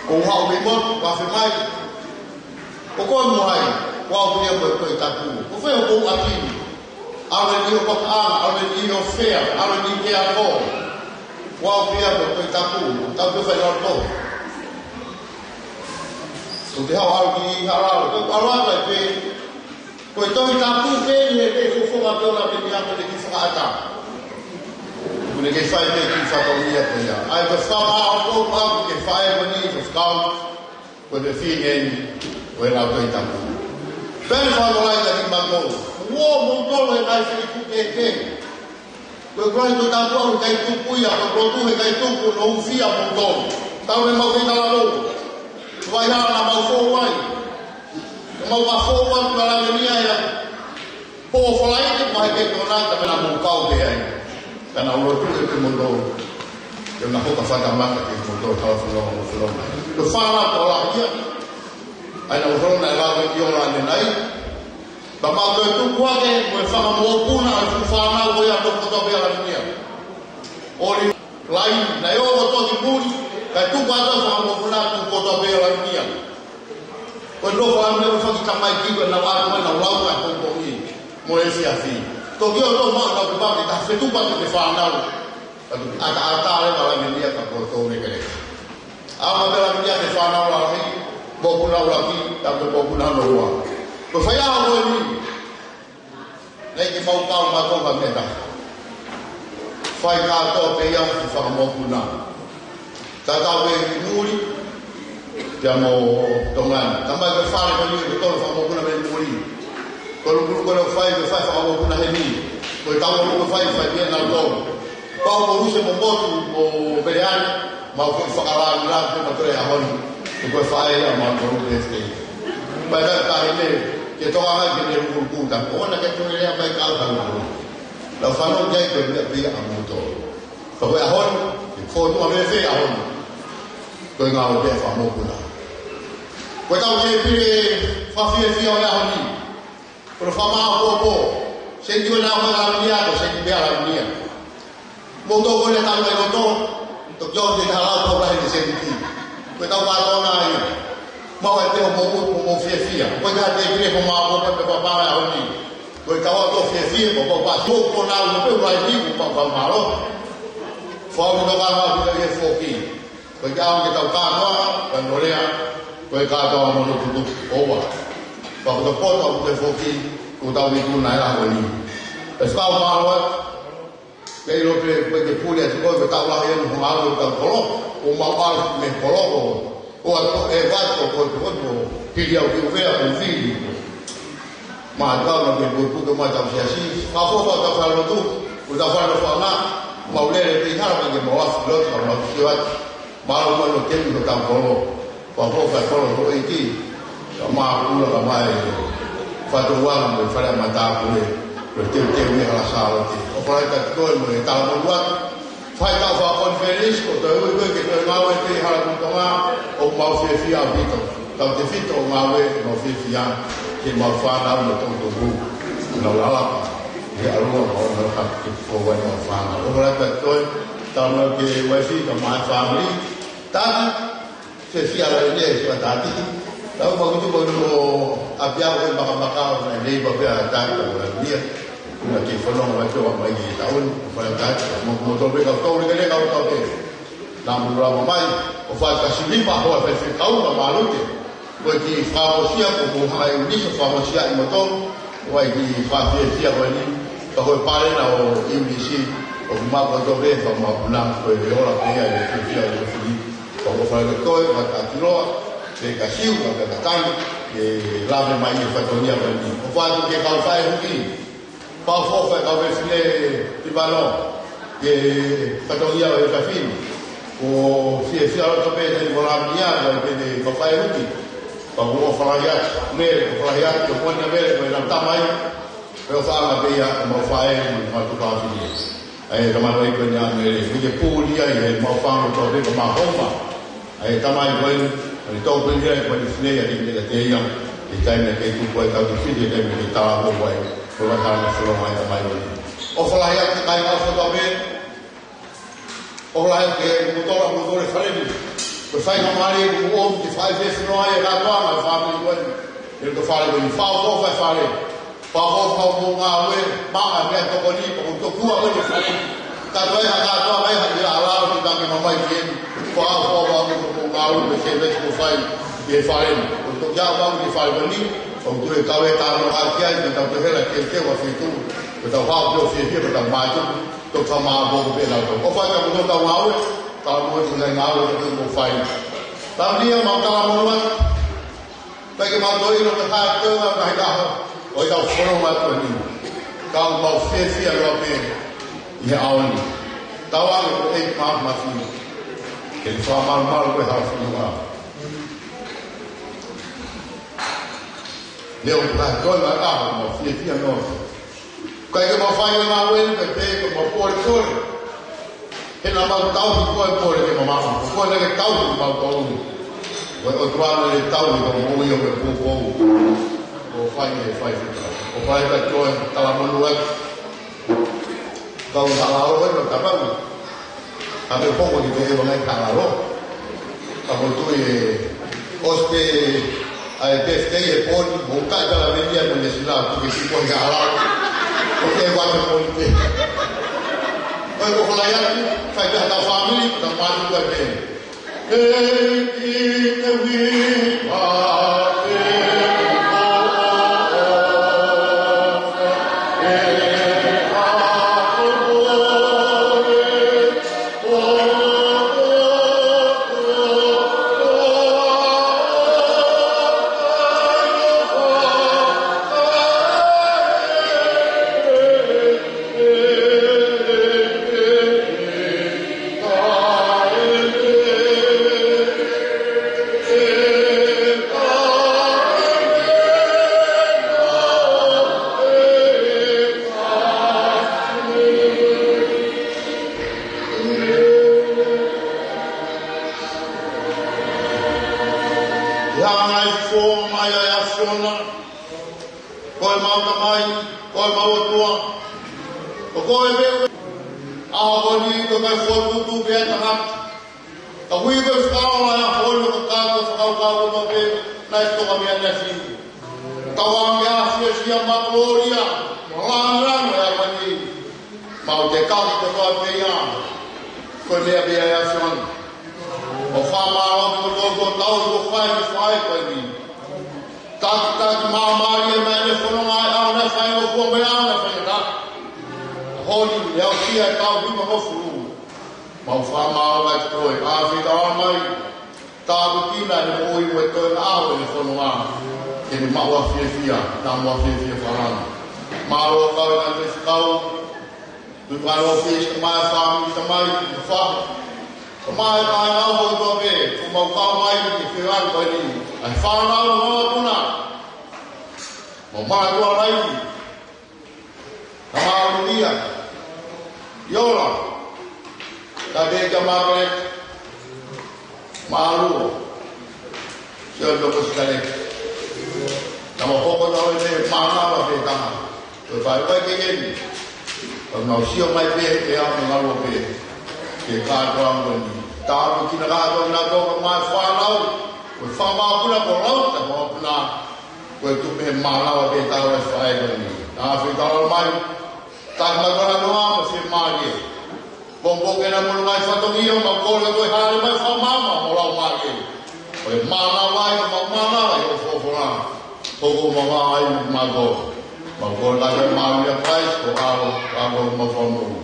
Ko e haʻu mei motu, ʻoku afe mai. Ko koe mo hai, ʻoku ou pehē mo e Lautohi Tapu. Ko fē hoʻo ʻapi ni? ʻAlu eni ʻo pakaʻanga, ʻalu eni ʻo fea, ʻalu eni ke ako. ʻOku ou pehē mo e Lautohi Tapu, tau ke fai ʻalu tō. Ko te hau ʻalu ki hala, ko e ʻalu atu ai pē. Ko e Tohi Tapu pē ʻi he kei fofonga pē ʻo Lavenia pē ne kei fakaʻatā. Kuo ne kei fai pē kiʻi fatongia ko ia. ʻA ia ko e fakamālō ʻoku ou fai ki he faifekau. Ko e fefine eni ʻo e Lautohi Tapu. Pea ne fakamālō ai kiate kimautolu. Kuo moutolu he ngaahi feituʻu kehekehe. Ko e Lautohi Tapu ʻoku ʻikai tuku ia, ko e lotu he ʻikai tuku, ʻoku ou fiefia moutolu. Tau ne mau kei talavou. Vai hana mau fou ai. Mau ka fou atu ʻa Lavenia ia. Pō Falaite, mai ke tona, ka mena mau kau pē ai. Ka naʻa ku lotu ʻiate kimoutolu. Ke na hoka fata mata kiate kimoutolu, tau folofola, mau folofola. Ko e fānau ko la ia. ʻA ia naʻa ku folofola ʻe lava ki ʻolunga ʻanenai. Ka mau toe tuku hake, ko e fanga mokopuna, ʻa e fuʻu fānau ko ia ʻoku kotoa pē ʻa Lavenia. ʻOli, lai, naʻe ō kotoa ki muli, kae tuku atu e fanga mokopuna, tuku kotoa pē ʻa Lavenia. Ko e nofo ʻa e meʻa ʻoku fai ki he tamaiki ko ē naʻa nau ʻalu mai naʻa nau lau ʻa e pongipongi mo e efiafi. Toki ʻoatu mai naʻa nau pake ta fetuku atu ki he fānau. Ka tuku ʻataʻatā leva ʻa Lavenia ka ko e tō ne kele. ʻAlu mai pē ʻa Lavenia ki he fānau lahi, mokopuna ʻuluaki, ka ko e mokopuna hono ua. Ko e faiʻaho ko eni. Naʻe ʻikai ke mau kau mautolu ha meʻa taha. Fai kātoa pē ia ʻe he fanga mokopuna. Tatau pē ki muli, pea mo Tonga ni. Tamai ko e fale ko eni ʻoku totonu fanga mokopuna mei muli. Ko e lukuluku ko ē ʻoku fai, ko e fai fanga mokopuna heni. Ko e tau ʻoku fai, fai pē nautolu. Pau ko Luse mo Motu mo Peleani, mau foʻi fakalāngilangi pē mautolu he ʻaho ni. Ko e fai ia mautolu pē te. Pea ka tahi me, ke toka ngai ke ne lukuluku ta. Ko ʻena ke tui lea mai kau ta lukuluku. Lau fano ke ai ko e meʻa pē ia ʻa mautolu. Ka ko e ʻaho ni, ke fōtunga me fē ʻaho ni. Ko e ngāue pē ʻa e fanga mokopuna. Ko e tau ke pile fakafiefia ʻo e ʻaho ni. Ko e fakamāʻopoʻopo. Seni ko ena ko e Lavenia, ko seni pē ʻa Lavenia. Mou tō ko ena tau mai loto, toki ʻosi te taha lau tau lahi ni seni ki. Ko e tau kātoa ia. Mau ai pē ʻo mou, mou, mou fiefia. Ko e ka te pile ko mau ko pē papa ʻa ʻaho ni. Ko e tau ʻoku fiefia, ko papa. Mou ko nau, mou pē ʻulai ni, ko papa mālō. Fau ni tau kātoa pē ia foki. Ko e ʻaho ke tau kātoa, ka nolea, ko e kātoa mo no tutu, ʻoua. Ka ko e poto, ko e foki, ko tau i tuna e ʻaho ni. E fau mālō, ke ʻilo pē, ko e ke pule atu ko e tau lahi ʻeni, ko ngalo tau kolo, ʻo mau ʻalu mei he kolo, ʻo atu e vato, ko e poto, pili au ki ʻUvea, ko Vili. Mātuʻa, ma ke puke mai tau siasi, ma fo fa tau fale lotu, ko tau fale lotu ʻana, mau lele pē hala, ma ke mau afi lotu, mau sio atu. Mālō mai ʻo temi ko tau kolo. Pea ko fai kolo ko ʻEiki. Ka mākula ka mai. Fatu wana mo e fale a matāpule. Ko e teuteu ia hala sālote. ʻO fale ka koe mo e tala mo luat. Fai tau fakakonifelenisi, ko e toe ui ko ē ke toe ngāue ki he hala ʻo Tonga, ʻoku mau fiefia ʻaupito. Tautefito ʻo ngāue, mau fiefia ke mau fānau mo e toʻutupu ʻoku nau lalaka he ʻalua, mau lalaka ke fou ai mau fānau. ʻOku ʻikai ke toe, tau nau ke uaifi, ka mai fāmili. Tana, se fia la ʻene, se ʻatā tiki. Tau mau kutu mau no ʻapiako e makamaka, ʻo na nei papea ʻatā, ʻo na nia. Kuna ke fanongo mai pē ʻo mai ki he taʻu ni, ʻo fai ʻatā, mo, mo tō pē kau tō, le kele kau tō pē. Naʻa mou lava mai, ʻo fai ka silipa, hoa fai fekau, ma malute. Ko e kiʻi fakamosia, ko mou hanga ʻe ʻIunisi ʻo fakamosia ʻi moutolu, ʻo e kiʻi fakafiefia ko eni, ka ko e palena ʻo ʻIunisi, ʻoku mau ko tō pē, ka mau puna, ko e ola pē ia, ʻe fiefia, ʻe fili. Ka ko fai ko e toe, ka ka kiloa, pe ka siu, ka ka tanu, ʻe lave mai e fatongia ko eni. ʻO fai ke kau fai huki, Pau fofa e kau fefine Tivano, ke fatongia ʻo e fefine. ʻOku fiefia loto pē te ni mo la mia, ko e pē te kau fai huki. Pau ʻoku ʻofa lahi atu, Mele, ʻofa lahi atu, ʻo moʻoni ʻa Mele, ko e lau tamai. Ko e ʻofa anga pē ia, ʻo mau fai, mo mau tuka fefine. ʻA e tamai ko eni ʻa Mele, ʻoku ke puli ai, ʻe mau fanga to pē, ko mau homa. ʻA e tamai ko eni, ʻa e tau pili ai, ko eni fefine, ʻa e ʻi he taimi ʻa e kei tupu ai, tau te fili, ʻa e taimi ʻa e kei tala ko wai, ko la tala na folo mai tamai ko eni. ʻOfa lahi atu, kai kau foto pē, ʻofa lahi atu ke motola, motola e fale ni. Ko e faingamālie, ko e ʻomi ke fai fefine ai, e kātoanga, e fāmili ko eni. ʻE to fale ko eni, fau ko fai fale. Pau ko fau mo ngāue, maʻa mea tokoni, pau ko tokua ko e fale. Kātoa e ha kātoa mai ha ia ala o te tangi mamai ke. Pau ko fau mo ngāue, me se me ko fai, ke fale. Ko to kia mau ke fale ko eni, ko tu e kau e tano a kia, me tau te hela ke te wa fitu. Ko tau hau ke o fie fie, ko tau mātu, to ka mā ko pe lau. Ko fai ka ko tau ngāue, ka mo e ko ngāue ko fai. Tau nia mau ka mo Pea ke mau toe ʻilo ke fai atu ʻa e ngaahi ʻaho ʻo e kau fononga atu ni. Ka ʻoku mau fiefia loa pē ʻi he ʻaho ni. Tau ange ko e ʻEiki Māfimafi ke ne fakamalumalu ko e hau fononga. Leo ka toe ngaahi ʻaho mau fiefia loa. Ka ʻi ke mau fai ʻa e ngāue ni pē pē ko mau pole pole. He naʻa mau tauhi koe pole ke mamafa. Ko koe naʻa ke tauhi mau tauhi. Ko e ʻOtua naʻa ke tauhi ko mo ia me pōpou. ʻO fai e fai fita. ʻO fai ka toe tala manu atu. Kau hala ʻo e no tapau. Ka me poko ki te e vangai ka hala ʻo. Ka mo tui e ʻosi pē ʻa e birthday e pō ni, mo kai kala me ia mo ne sila, tu ke si pō ni ka hala. ʻO ke vake mo ni te. ʻOi, ko hala ia, kai ka ta family, ka manu ka te. Hey, in the wind, Ia ngai fō mai ʻa e ʻAfiona, ko e mau Tamai, ko e mau ʻOtua, ko koe pē, ʻa ko ni ko kai fō tutu pē ʻa e tangata. Ka hui ko e fakaola ʻa e ʻAfiona ko kātoa fakakaukau kotoa pē, naʻe toka mei he ʻAfiona. Tau ange ʻa e fiefia mo e kolōlia, mo e lāngilangi ʻa e ʻaho ni. Mau te kaki kotoa pē ia, ko e meʻa pē ia ʻa e ʻAfiona. ʻO fakamālō atu ko tō tau ko fai ko fai ko eni. Taki taki māmālie mai ʻene fononga ʻa e ʻaho naʻe fai ʻo fua mai ʻa e ʻaho naʻe fai ʻa e ʻaho ni, ʻe au kia e kau hima mo fulu. Mau fakamālō atu koe, ʻa fika mai. Tāpuekina ʻene moʻui mo e toe ʻaho ʻene fononga. Ke ne maʻu ʻa e fiefia, naʻa mo ʻa e fiefia fakalana. Mālō kau ʻi he ngaahi fekau. Tui mālō fiefia mai fāmili tamai, mo faʻu. Tamai, ka ʻi ai ha ʻaho kotoa pē, ko mau kau mai ki he fekau ko eni. ʻA e fānau mo e puna. Mo mātuʻa lahi. Ka mālō ia. ʻIo la. Ka te ka mākele, mālō. Sio toko sikale. Naʻa mau hoko atu he mānava pē taha. Ko e fai vai ke eni. Ka mau sio mai pē, ʻe au mo ngalu pē. Ke kātoa mo ni. Tāpuekina kātoa ʻa e kau fānau. Ko e fakamālō pē ko lau, ta fakamālō. Ko e tupe mānava pē taha ʻa e fai ko eni. Nā fai tala mai. Tāpuekina kātoa mo e fiemālie. Pōpō ke na mulu mai fatongia, mau kole ko e hale mai fakamāmā mo lau mai ke. Ko e mānava ē, mau mānava ʻi hoʻo folofola. Hoko mai ai mo mātou. Mau kole ko e mānava ʻia Christ, ko e ʻAlo, ʻAlo mo Fakamoʻui.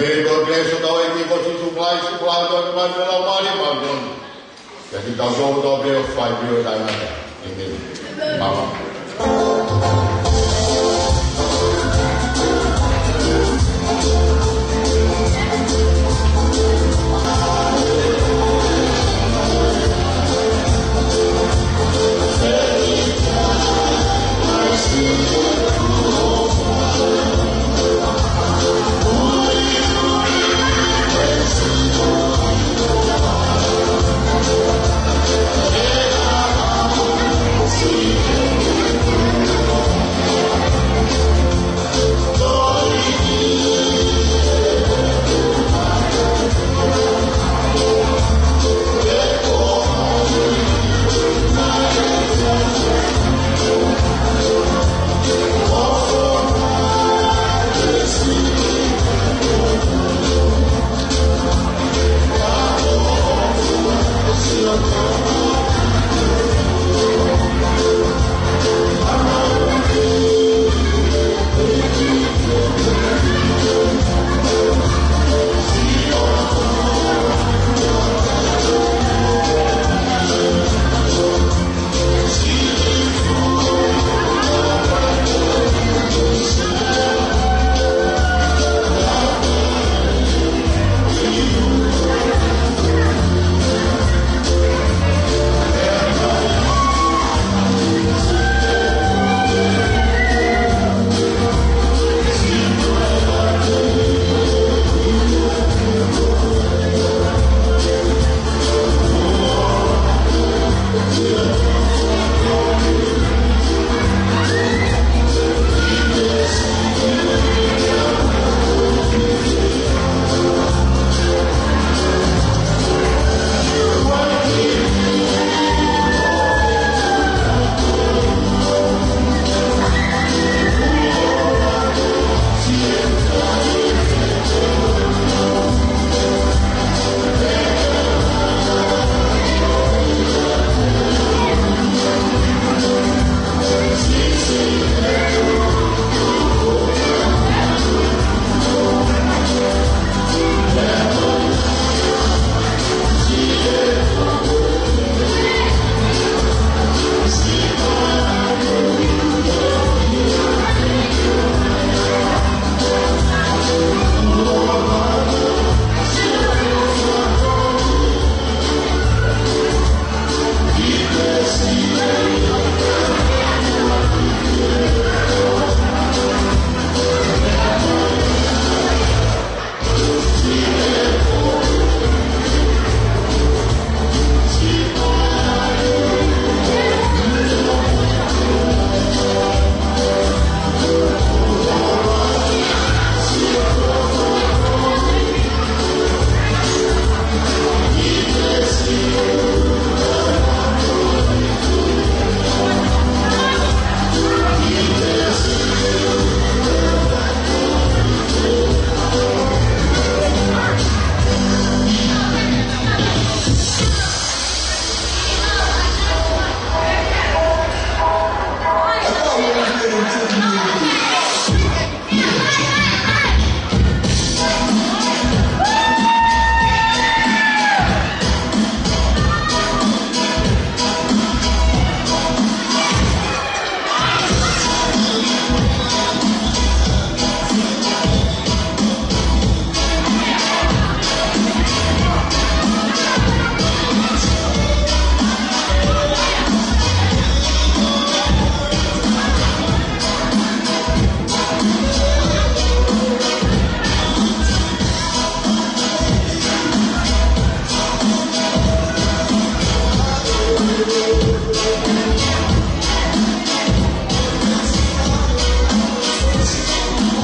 May God bless you, tau ʻEiki ko Sīsū Christ, ko e ʻAlo, ko e Laumālie Māʻoniʻoni. Kiate kitautolu kotoa pē ʻoku fai pē ʻo taʻengata. ʻĒmeni. Mālō.